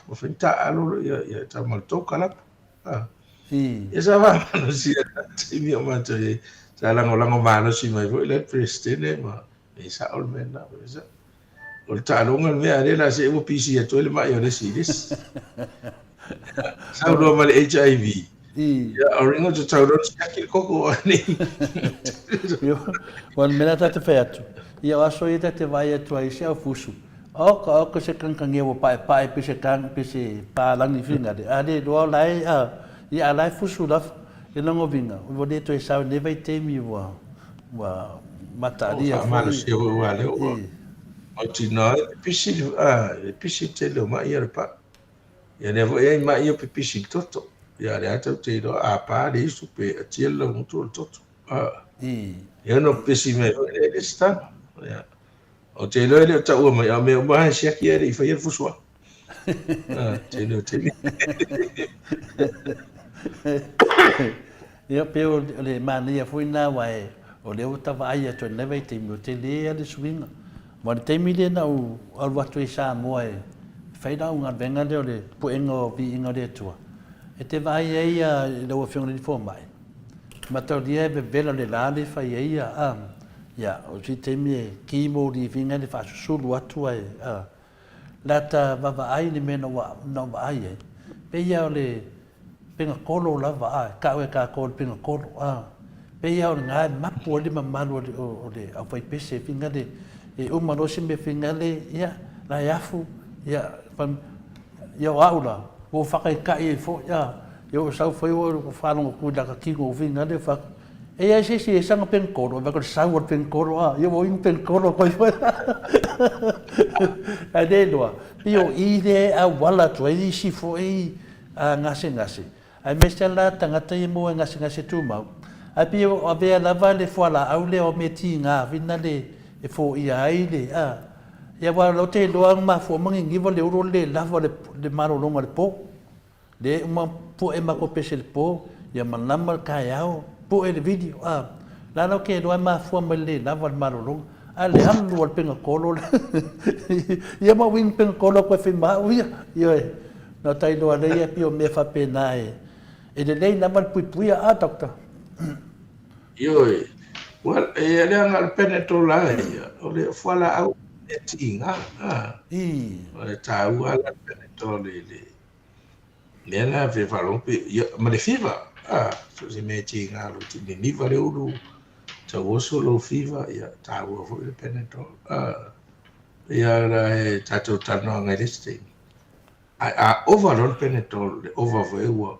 Speaker 5: ua fai ni taaalo loa ia ia tama le tou kalapa. Ah. Ia sa faamalosi ia taimi o matou i ai. Sa lagolago malosi mai foi la le Peresetene ma e sao le mea lena. E sao. O le taaloga le mea a lea la se ua pisi atu ai le mai o le isi i le isi. Sau loa ma le HIV. Ia, o ringo te tau loa siaki le koko o nei.
Speaker 4: Ua le mea la ta te fai atu. Ia o aso ia ta te vaai atu ai i se au fusu. Oka oka se kangkangea ua paepae pe se kang pe se palangi fingale. A le loa o la e a ia a la e fusu lava. E logoviga ua le toe sau i lenei vaitaimi ua ua mataalia foi.
Speaker 5: Faamalosia foi aua lea ua mautinoa ai le pipisi le pipisi le tele o mai ia le paa. Ia lea foi e i ai mai ia pipisi i le toto. Ia lea tatou te iloa a pa le isu pe atia le laugutu o le toto. Ia ono pipisi mai foi lea i le isi tala. Ia. Ou te iloa e le o taua mai, a o mea uma lava e siaki ae le i faia le fusuaga. Tele o taimi.
Speaker 4: Ia, pei o le manaia foi lena aua o lea ua ta vaai atu i lenei vaitaimi, ua tele lava le suiga. Aua o le taimi lea na ou alu atu ai i Samoa e fai lau galuega lea o le puega o viiga o le Atua, e te vaai ai i lau Afioga i le Fomai, mataulia e vevela le la lea e fai ai a, ia, o se taimi e ki moli viga le faasusulu atu ai, a, lata vaavaai i le mea na ou vaai ai, pei lava o le. pegakolo lava a, e ta'u e tatou o le pegakolo a. Pei lava o lena e mapu ai le mamalu o le aufaipese finagale e uma loa se mea finagale ia la e afu ia ia o a'u la ua ou faataita'i ai foi a, ia ua ou sau foi ua faalogo atu i lata tino finagale ou fai atu, e i ai se isi e saga penitolo? Vaai atu i le sau o le penitolo a, ia ua inu penitolo atu ai foi. Ae le iloa, pei o i lea e auala atu ai isi foi gasegase, aemaise lava la tagata ia e maua i gasegase tumau, ae pei e avea lava le fualaau lea o mea tiga foi lea e foia ai le, a, ia aua o lea ou te iloa na mafua uma niniva le ulu o le le lava o le malologa i le po. Lea e uma pue matou pese i le po, ia malama le taeao, pue le vili, a, la la ou te iloa e mafua mai le le lava o le malologa. A le alu a le pengatolo le, ia ma uiga pengatolo atu e fai ma au ia, ioe. Na ta iloa lea ia pei o mea faapena e, e lelei lava le puipuia, a doctor?
Speaker 5: Ioe. Well, e leaga o le Panadol lava ia, o le fualaau e tiga, a.
Speaker 4: I.
Speaker 5: O le taua la le Panadol i le mea lena pe faalogo pe, ia, ma le fiva, a, so o se mea e tiga lou tino, niniva le ulu, tauoso lou fiva, ia, taua foi le Panadol, a. Ia la e tatou talanoaga i le isi taimi. Ae a ova loa le Panadol, le ova foi ua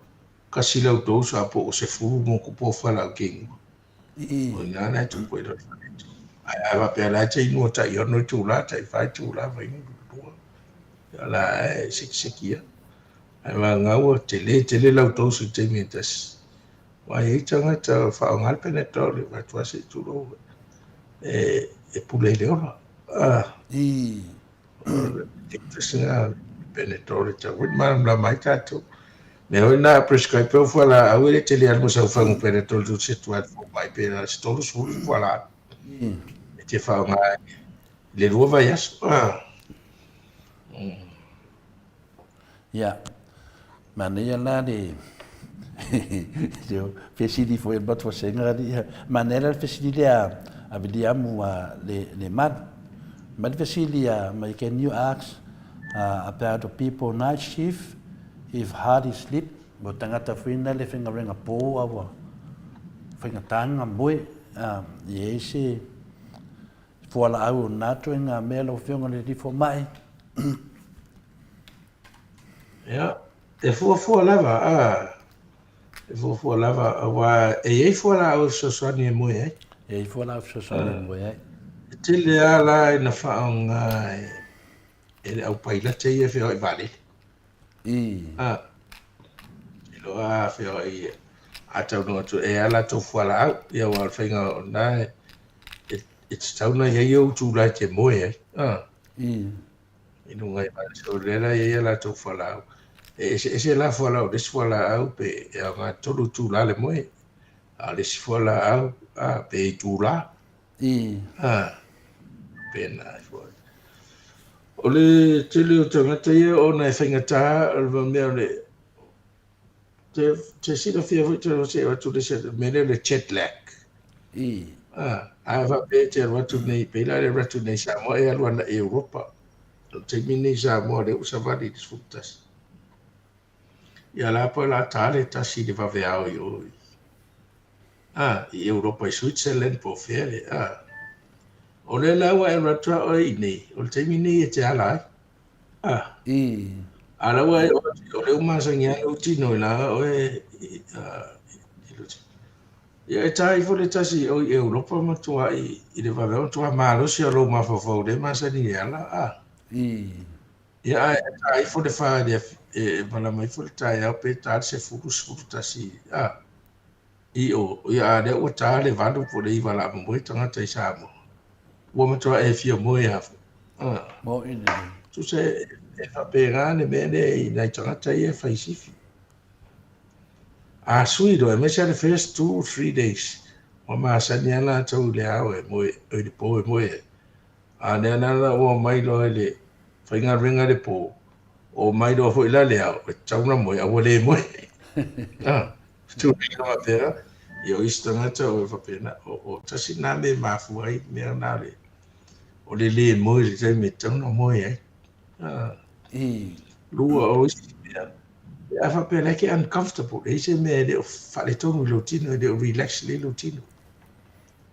Speaker 5: kasi lau dose a po o 10 ma ono tupu o fualaau e te inua. O i ina la e tupu ai loa le faaletonu. Ae a faapea la e te inua tai 6 itula, tai 4 itula, vainu lua, ia la e sekiseki ia. Ae vagana ua tele tele lau dose i le taimi e tasi. Aua e i ai tagata e faaaoga le Panadol e avatu lava se i tulou e pule i le ola. Ah. Panadol e tatau foi ona malamalama ai tatou. Mea foi na prescribe pea o fualaau e le tele alu ma sau fagu Panadol tu se atu fomai pe na se 30 fualaau. E te faaaoga i le 2 vaiaso. Ah.
Speaker 4: Ia, manaia la le fesili foi a le Matuasega alii ia. Manaia la le fesili lea a Viliamu a le Malu. Mai le fesili a mai, can you ask about the people night shift if hardly sleep? Mo tagata foi na le faigaluega po a ua faigata ona moe, e i ai se fualaau o na ituaiga mea lau Afioga i le Alii Fomai?
Speaker 5: Ia, e fuafua lava, a, e fuafua lava, aua e i ai fualaau e fesoasoani e moe ai.
Speaker 4: E i ai fualaau e fesoasoani e moe ai.
Speaker 5: E tele lava la ina faaaoga e le aupailate ia e feoai vaalele.
Speaker 4: I.
Speaker 5: A, iloa a feoai, a taunuu atu, e i ai lava latou fualaau, ia aua o le faiga o lena e, e tatau ona i ai ou itula e te moe ai. A.
Speaker 4: I.
Speaker 5: I luga i vaalele. So, lea la e i ai a latou fualaau. E eseese la fualaau, o le isi fualaau pe e aoga 3 itula le moe, a o le isi fualaau, a, pe itula.
Speaker 4: I.
Speaker 5: A, pena ai foi. O le tele o tagata ia ona e faigata o le mea o le te, te silafia foi te se atu le se mea lea o le jet lag.
Speaker 4: I.
Speaker 5: A, a faapea e te alu atu nei, pei la le alu atu nei i Samoa e alu ana i Europa. O le taimi nei i Samoa lea ua savali i le 11. Ia la po la ta le tasi i le vaveao i o i, a, i Europa i Switzerland po o fea le, a. O lea la ua e alu atu a oe i nei, o le taimi nei e te ala ai. A.
Speaker 4: I.
Speaker 5: A la ua e oo atu, o lea ua masani lava lou tino i la oe i, a, i lou tino. Ia e ta ifo le tasi o i Europa matuai i le vaveao matua malosi o lou mafaufau lea e masani i le ala, a.
Speaker 4: I.
Speaker 5: Ia ae ta ifo le fa i le e malama ifo le taeao pe ta le 10, 11, a. I o, ia a lea ua ta le 8 po o le 9 o le a momoe tagata i Samoa. Ua matua e fia moe lava foi. A.
Speaker 4: Moe lelei.
Speaker 5: Tusa e faapena le mea lea i nai tagata ia e fai sifi. A sui loa, aemaise lava le first 2, 3 days, ua masani lava latou i le ao e moe, i le po e moe ai. A lea la la ua omai loa i le faigaluega i le po, omai loa foi la le ao, e tatau ona moe, a ua le moe. A, tulaga faapena, ia o isi tagata o faapena, o tasi lena mea e mafua ai mea na le, o le le moe i le taimi e tatau ona moe ai. A,
Speaker 4: I.
Speaker 5: lua o isi mea, A faapea la e te uncomfortable, e i ai se mea e le o faaletonu i lou tino, e le o relax lelei lou tino.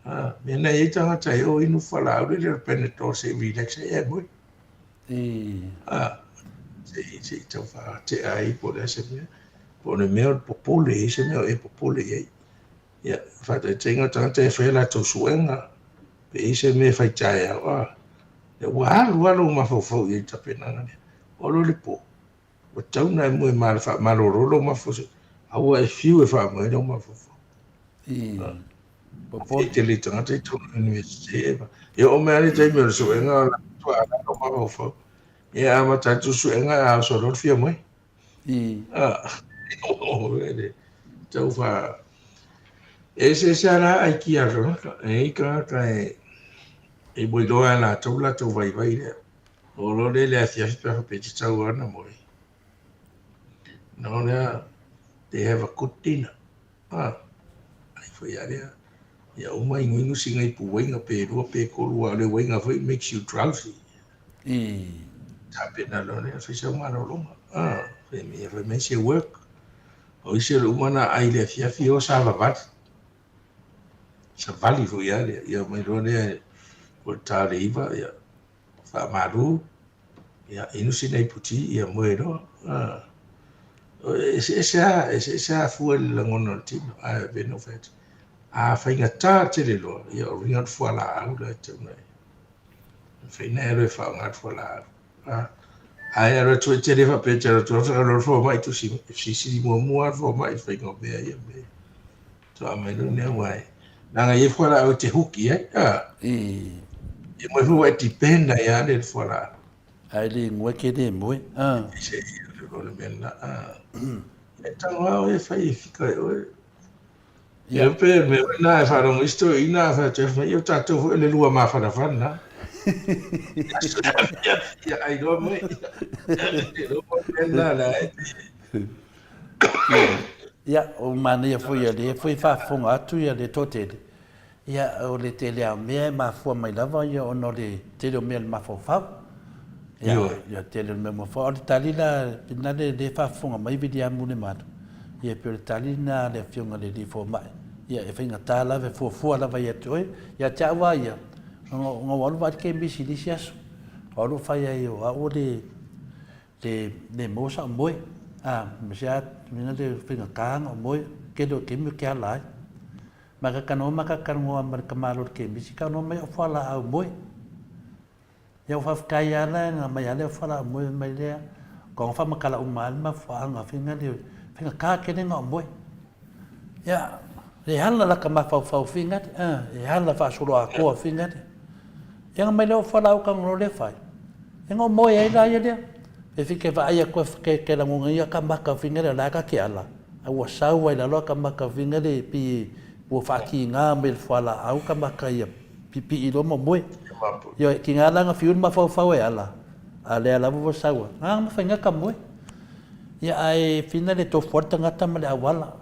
Speaker 5: A, mea na e i ai tagata e o inu fualaau lele o le Panadol se i relax ai ae moe. A, se i tau faatea ai po o le a se mea. Po o le mea o le popole, e i ai se mea o e popole i ai. Ia, faataitaiga o tagata e fai a latou suega, pe i ai se mea e fai taeao, a, ua alu lava lou mafaufau i ai i le tapenaga lea. Oo loa i le po, ua tatau ona e moe faamalolo lou mafaufau, a ua e fiu e faamoe lou mafaufau.
Speaker 4: Popole.
Speaker 5: E tele i tagata i totonu o le Iunivesite. E oo mai lava le taimi o le suega o la faatoa ala lou mafaufau. Ia e amata atu le suega ae a oso loa le fia moe. Tau faa... E eseese lava la aikia a le tagata. E i ai tagata e ua iloa e latou latou vaivai lea. Oo loa lea i le afiafi pe a faapea e tatau lava ona moe. Ona lea, they have a good dinner. Ai foi lava lea. Ia uma inuinu sina ipu uaina pe lua pe tolu aua o le uaina foi makes you drowsy. Tapena loa lea fai sau malologa. Fai mai fai mai se work. O isi o le uma ona ai i le afiafi o savavali. Savali foi lava lea. Ia omai loa lea po o le ta o le 9 ia faamalu, ia inu sina ipu ti, ia moe loa. E eseese lava, eseese lava fua i le lagona o le tino. Ae pei ona ou fai atu, a faigata tele loa, ia o lona uiga o le fualaau la e tatau ona e mafai ona e alu e faaaoga le fualaau. Ae alu atu e te le faapea e te alu atu alu le fomai tusi mai, e fesilisili muamua lava le fomai i le faiga o mea ia me faatoa aumai loa lea aua e leaga e i ai fualaau e te huki ai, a. E moe foi ua e depend ai lava le fualaau.
Speaker 4: Ae le moe ke le moe, a.
Speaker 5: Se o le mea lena, a. E tago lava oe e fai e fika e oe. Ia pe mea foi lena e faalogo isi toeaiina a fai atu ai, fai mai, ia o tatou foi o le lua mafanafana. Ia ai loa moe. Ia loa mea lena la e.
Speaker 4: Ia, o manaia foi ia lea foi faafofoga atu ia le toatele, ia o le tele lava o mea e mafua mai lava ia ona o le tele o mea o le mafaufau. Ia, ia tele o le mea mafaufau. A o le tali la, lena le lea faafofoga mai Viliamu Lemalu, ia pei o le tali lena a le Afioga i le Alii Fomai, ia e faigata lava, e fuafua lava ia te oe. Ia te au lava ia, na ou alu vaai le kemisi i le isi aso, o au o lo o fai ai o au o le le le maua sa'u moe a ma se a mea le faigata ona ou moe tele o taimi ou te ala ai ma ka talanoa ma ka talanoa ma le tamaloa o le kemisi talanoa mai au fualaau moe ia ua faafetai a la na aumai a lea fualaau moe mai lea ka faamatala uma a le mafuaaga faiga le faigata tele ona ou moe ia e ala la ta mafaufau faiga e ala faasoloatoa faiga Ia na mai lea o fualaau tago loa lea fai. Ia na ou moe ai la ia lea. Pe fika e vaai atu ke ke lagona ia ka maka finga lea la ka ke ala. A ua sau ai lalo ka maka finga le pi ua whaakiinga mai le fualaau ka maka ia pipi'i loa ma moe. Ia ki ngā langa fiu le mafaufau e ala. A lea lava ua sau a. Ngā ma whainga ka moe. Ia ae fina le tofu a le tangata ma le auala.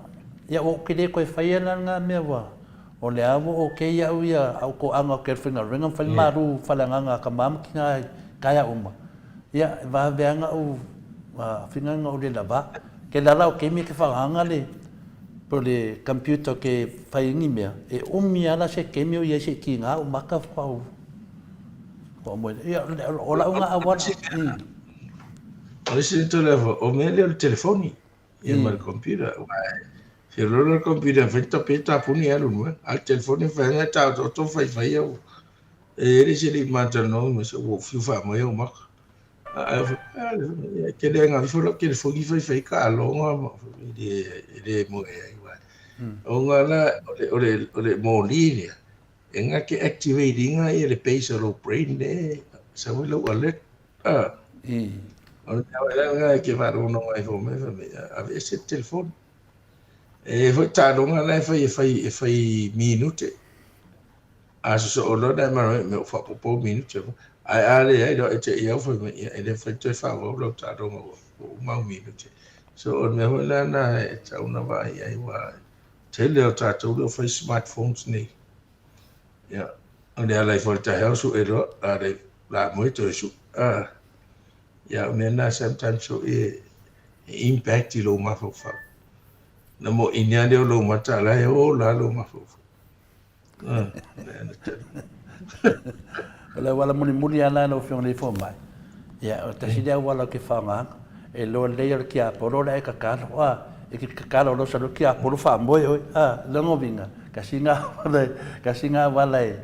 Speaker 4: Ia ua ou te le koe whai ana ngā mea ua O le a ua okay iaʻu ia au koʻaga o ke faigaluega ma fai malu faleagaga a ka mama ki nga kaea uma. Ia, e vaveaga u fingaga o le lava. Ke lala o kemi ke whagaga le po le computer ke whai ngi mea, e umi ala se kemi o ia se ki nga u maka whau. Whau moe. Ia, o lau nga awala.
Speaker 5: O le isi tole o mea lea o le telefoni. Ia ma le computer. Aua e feoloolo le computer e mafai ona tape tapuni e alu i luga. A o le telefoni e mafai ona taotooto faifai au. E le se alii matalanoa ma se ua ou fiu faamoe ou maka. Ae ou fai atu, e tele ina ifo lau telefoni faifai taaloga ma e le moe ai. Ona la o le moli lea, e na te activate ina ia le base o lou brain lea e sau ai lou alert. O le mea foi lena e te faalogologo ai fai mai, fai mai, aveese le telefoni. E i ai foi taaloga la e fai e fai e fai minute. A sosoo loa na e manao mea ua faaopoopo ou minute. Ae a leai loa e te i au fai mai, ia e le mafai ona toe faaauau lau taaloga ua uma au minute. So o le mea foi lena e tatau ona vaai ai aua tele o tatou lea ua fai smartphones nei. Ia, o le ala ifo i le taeao sue loa, a le la moe toe sue. Ia, o mea na sometimes foi e E impact i lou mafaufau. Na moʻini lava lea o lou mata a la e ola lava lou mafaufau. Ah, lea na tali.
Speaker 4: O le auala mulimuli lava la lau Afioga i le Fomai, ia, o le tasi lea auala ou te faaaogaina, e iloa lelei o le tiapolo o le a e tatalo, a, e te tatalo loa sau loa le tiapolo faamoe oe, a, lona uiga, tasi lena auala, tasi lena auala e,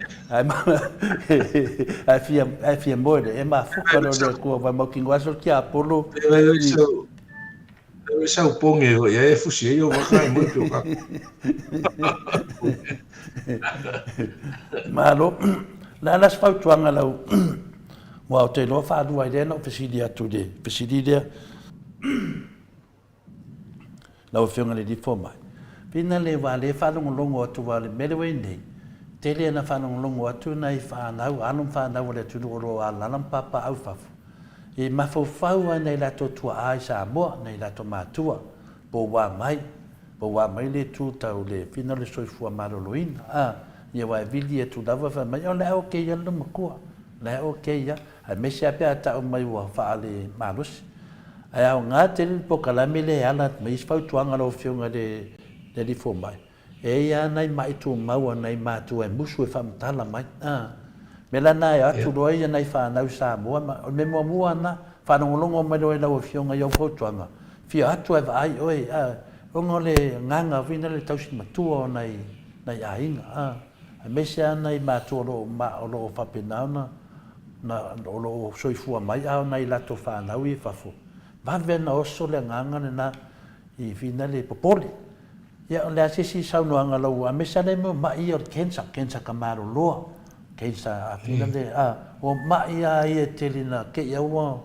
Speaker 4: ae fia, ae fia moe loa, e mafuta loa le Atua, aua e mautinoa lava sau tiapolo
Speaker 5: i, E sau poge foi ai e fusi ai ou vaka e moe pe o ka.
Speaker 4: Malo. Le a la se fautuaga lau aua ou te iloa faalua ai lea na ou fesili atu i le fesili lea lau Afioga i le Alii Fomai. Pina le aua lea e faalogologo atu aua o le mea lea ua i ai nei, tele ina faalogologo atu nai fanau, alo ma fanau a le atunuu o lo o alaala ma papaaao i fafo, E mafaufau lava nai latou tuaa i Samoa, nai latou matua, poua mai, poua mai le itu tau le fina o le soifua maloloina, a, ia aua e vili atu lava fai mai, o le a ok ia le matua, o le a ok ia, aemaise lava pe a tau mai ua faalemalosi. Ae aoga tele le polokalame lea e ala atu mai ai se fautuaga a lau Afioga i le Alii Fomai, E i ai lava nai ma'i tumau a nai matua e musu e faamatala mai. A. Mea la na e atu loa ia nai fanau i Samoa, ma o le mea muamua lava na, faalogologo mai loa i lau Afioga i au fautuaga, fia atu ae vaai oe, a, ona o le agaga foi lea o le tausi matua o nai, nai aiga, a, aemaise lava nai matua o lo o, ma, o lo o faapena ona, na, o lo o soifua mai a o nai latou fanau ia i fafo, vave ona oso le agaga lena i finale popole. Ia, o le a se isi saunoaga lau aemaise lava le mea o ma'i ia o le cancer, cancer tamaloloa, cancer a fina le, a, o ma'i lava ia e tele ina te i ua,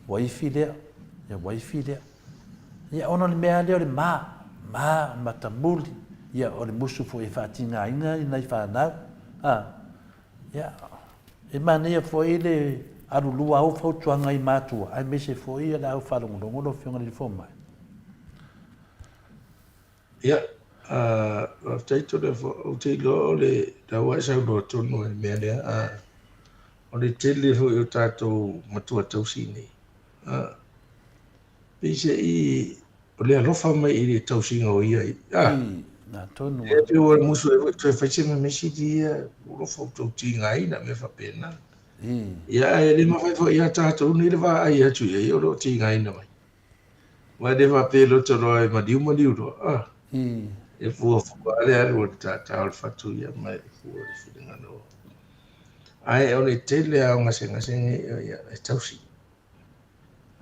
Speaker 4: ua ifi lea, ia ua ifi lea. Ia, ona o le mea lava lea o le ma, ma, matamuli, ia, o le musu foi e faatigaina nai fanau, a, ia, e manaia foi le alulua au fautuaga i matua, aemaise foi o le au faalogologo lau Afioga i le Fomai.
Speaker 5: Ia, faafetai Toleafoa, ou te iloa o le tau lava e saunoa tonu ai i le mea lea, o le tele foi o tatou matua tausi nei, peiseai o le alofa mai i le tausiga o ia, e pei ua musu ai foi toe fai se mea sili ia, ua alofa outou tigaina, mea faapena. Ia, ae le mafai foi ia tatou nei le vaai atu i ai o lo o tigaina mai. Aua e le faapea e loto loa e maliu maliu loa. Ah. E fuafua lava le alu o le tātā o le fatu ia ma e fua le finagalo. Ae o le tele lava o gasegasega ia e tausi.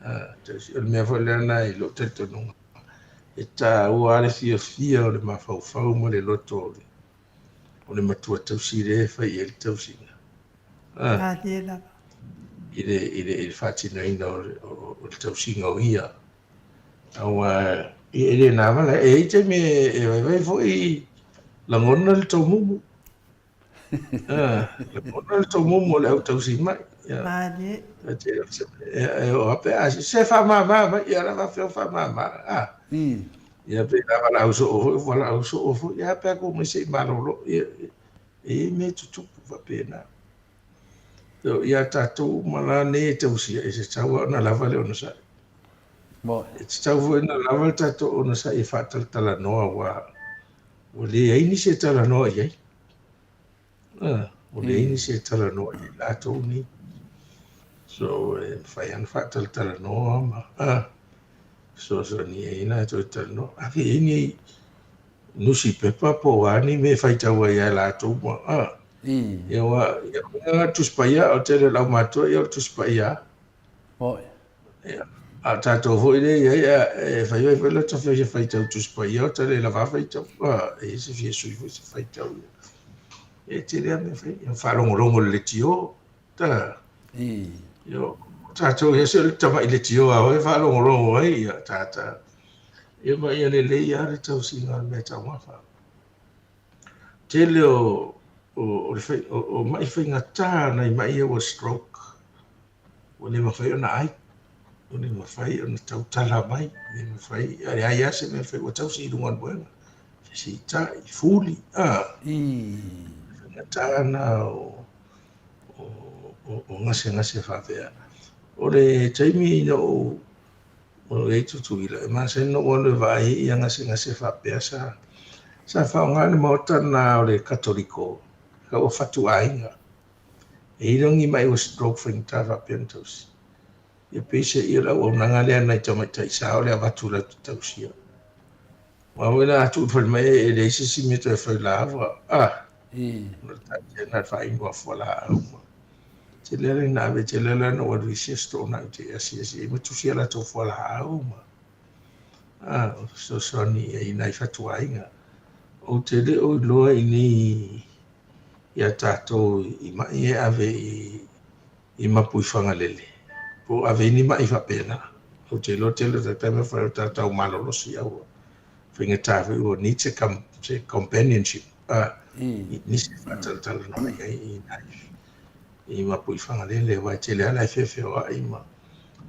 Speaker 5: Ah, tausi. O le mea foi lea na i lou talitonuga. E taua lava le fiafia o le mafaufau ma le loto o le, o le matua tausi lea e fai i ai le tausiga. Ah.
Speaker 1: Malie lava.
Speaker 5: I le, i le, i le faatinoina o le, o, o le tausiga o ia. Aua e le na vala, e i taimi e vaivai foi lagona le tomumu. Ah, lagona le tomumu o le au tausi mai.
Speaker 1: Malie.
Speaker 5: E o ape a se faamama mai, ia la faafeo faamama. Ah. Ia pe la valaau soo foi, valaau soo foi, ia pe a ku mai se i malolo. Ia, e i ai mea e tutupu faapena. So, ia tatou uma la nei e tausia, e tatau lava ona lava le onosai. E tatau foi ona lava le tatou onosai e faatalatalanoa, aua ua leai nisi e talanoa i ai. Ah, ua leai nisi e talanoa i ai latou nei. So, e mafai lava ona faatalatalanoa ma ah, fesoasoani ai na e toe talanoa. Ave i ai ni nusipepa po o a ni mea e faitau ai ia latou ma ah. Ia aua ia o Tusi Paia o le tele o le aumātua ia o le Tusi Paia. Ia a o tatou foi lea e i ai e fai ai foi lota fia faitau Tusi Paia o ta le lava faitau ah e i ai se fia sui foi se faitau ia. E tele lava mea fai, ia faalogologo i le leitio. Ta. Ia o tatou ia se o le tamai leitio lava foi e faalogologo ai ia tata. Ia ma ia lelei lava le tausiga o le meataumafa. Tele o o le fai, o, o ma'i faigata nai ma'i ia ua stroke, ua le mafai ona ai, ua le mafai ona tautala mai, le mafai, a leai lava se mea e fai, ua tausi i luga o le moega, fesiitai, fuli, a. Faigata na o, o, o, o gasegase faapea. O le taimi ina ou O lo o i ai Tutuila, e masani ona ou alu e vaai i ia gasegase faapea sa sa faaaoga le maota lena o le Katoliko e ua fatuaiga. E i ai ni mai ua stroke faigata faapea ona tausi. Ia peiseai o le auaunaga lea nai tamaitai sa o le avatu latou te tausia. Aua foi la a tuu i le falemai e leai se isi mea toe fai la ua ah ona taatia na le faainu a fualaau ma tele lava ina ave tele lava na ou alu i isi aso toonai ou te asiasi ai ma tusi a latou fualaau ma ah fesoasoani i nai fatuaiga. Ou te le o iloa i nei ia tatou i mai e ave i Mapuifagalele po o ave ai ni mai faapena. Ou te iloa tele o tagata e mafai o tatou malolosi a ua faigata foi ua need se, se companionship nisi e faatalatalanoa i ai i nai i Mapuifagalele aua e tele lava la e feofeoai ma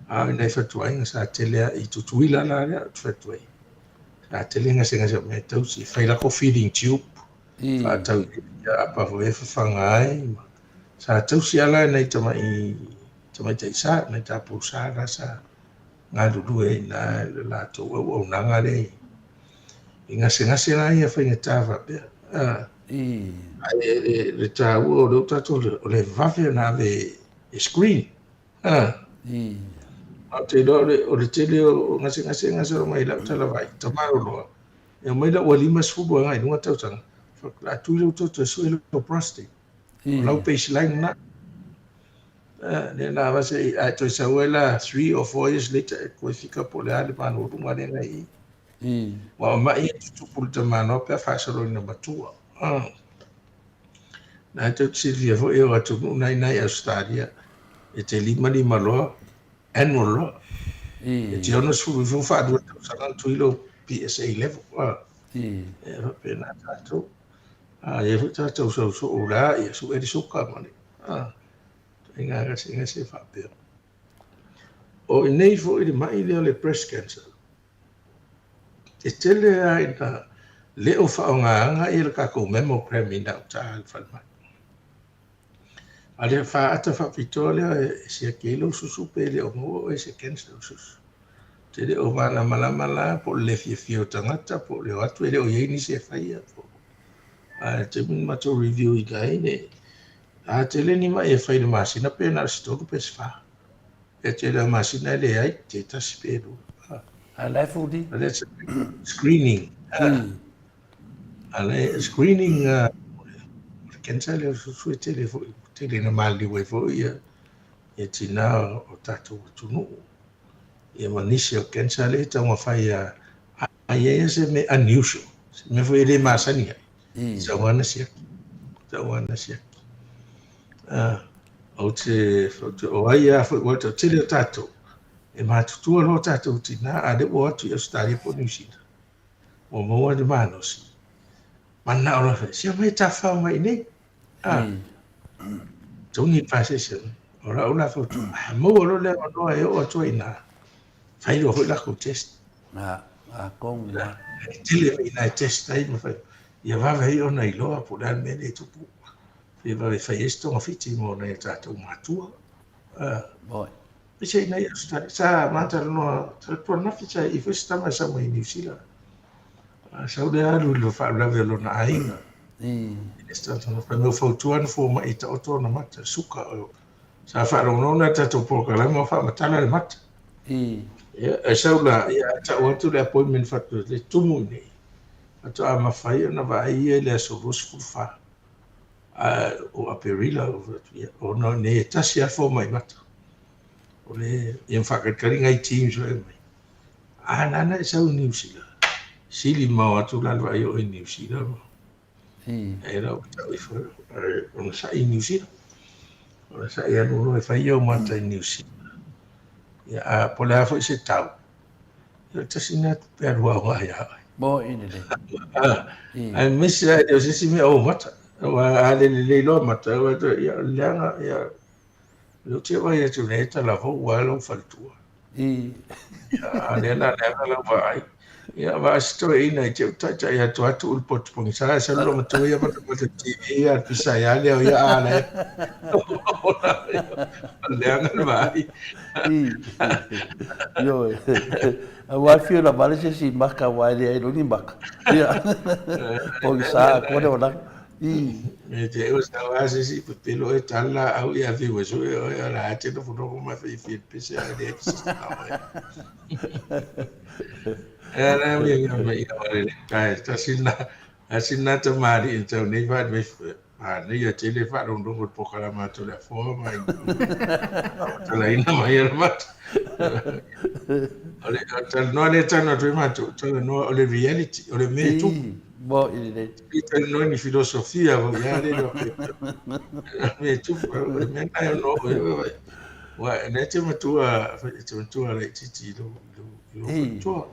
Speaker 5: a o nai fatuaiga sa tele lava i Tutuila la lea ou te fai atu ai sa tele gasegase o mea e tausi e fai lako feeding tube faatau i apa foi e fafaga ai ma sa tausi lava la nai tamai tamaitai sa nai tatou sa la sa galulue ai i le latou auaunaga lea i gasegase la ia faigata faapea. Ae le taua o lea ua tatou o le vave ona ave e screen. Ou te iloa o le tele o gasegase e gasolo mai i lau talavai, tamaloloa, e omai la ua 50 agai i luga tausaga, o le a tui lou toto e sue lou prostate. O lau baseline lena. Lea na avase ae toe sau ai la 3 or 4 years later e toe fika po o le a le maloluga lea na i i. Ua o mai e tutupu le tamanoa pe a faasolo ina matua. Na e tou te silafia foi o atunuu na i ina i Australia e te limalima loa annual loa. E te 69 faalua tausaga ona tui lou PSA level. E faapena tatou. A i ai foi tatou sausoo la ia sue le suka ma le ituaiga gasegase faapea. O i inei foi le mai lea o le breast cancer, e tele lava ina le o faaaogaina le tatou mammogram i gauta i le falemai. A o le faata faapitoa lea e siaki ai lou susu pe le o maua oe i se cancer o le susu. Ou te le o malamalama la po o le le fiafia o tagata po o le o atu e le o i ai nisi e faia. Ae o le taimi na matou review ina ai le a tele ni mai e fai i le masina pe na o se tolu pe se fa. E tele o masina e leai te tasi pe lua.
Speaker 4: A la e fuli.
Speaker 5: A that's screening. A le screening o le cancer lea o le susu e tele foi, tele ina maliliu ai foi ia tinā o tatou atunuu. Ia ma nisi o cancer lea e taumafai a a i ai se mea unusual, se mea foi e le masani ai. Sau lava na siaki. Sau lava na siaki. Ou te, o ai lava foi, ua tele o tatou, e matutua loa tatou tinā, a lea ua o atu i Ausetalia po o Niu Sila, ua maua le malosi, manao loa fai, se omai e tafafao mai i inei. Togi le pasese. O lau la fautuaga, a maua loa le avanoa e oo atu ai i ina, fai loa foi latou test.
Speaker 4: A kong la.
Speaker 5: E tele foi ina e test ai ma fai, ia vave ai ona iloa po o le a le mea lea e tupu. Ia vave fai ai se togafiti mo nai o tatou matua.
Speaker 4: Moi.
Speaker 5: Aemaise ina ia Australia, sa ma talanoa, tuanafi sa i foi se tama e sau mai Niu Sila. Sau lea alu i le faalavelave o lona aiga. I le fai mai ua fautua ana fomai e taoto ona mata, suka. Sa faalogologo la i le tatou polokalame o faamatala le mata. Ia, e sau la, ia tau atu le appointment faapea, le tumu i inei. Faatoa mafai ona vaai ia i le aso 24 o Aperila, ona nei e tasi lava le fomai mata. O le, ia ma faatalitali nai teams foi mai. A nana e sau i Niu Sila, sili mamao atu la le vaai o oe i Niu Sila. E la ua tau ifo ona sai i Niu Sila. Ona sai alu loa e fai ou mata i Niu Sila. Ia, a po o le a foi se tau, ia o le tasi lena tupe alu aoga ia oe.
Speaker 4: Mo i lelei.
Speaker 5: Aemaise lava e le o se isi mea o ou mata. Aua a le lelei loa mata, ia o le leaga, ia, o lea ou te vaai atu nei e talavou lava lou faletua. A lea la leaga lau vaai. Ia vaai si toeaina i te taitai atu atu i le poto pogisa e sau lona matua ia matamata TV ia le pisa ia lea o ia a le leaga le vaai.
Speaker 4: Ioe. Aua e fio lava le se isi maka aua e leai loa ni maka. Ia. Pogisa atoa le olaga.
Speaker 5: E te o sa wa se si pepelo e tala au ia fi we so e o la te no fono ma fi fi pese a le pese na o. E la mi ia me ia o le kai ta sina a sina ta mari e tau nei fa me a nei ia tele fa ro ro po kala ma to le fo ma i. Ta la ina ma ia ma. O le ta no le ta no ma to ta no o le reality o le me tu.
Speaker 4: Mo i lelei.
Speaker 5: I talanoa ni filosofia foi ia le iloa pe me e tupu o le mea lena e ono oo ai aua o lea e te matua e te matua laitiiti i lou i lou faletua.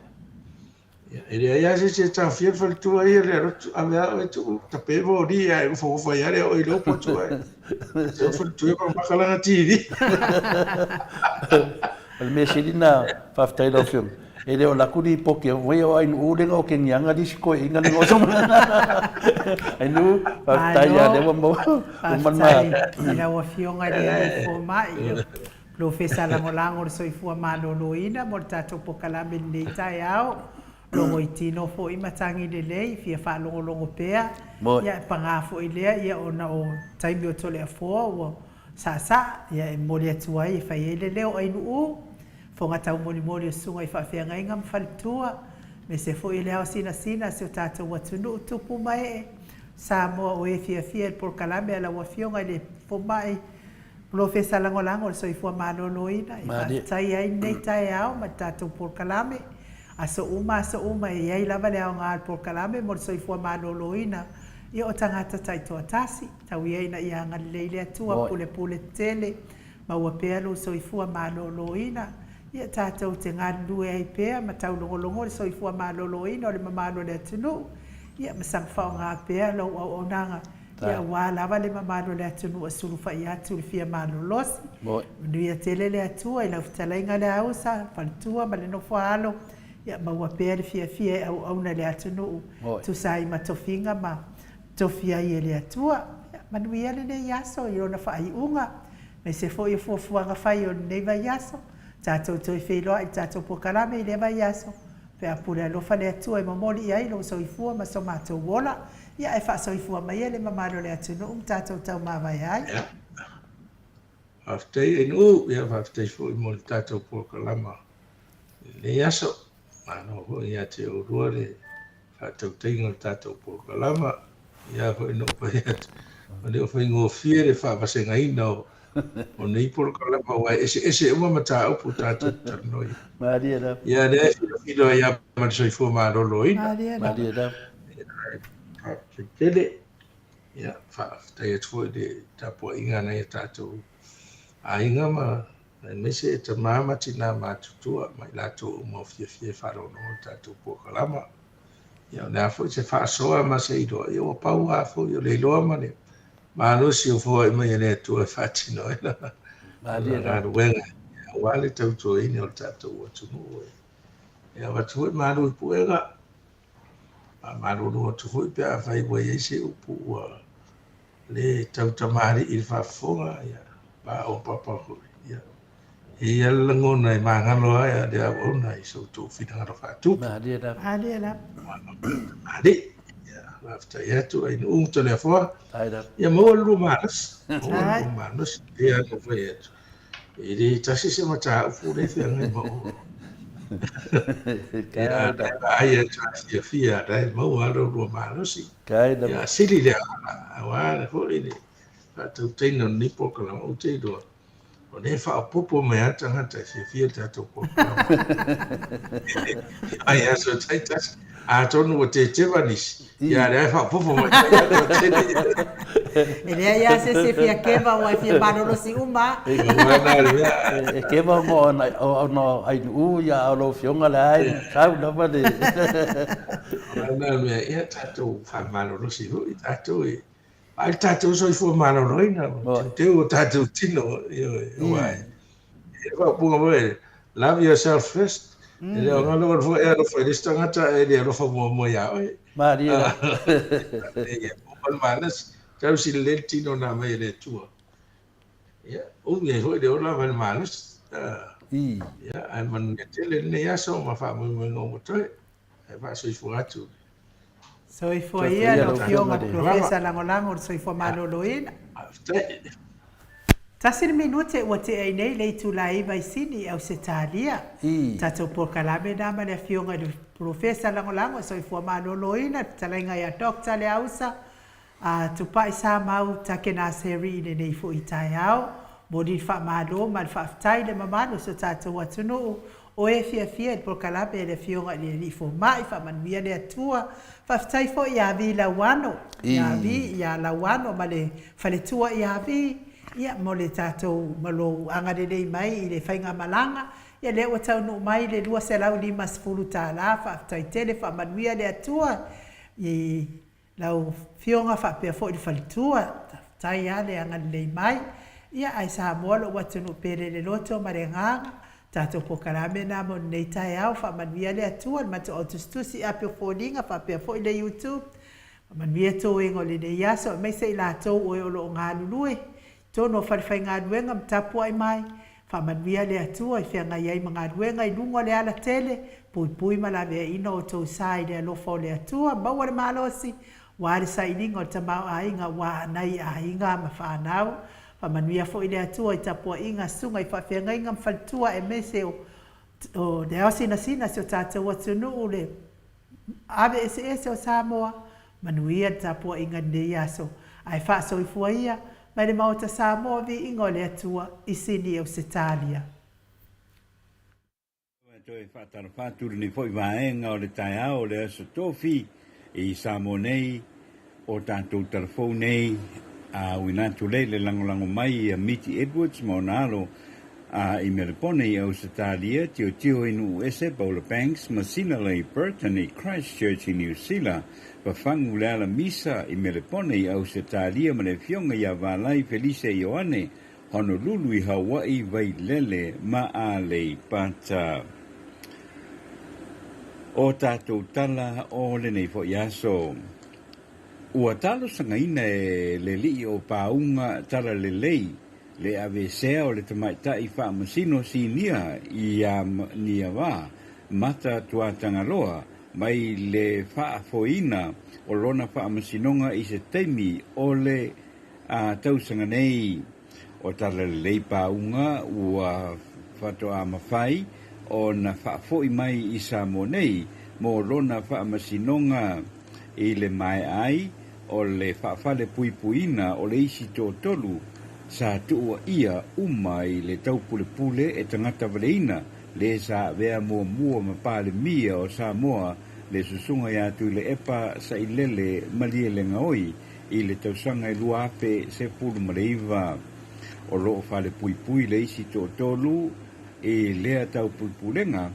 Speaker 5: Ia e leai lava se isi e taofia le faletua ia le alu atu ave lava oe tuu tape moli ae ofaofa ai lava le oo i lou potu ae se o faletua e mamaka lana TV.
Speaker 4: O le mea sili na faafetai lau Afioga, e le o laku lipoti foi o Ainuu lega o Keniaga lisi toeaiina lega o Ainuu, faafetai ia lea ua maua uma le
Speaker 1: Faafetai i lau Afioga i le Alii Fomai, i Polofesa Lagolago o le Soifua Maloloina mo le tatou polokalame i lenei taeao. Logoitino foi ma tagi lelei, fia faalogologo pea, ia e paga foi lea ia ona o taimi o Toleafoa ua Saasaa, ia e momoli atu ai e fai ai le leo o Ainuu, fofoga taumolimoli o susuga i faafeagaiga ma faletua, aemaise foi o le ao sinasina a si o tatou atunuu tupu ma ee, Samoa o e fiafia i le polokalame a lau Afioga i le Fomai Polofesa Lagolago o le Soifua Maloloina, e faafetai ai lenei taeao ma le tatou polokalame. Aso uma aso uma e i ai lava le aoga o le polokalame mo le soifua maloloina ia o tagata taitoatasi. Tau ia ina ia agalelei le Atua pulepule tele, maua pea lou soifua maloloina. Ia tatou te galulue ai pea ma taulogologo le soifua maloloina o le mamalu o le atunuu. Ia ma saga faaaoga pea lou auaunaga ia aua lava le mamalu o le atunuu e sulufai atu i le fia malolosi. Manuia tele le Atua i lau fetalaiga Leausa, faletua ma le nofo a alo, ia maua pea le fiafia e auauna i le atunuu, tusa ai ma tofiga ma tofi ai e le Atua. Ia manuia lenei aso i lona faaiuga, aemaise foi o fuafuaga fai o lenei vaiaso. Tatou toe feiloai i le tatou polokalame i lea vaiaso, pe a pule alofa le Atua e momoli i ai lou soifua ma so matou ola, ia ae faasoifua maia le mamalu o le atunuu ma tatou taumavae ai.
Speaker 5: Ia, faafetai Ainuu, ia faafetai foi mo le tatou polokalama i lenei aso. Malo foi ia te oulua le faatautaiga o le tatou polokalama. Ia foi na ou fai atu, e le o faigofie le faavasegaina o o nei polokalama aua e eseese uma mataupu tatou te talanoa i ai.
Speaker 4: Malie lava.
Speaker 5: Ia lea e filofilo ai lava ma le soifua maloloina.
Speaker 1: Malie lava.
Speaker 4: Malie lava.
Speaker 5: Faafetai tele. Ia, faafetai atu foi i le tapuaiga a nai o tatou aiga ma aemaise e tama ma tina matutua ma i latou uma o fiafia e faalogologo i le tatou polokalama. Ia, o le a foi se faasoa ma se iloa, ia ua pau lava foi o le iloa ma le malosi o foai mai e le Atua e faatino ai lana galuega aua le tautuaina o le tatou atunuu. E avatu foi malu i puega, faamalulu atu foi pe afai ua i ai se upu ua le tautamalii i le faafofoga, ia paopapa foi. Ia, e i ai le lagona e magalo ai a le auauna i so outou finagalo faatupu.
Speaker 4: Malie lava.
Speaker 1: Malie lava.
Speaker 5: Malie. Ia, faafetai atu Ainuu ma Toleafoa.
Speaker 4: Ai lava.
Speaker 5: Ia maua le lua malosi. Maua le lua malosi. Ia, na fai atu. E le tasi se mataupu lea e feagai ma oe. Ia, o la e vaai atu a fiafia, o la e maua lava lou lua malosi.
Speaker 4: Kai lava.
Speaker 5: Ia, sili le agaga, aua foi le faatautaiga o lenei polokalame, ou te iloa, o lea e faaopoopo mai lava tagata e fiafia le tatou polokalame. Ai aso taitasi, atonu ua teteva nisi, ia lea e faaopoopo mai tagata tele.
Speaker 1: E leai lava se isi e fia keva aua e fia malolosi uma lava.
Speaker 4: E keva ona o Ainuu ia a o lau Afioga lea e sau lava le.
Speaker 5: O lena mea, ia tatou faamalolosi foi tatou e Vaai le tatou soifua maloloina, teuteu o tatou tino, ioe, aua e le faaupuga foi, Love yourself first. E le o galo foi e alofa i le isi tagata ae le alofa muamua ia oe.
Speaker 4: Malie la.
Speaker 5: Ia, uma le malosi. Tausi lelei le tino na aumai e le Atua. Ia, umi ai foi le ola ma le malosi. Ia, ae manuia tele lenei aso ma faamoemoega o matoe. Ae faasoifua atu.
Speaker 1: Soifua ia lau Afioga i le Polofesa Lagolago o le Soifua Maloloina.
Speaker 5: Faafetai.
Speaker 1: Tasi le minute ua tea ai nei le itula e 9 i Sini i Ausetalia. Tatou polokalame na ma le Afioga i le Polofesa Lagolago Soifua Maloloina, le fetalaiga ia Doctor Leausa a Tupai Samau Takenaseri i lenei foi taeao. Momoli le faamalo ma le faafetai i le mamalu o si o tatou atunuu o e fiafia i le polokalame a le Afioga i le Alii Fomai, faamanuia le Atua. Faafetai foi ia Vi Lauano, ia Vi, ia Lauano ma le faletua ia Vi, ia mo le tatou, ma lou agalelei mai i le faigamalaga. Ia lea ua taunuu mai le $250, faafetai tele, faamanuia le Atua i Lau Afioga faapea foi le faletua, faafetai lava le agalelei mai. Ia ae Samoa lou atunuu pele le loto ma le agaga, tatou polokalame na mo lenei taeao, faamanuia le Atua i le matou au tusitusi api o foliga faapea foi le YouTube. Faamanuia toega o lenei aso aemaise i latou o e o lo o galulue i totonu o falefaigaluega ma tapuai mai. Faamanuia le Atua i feagai ai ma galuega i luga o le alatele, puipui ma laveaiina outou sa i le alofa o le Atua, maua le malosi, aua le sailiga o le tamaoaiga aua nai aiga ma fanau. Faamanuia foi le Atua i tapuaiga, susuga i faafeagaiga ma faletua aemaise o le ao sinasina si o tatou atunuu le ave eseese o Samoa, manuia le tapuaiga i lenei aso, ae faasoifua ia mai le Maota Samoa viiga o le Atua i Sini Ausetalia.
Speaker 6: E toe faatalofa atu lenei foi vaega o le taeao o le Aso Tofi i Samoa nei, o tatou talafou nei, a uina atu lea i le lagolago mai ia Miti Edwards ma ona alo a i Melepone i Ausetalia, Tiotio i Nuu Ese, Paula Banks ma Sinalei Burton i Christchurch i Niu Sila, Fafagu Leala Misa i Melepone i Ausetalia ma le Afioga ia Valai Felise Ioane, Honolulu i Hawaii, Vailele ma Aleipata. O tatou tala o lenei foi aso. Ua talosagaina e le alii o Pāuga Talalelei le aveesea o le tamaitai faamasino sinia ia Niava Mata Tuatagaloa mai le faafoeina o lona faamasinoga i se taimi o le tausaga nei. O Talalelei Pāuga ua faatoa mafai ona faafoi mai i Samoa nei mo lona faamasinoga i le maea ai o le faafalepuipuiina o le isi toatolu sa tuuaia uma i le taupulepule e tagata valeina le sa avea muamua ma Palemia o Samoa le Susuga ia Tuilaepa Sailele Malielegaoi i le tausaga e 2019. O lo o falepuipui le isi toatolu i lea taupulepulega,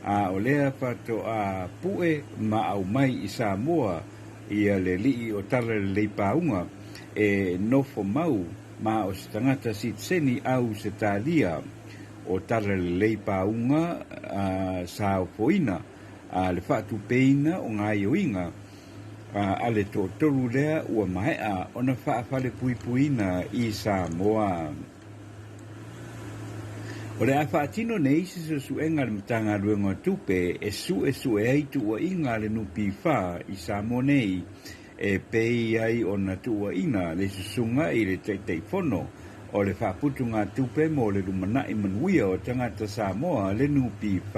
Speaker 6: a o lea faatoa pue ma aumai i Samoa ia le alii o Talalelei Pāuga e nofo mau ma o se tagata sitiseni Ausetalia. O Talalelei Pāuga sa ofoina le faatupeina o gaioiga a le toatolu lea ua maea ona faafalepuipuiina i Samoa. O le a faatino nei se suesuega a le Matagaluega o Tupe e suesue ai tuuaiga a le NPF i Samoa nei e pei ai ona tuuaina le susuga i le Taitaifono o le Faaputugatupe mo le Lumanai Manuia o Tagata Samoa, le NPF.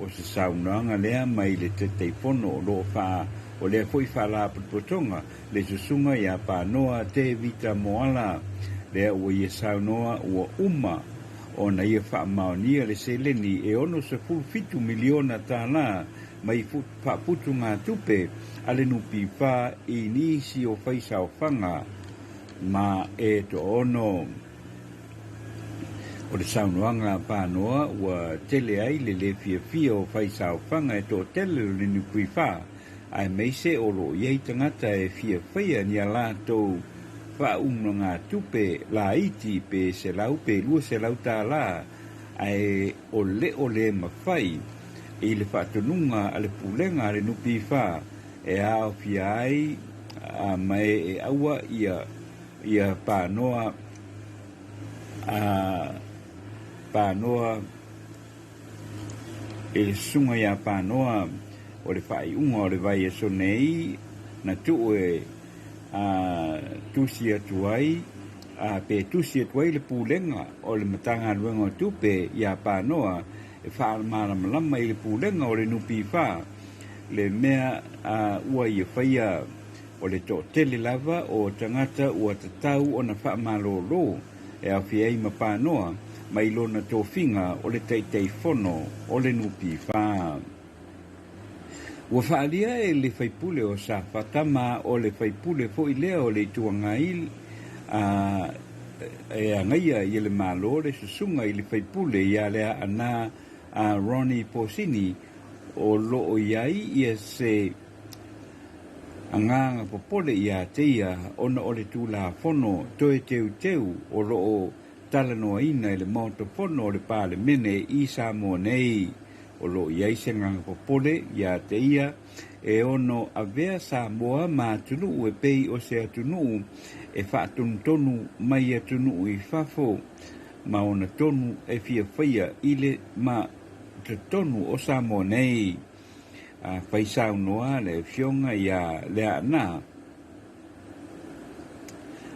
Speaker 6: O se saunoaga lea mai le Taitaifono o lo o faa o lea foi Faalapotopotoga le Susuga ia Panoa Tevita Moala, lea ua ia saunoa ua uma ona ia faamaonia le seleni e $67 miliona tālā mai faaputugatupe a le NPF i nisi o faisaofaga ma e toaono. O le saunoaga a Panoa ua tele ai le lē fiafia o faisaofaga e toatele o le NPF aemaise o lo o i ai tagata e fia faia ni a latou faaumagatupe laiti pe $100 pe $200. ae o le o le mafai i le faatonuga a le Pulega a le NPF e aofia ai ma e aua ia ia panoa a panoa i le susuga iā Panoa o le faaiuga o le vaiaso nei na tuu e a tusi atu ai a pe tusi atu ai le Pulega o le Matagaluega o Tupe iā Panoa e faamalamalama i le Pulega o le NPF le mea a ua ia faia o le toatele lava o tagata ua tatau ona faamalōlō e aofia ai ma Panoa mai lona tofiga o le Taitaifono o le NPF. Ua faaalia e le faipule o Safata ma o le faipule foi lea o le Itu Agai a e agaia i le Malo le susuga i le faipule ia Leaana a Ronnie Posini o loo i ai ia se agaga popole iā te ia ona o le Tulafono toe teuteu o loo talanoaina i le Maota Fono o le Palemene i Samoa nei. O loo i ai se agaga popole iā te ia e ono avea Samoa ma atunuu e pei o se atunuu e faatonutonu mai atunuu i fafo ma ona tonu e fia faia i le ma totonu o Samoa nei. A fai saunoa le Afioga iā Leaana,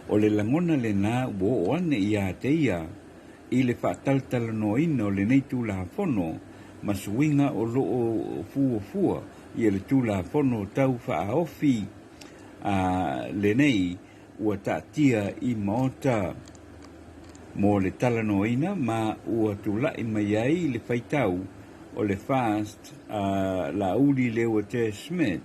Speaker 6: o le lagona lenā ua oo ane iā te ia i le faatalatalanoaina o lenei Tulafono ma suiga o loo fuafua ia le Tulafono tau faaofi a lenei ua taatia i Maota mo le talanoaina ma ua tulai mai ai le faitau o le FAST a Laauli Leuatea Schmidt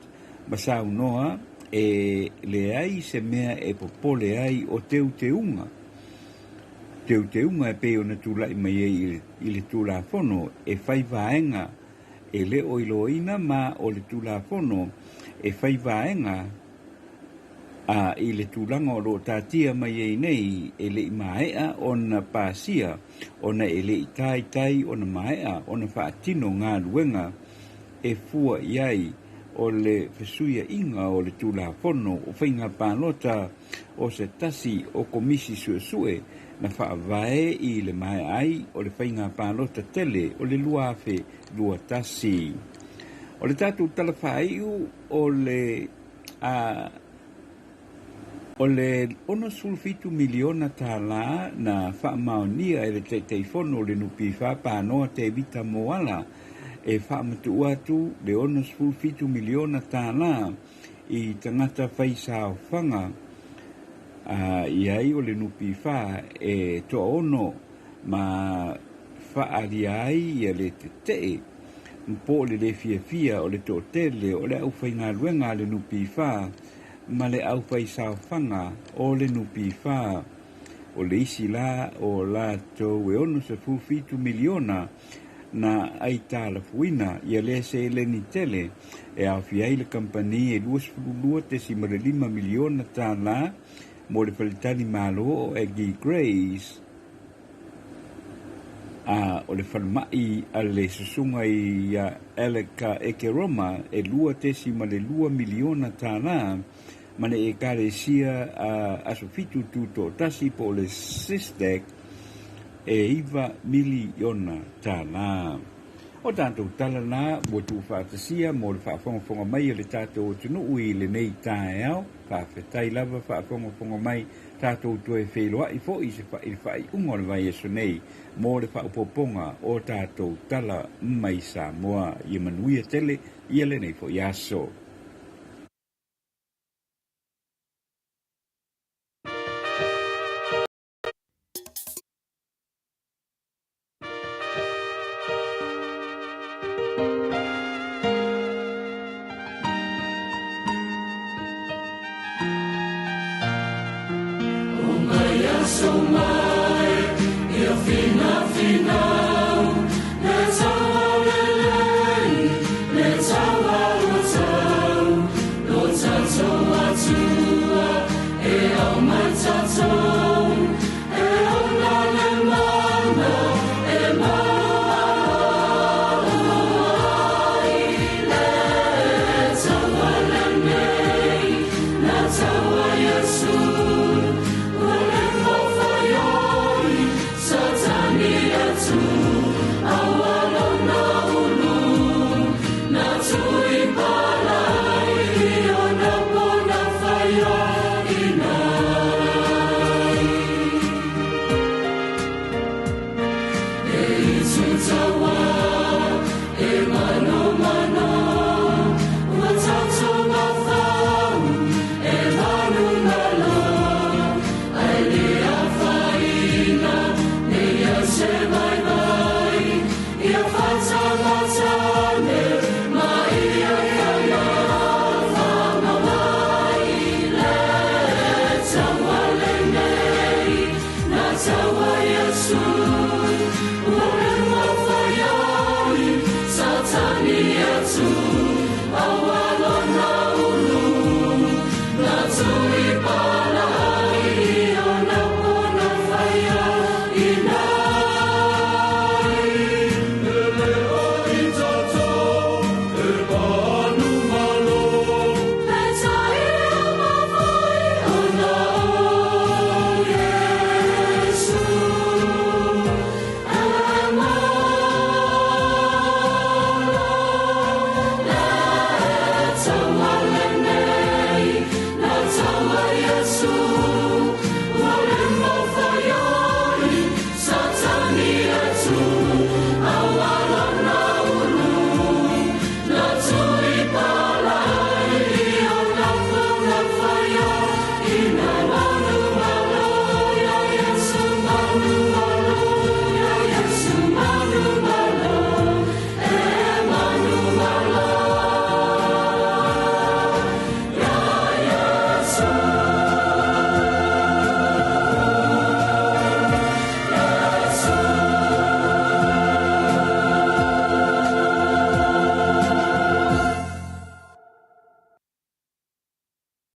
Speaker 6: ma saunoa e leai se mea e popole ai o teuteuga teuteuga e pei ona tulai mai ai i le Tulafono e fai vaega e le o iloaina ma o le Tulafono e fai vaega A i le tulaga o lo o taatia mai ai nei, e le i maea ona pasia, ona e le i taitai ona maea ona faatino galuega e fua i ai o le fesuiaiga o le Tulafono o Faiga Palota o se tasi o Komisi Suesue na faavae i le maea ai o le Faiga Palota tele o le 2021. O le tatou tala faaiu o le A o le $67 miliona tālā na faamaonia e le Taitaifono o le NPF Panoa Tevita Moala e faamatuu atu le $67 miliona tālā i tagata fai saofaga a i ai o le NPF e toaono ma faaalia ai ia le tetee po o le le fiafia o le toatele o le aufaigaluega a le NPF ma le aufaisaofaga o le NPF. O le isi la o latou e $67 miliona na aitalafuina ia lea seleni tele e aofia ai le kamupani e $22.5 miliona tālā mo le faletali malo o Aggie Grace, A o le falemai a le susuga ia Alec Ekeroma e $2.2 miliona tālā ma le Ekalesia a Aso Fitu Tutoatasi po o le SISDEC e $9 miliona tālā. O tatou tala la ua tuufaatasia mo le faafogafoga mai a le tatou atunuu i lenei taeao. Faafetai lava faafogafoga mai. Tatou toe feiloai foi i se i le faaiuga o le vaiaso nei mo le faaopoopoga o tatou tala mai Samoa. Ia manuia tele ia lenei foi aso.
Speaker 3: Satani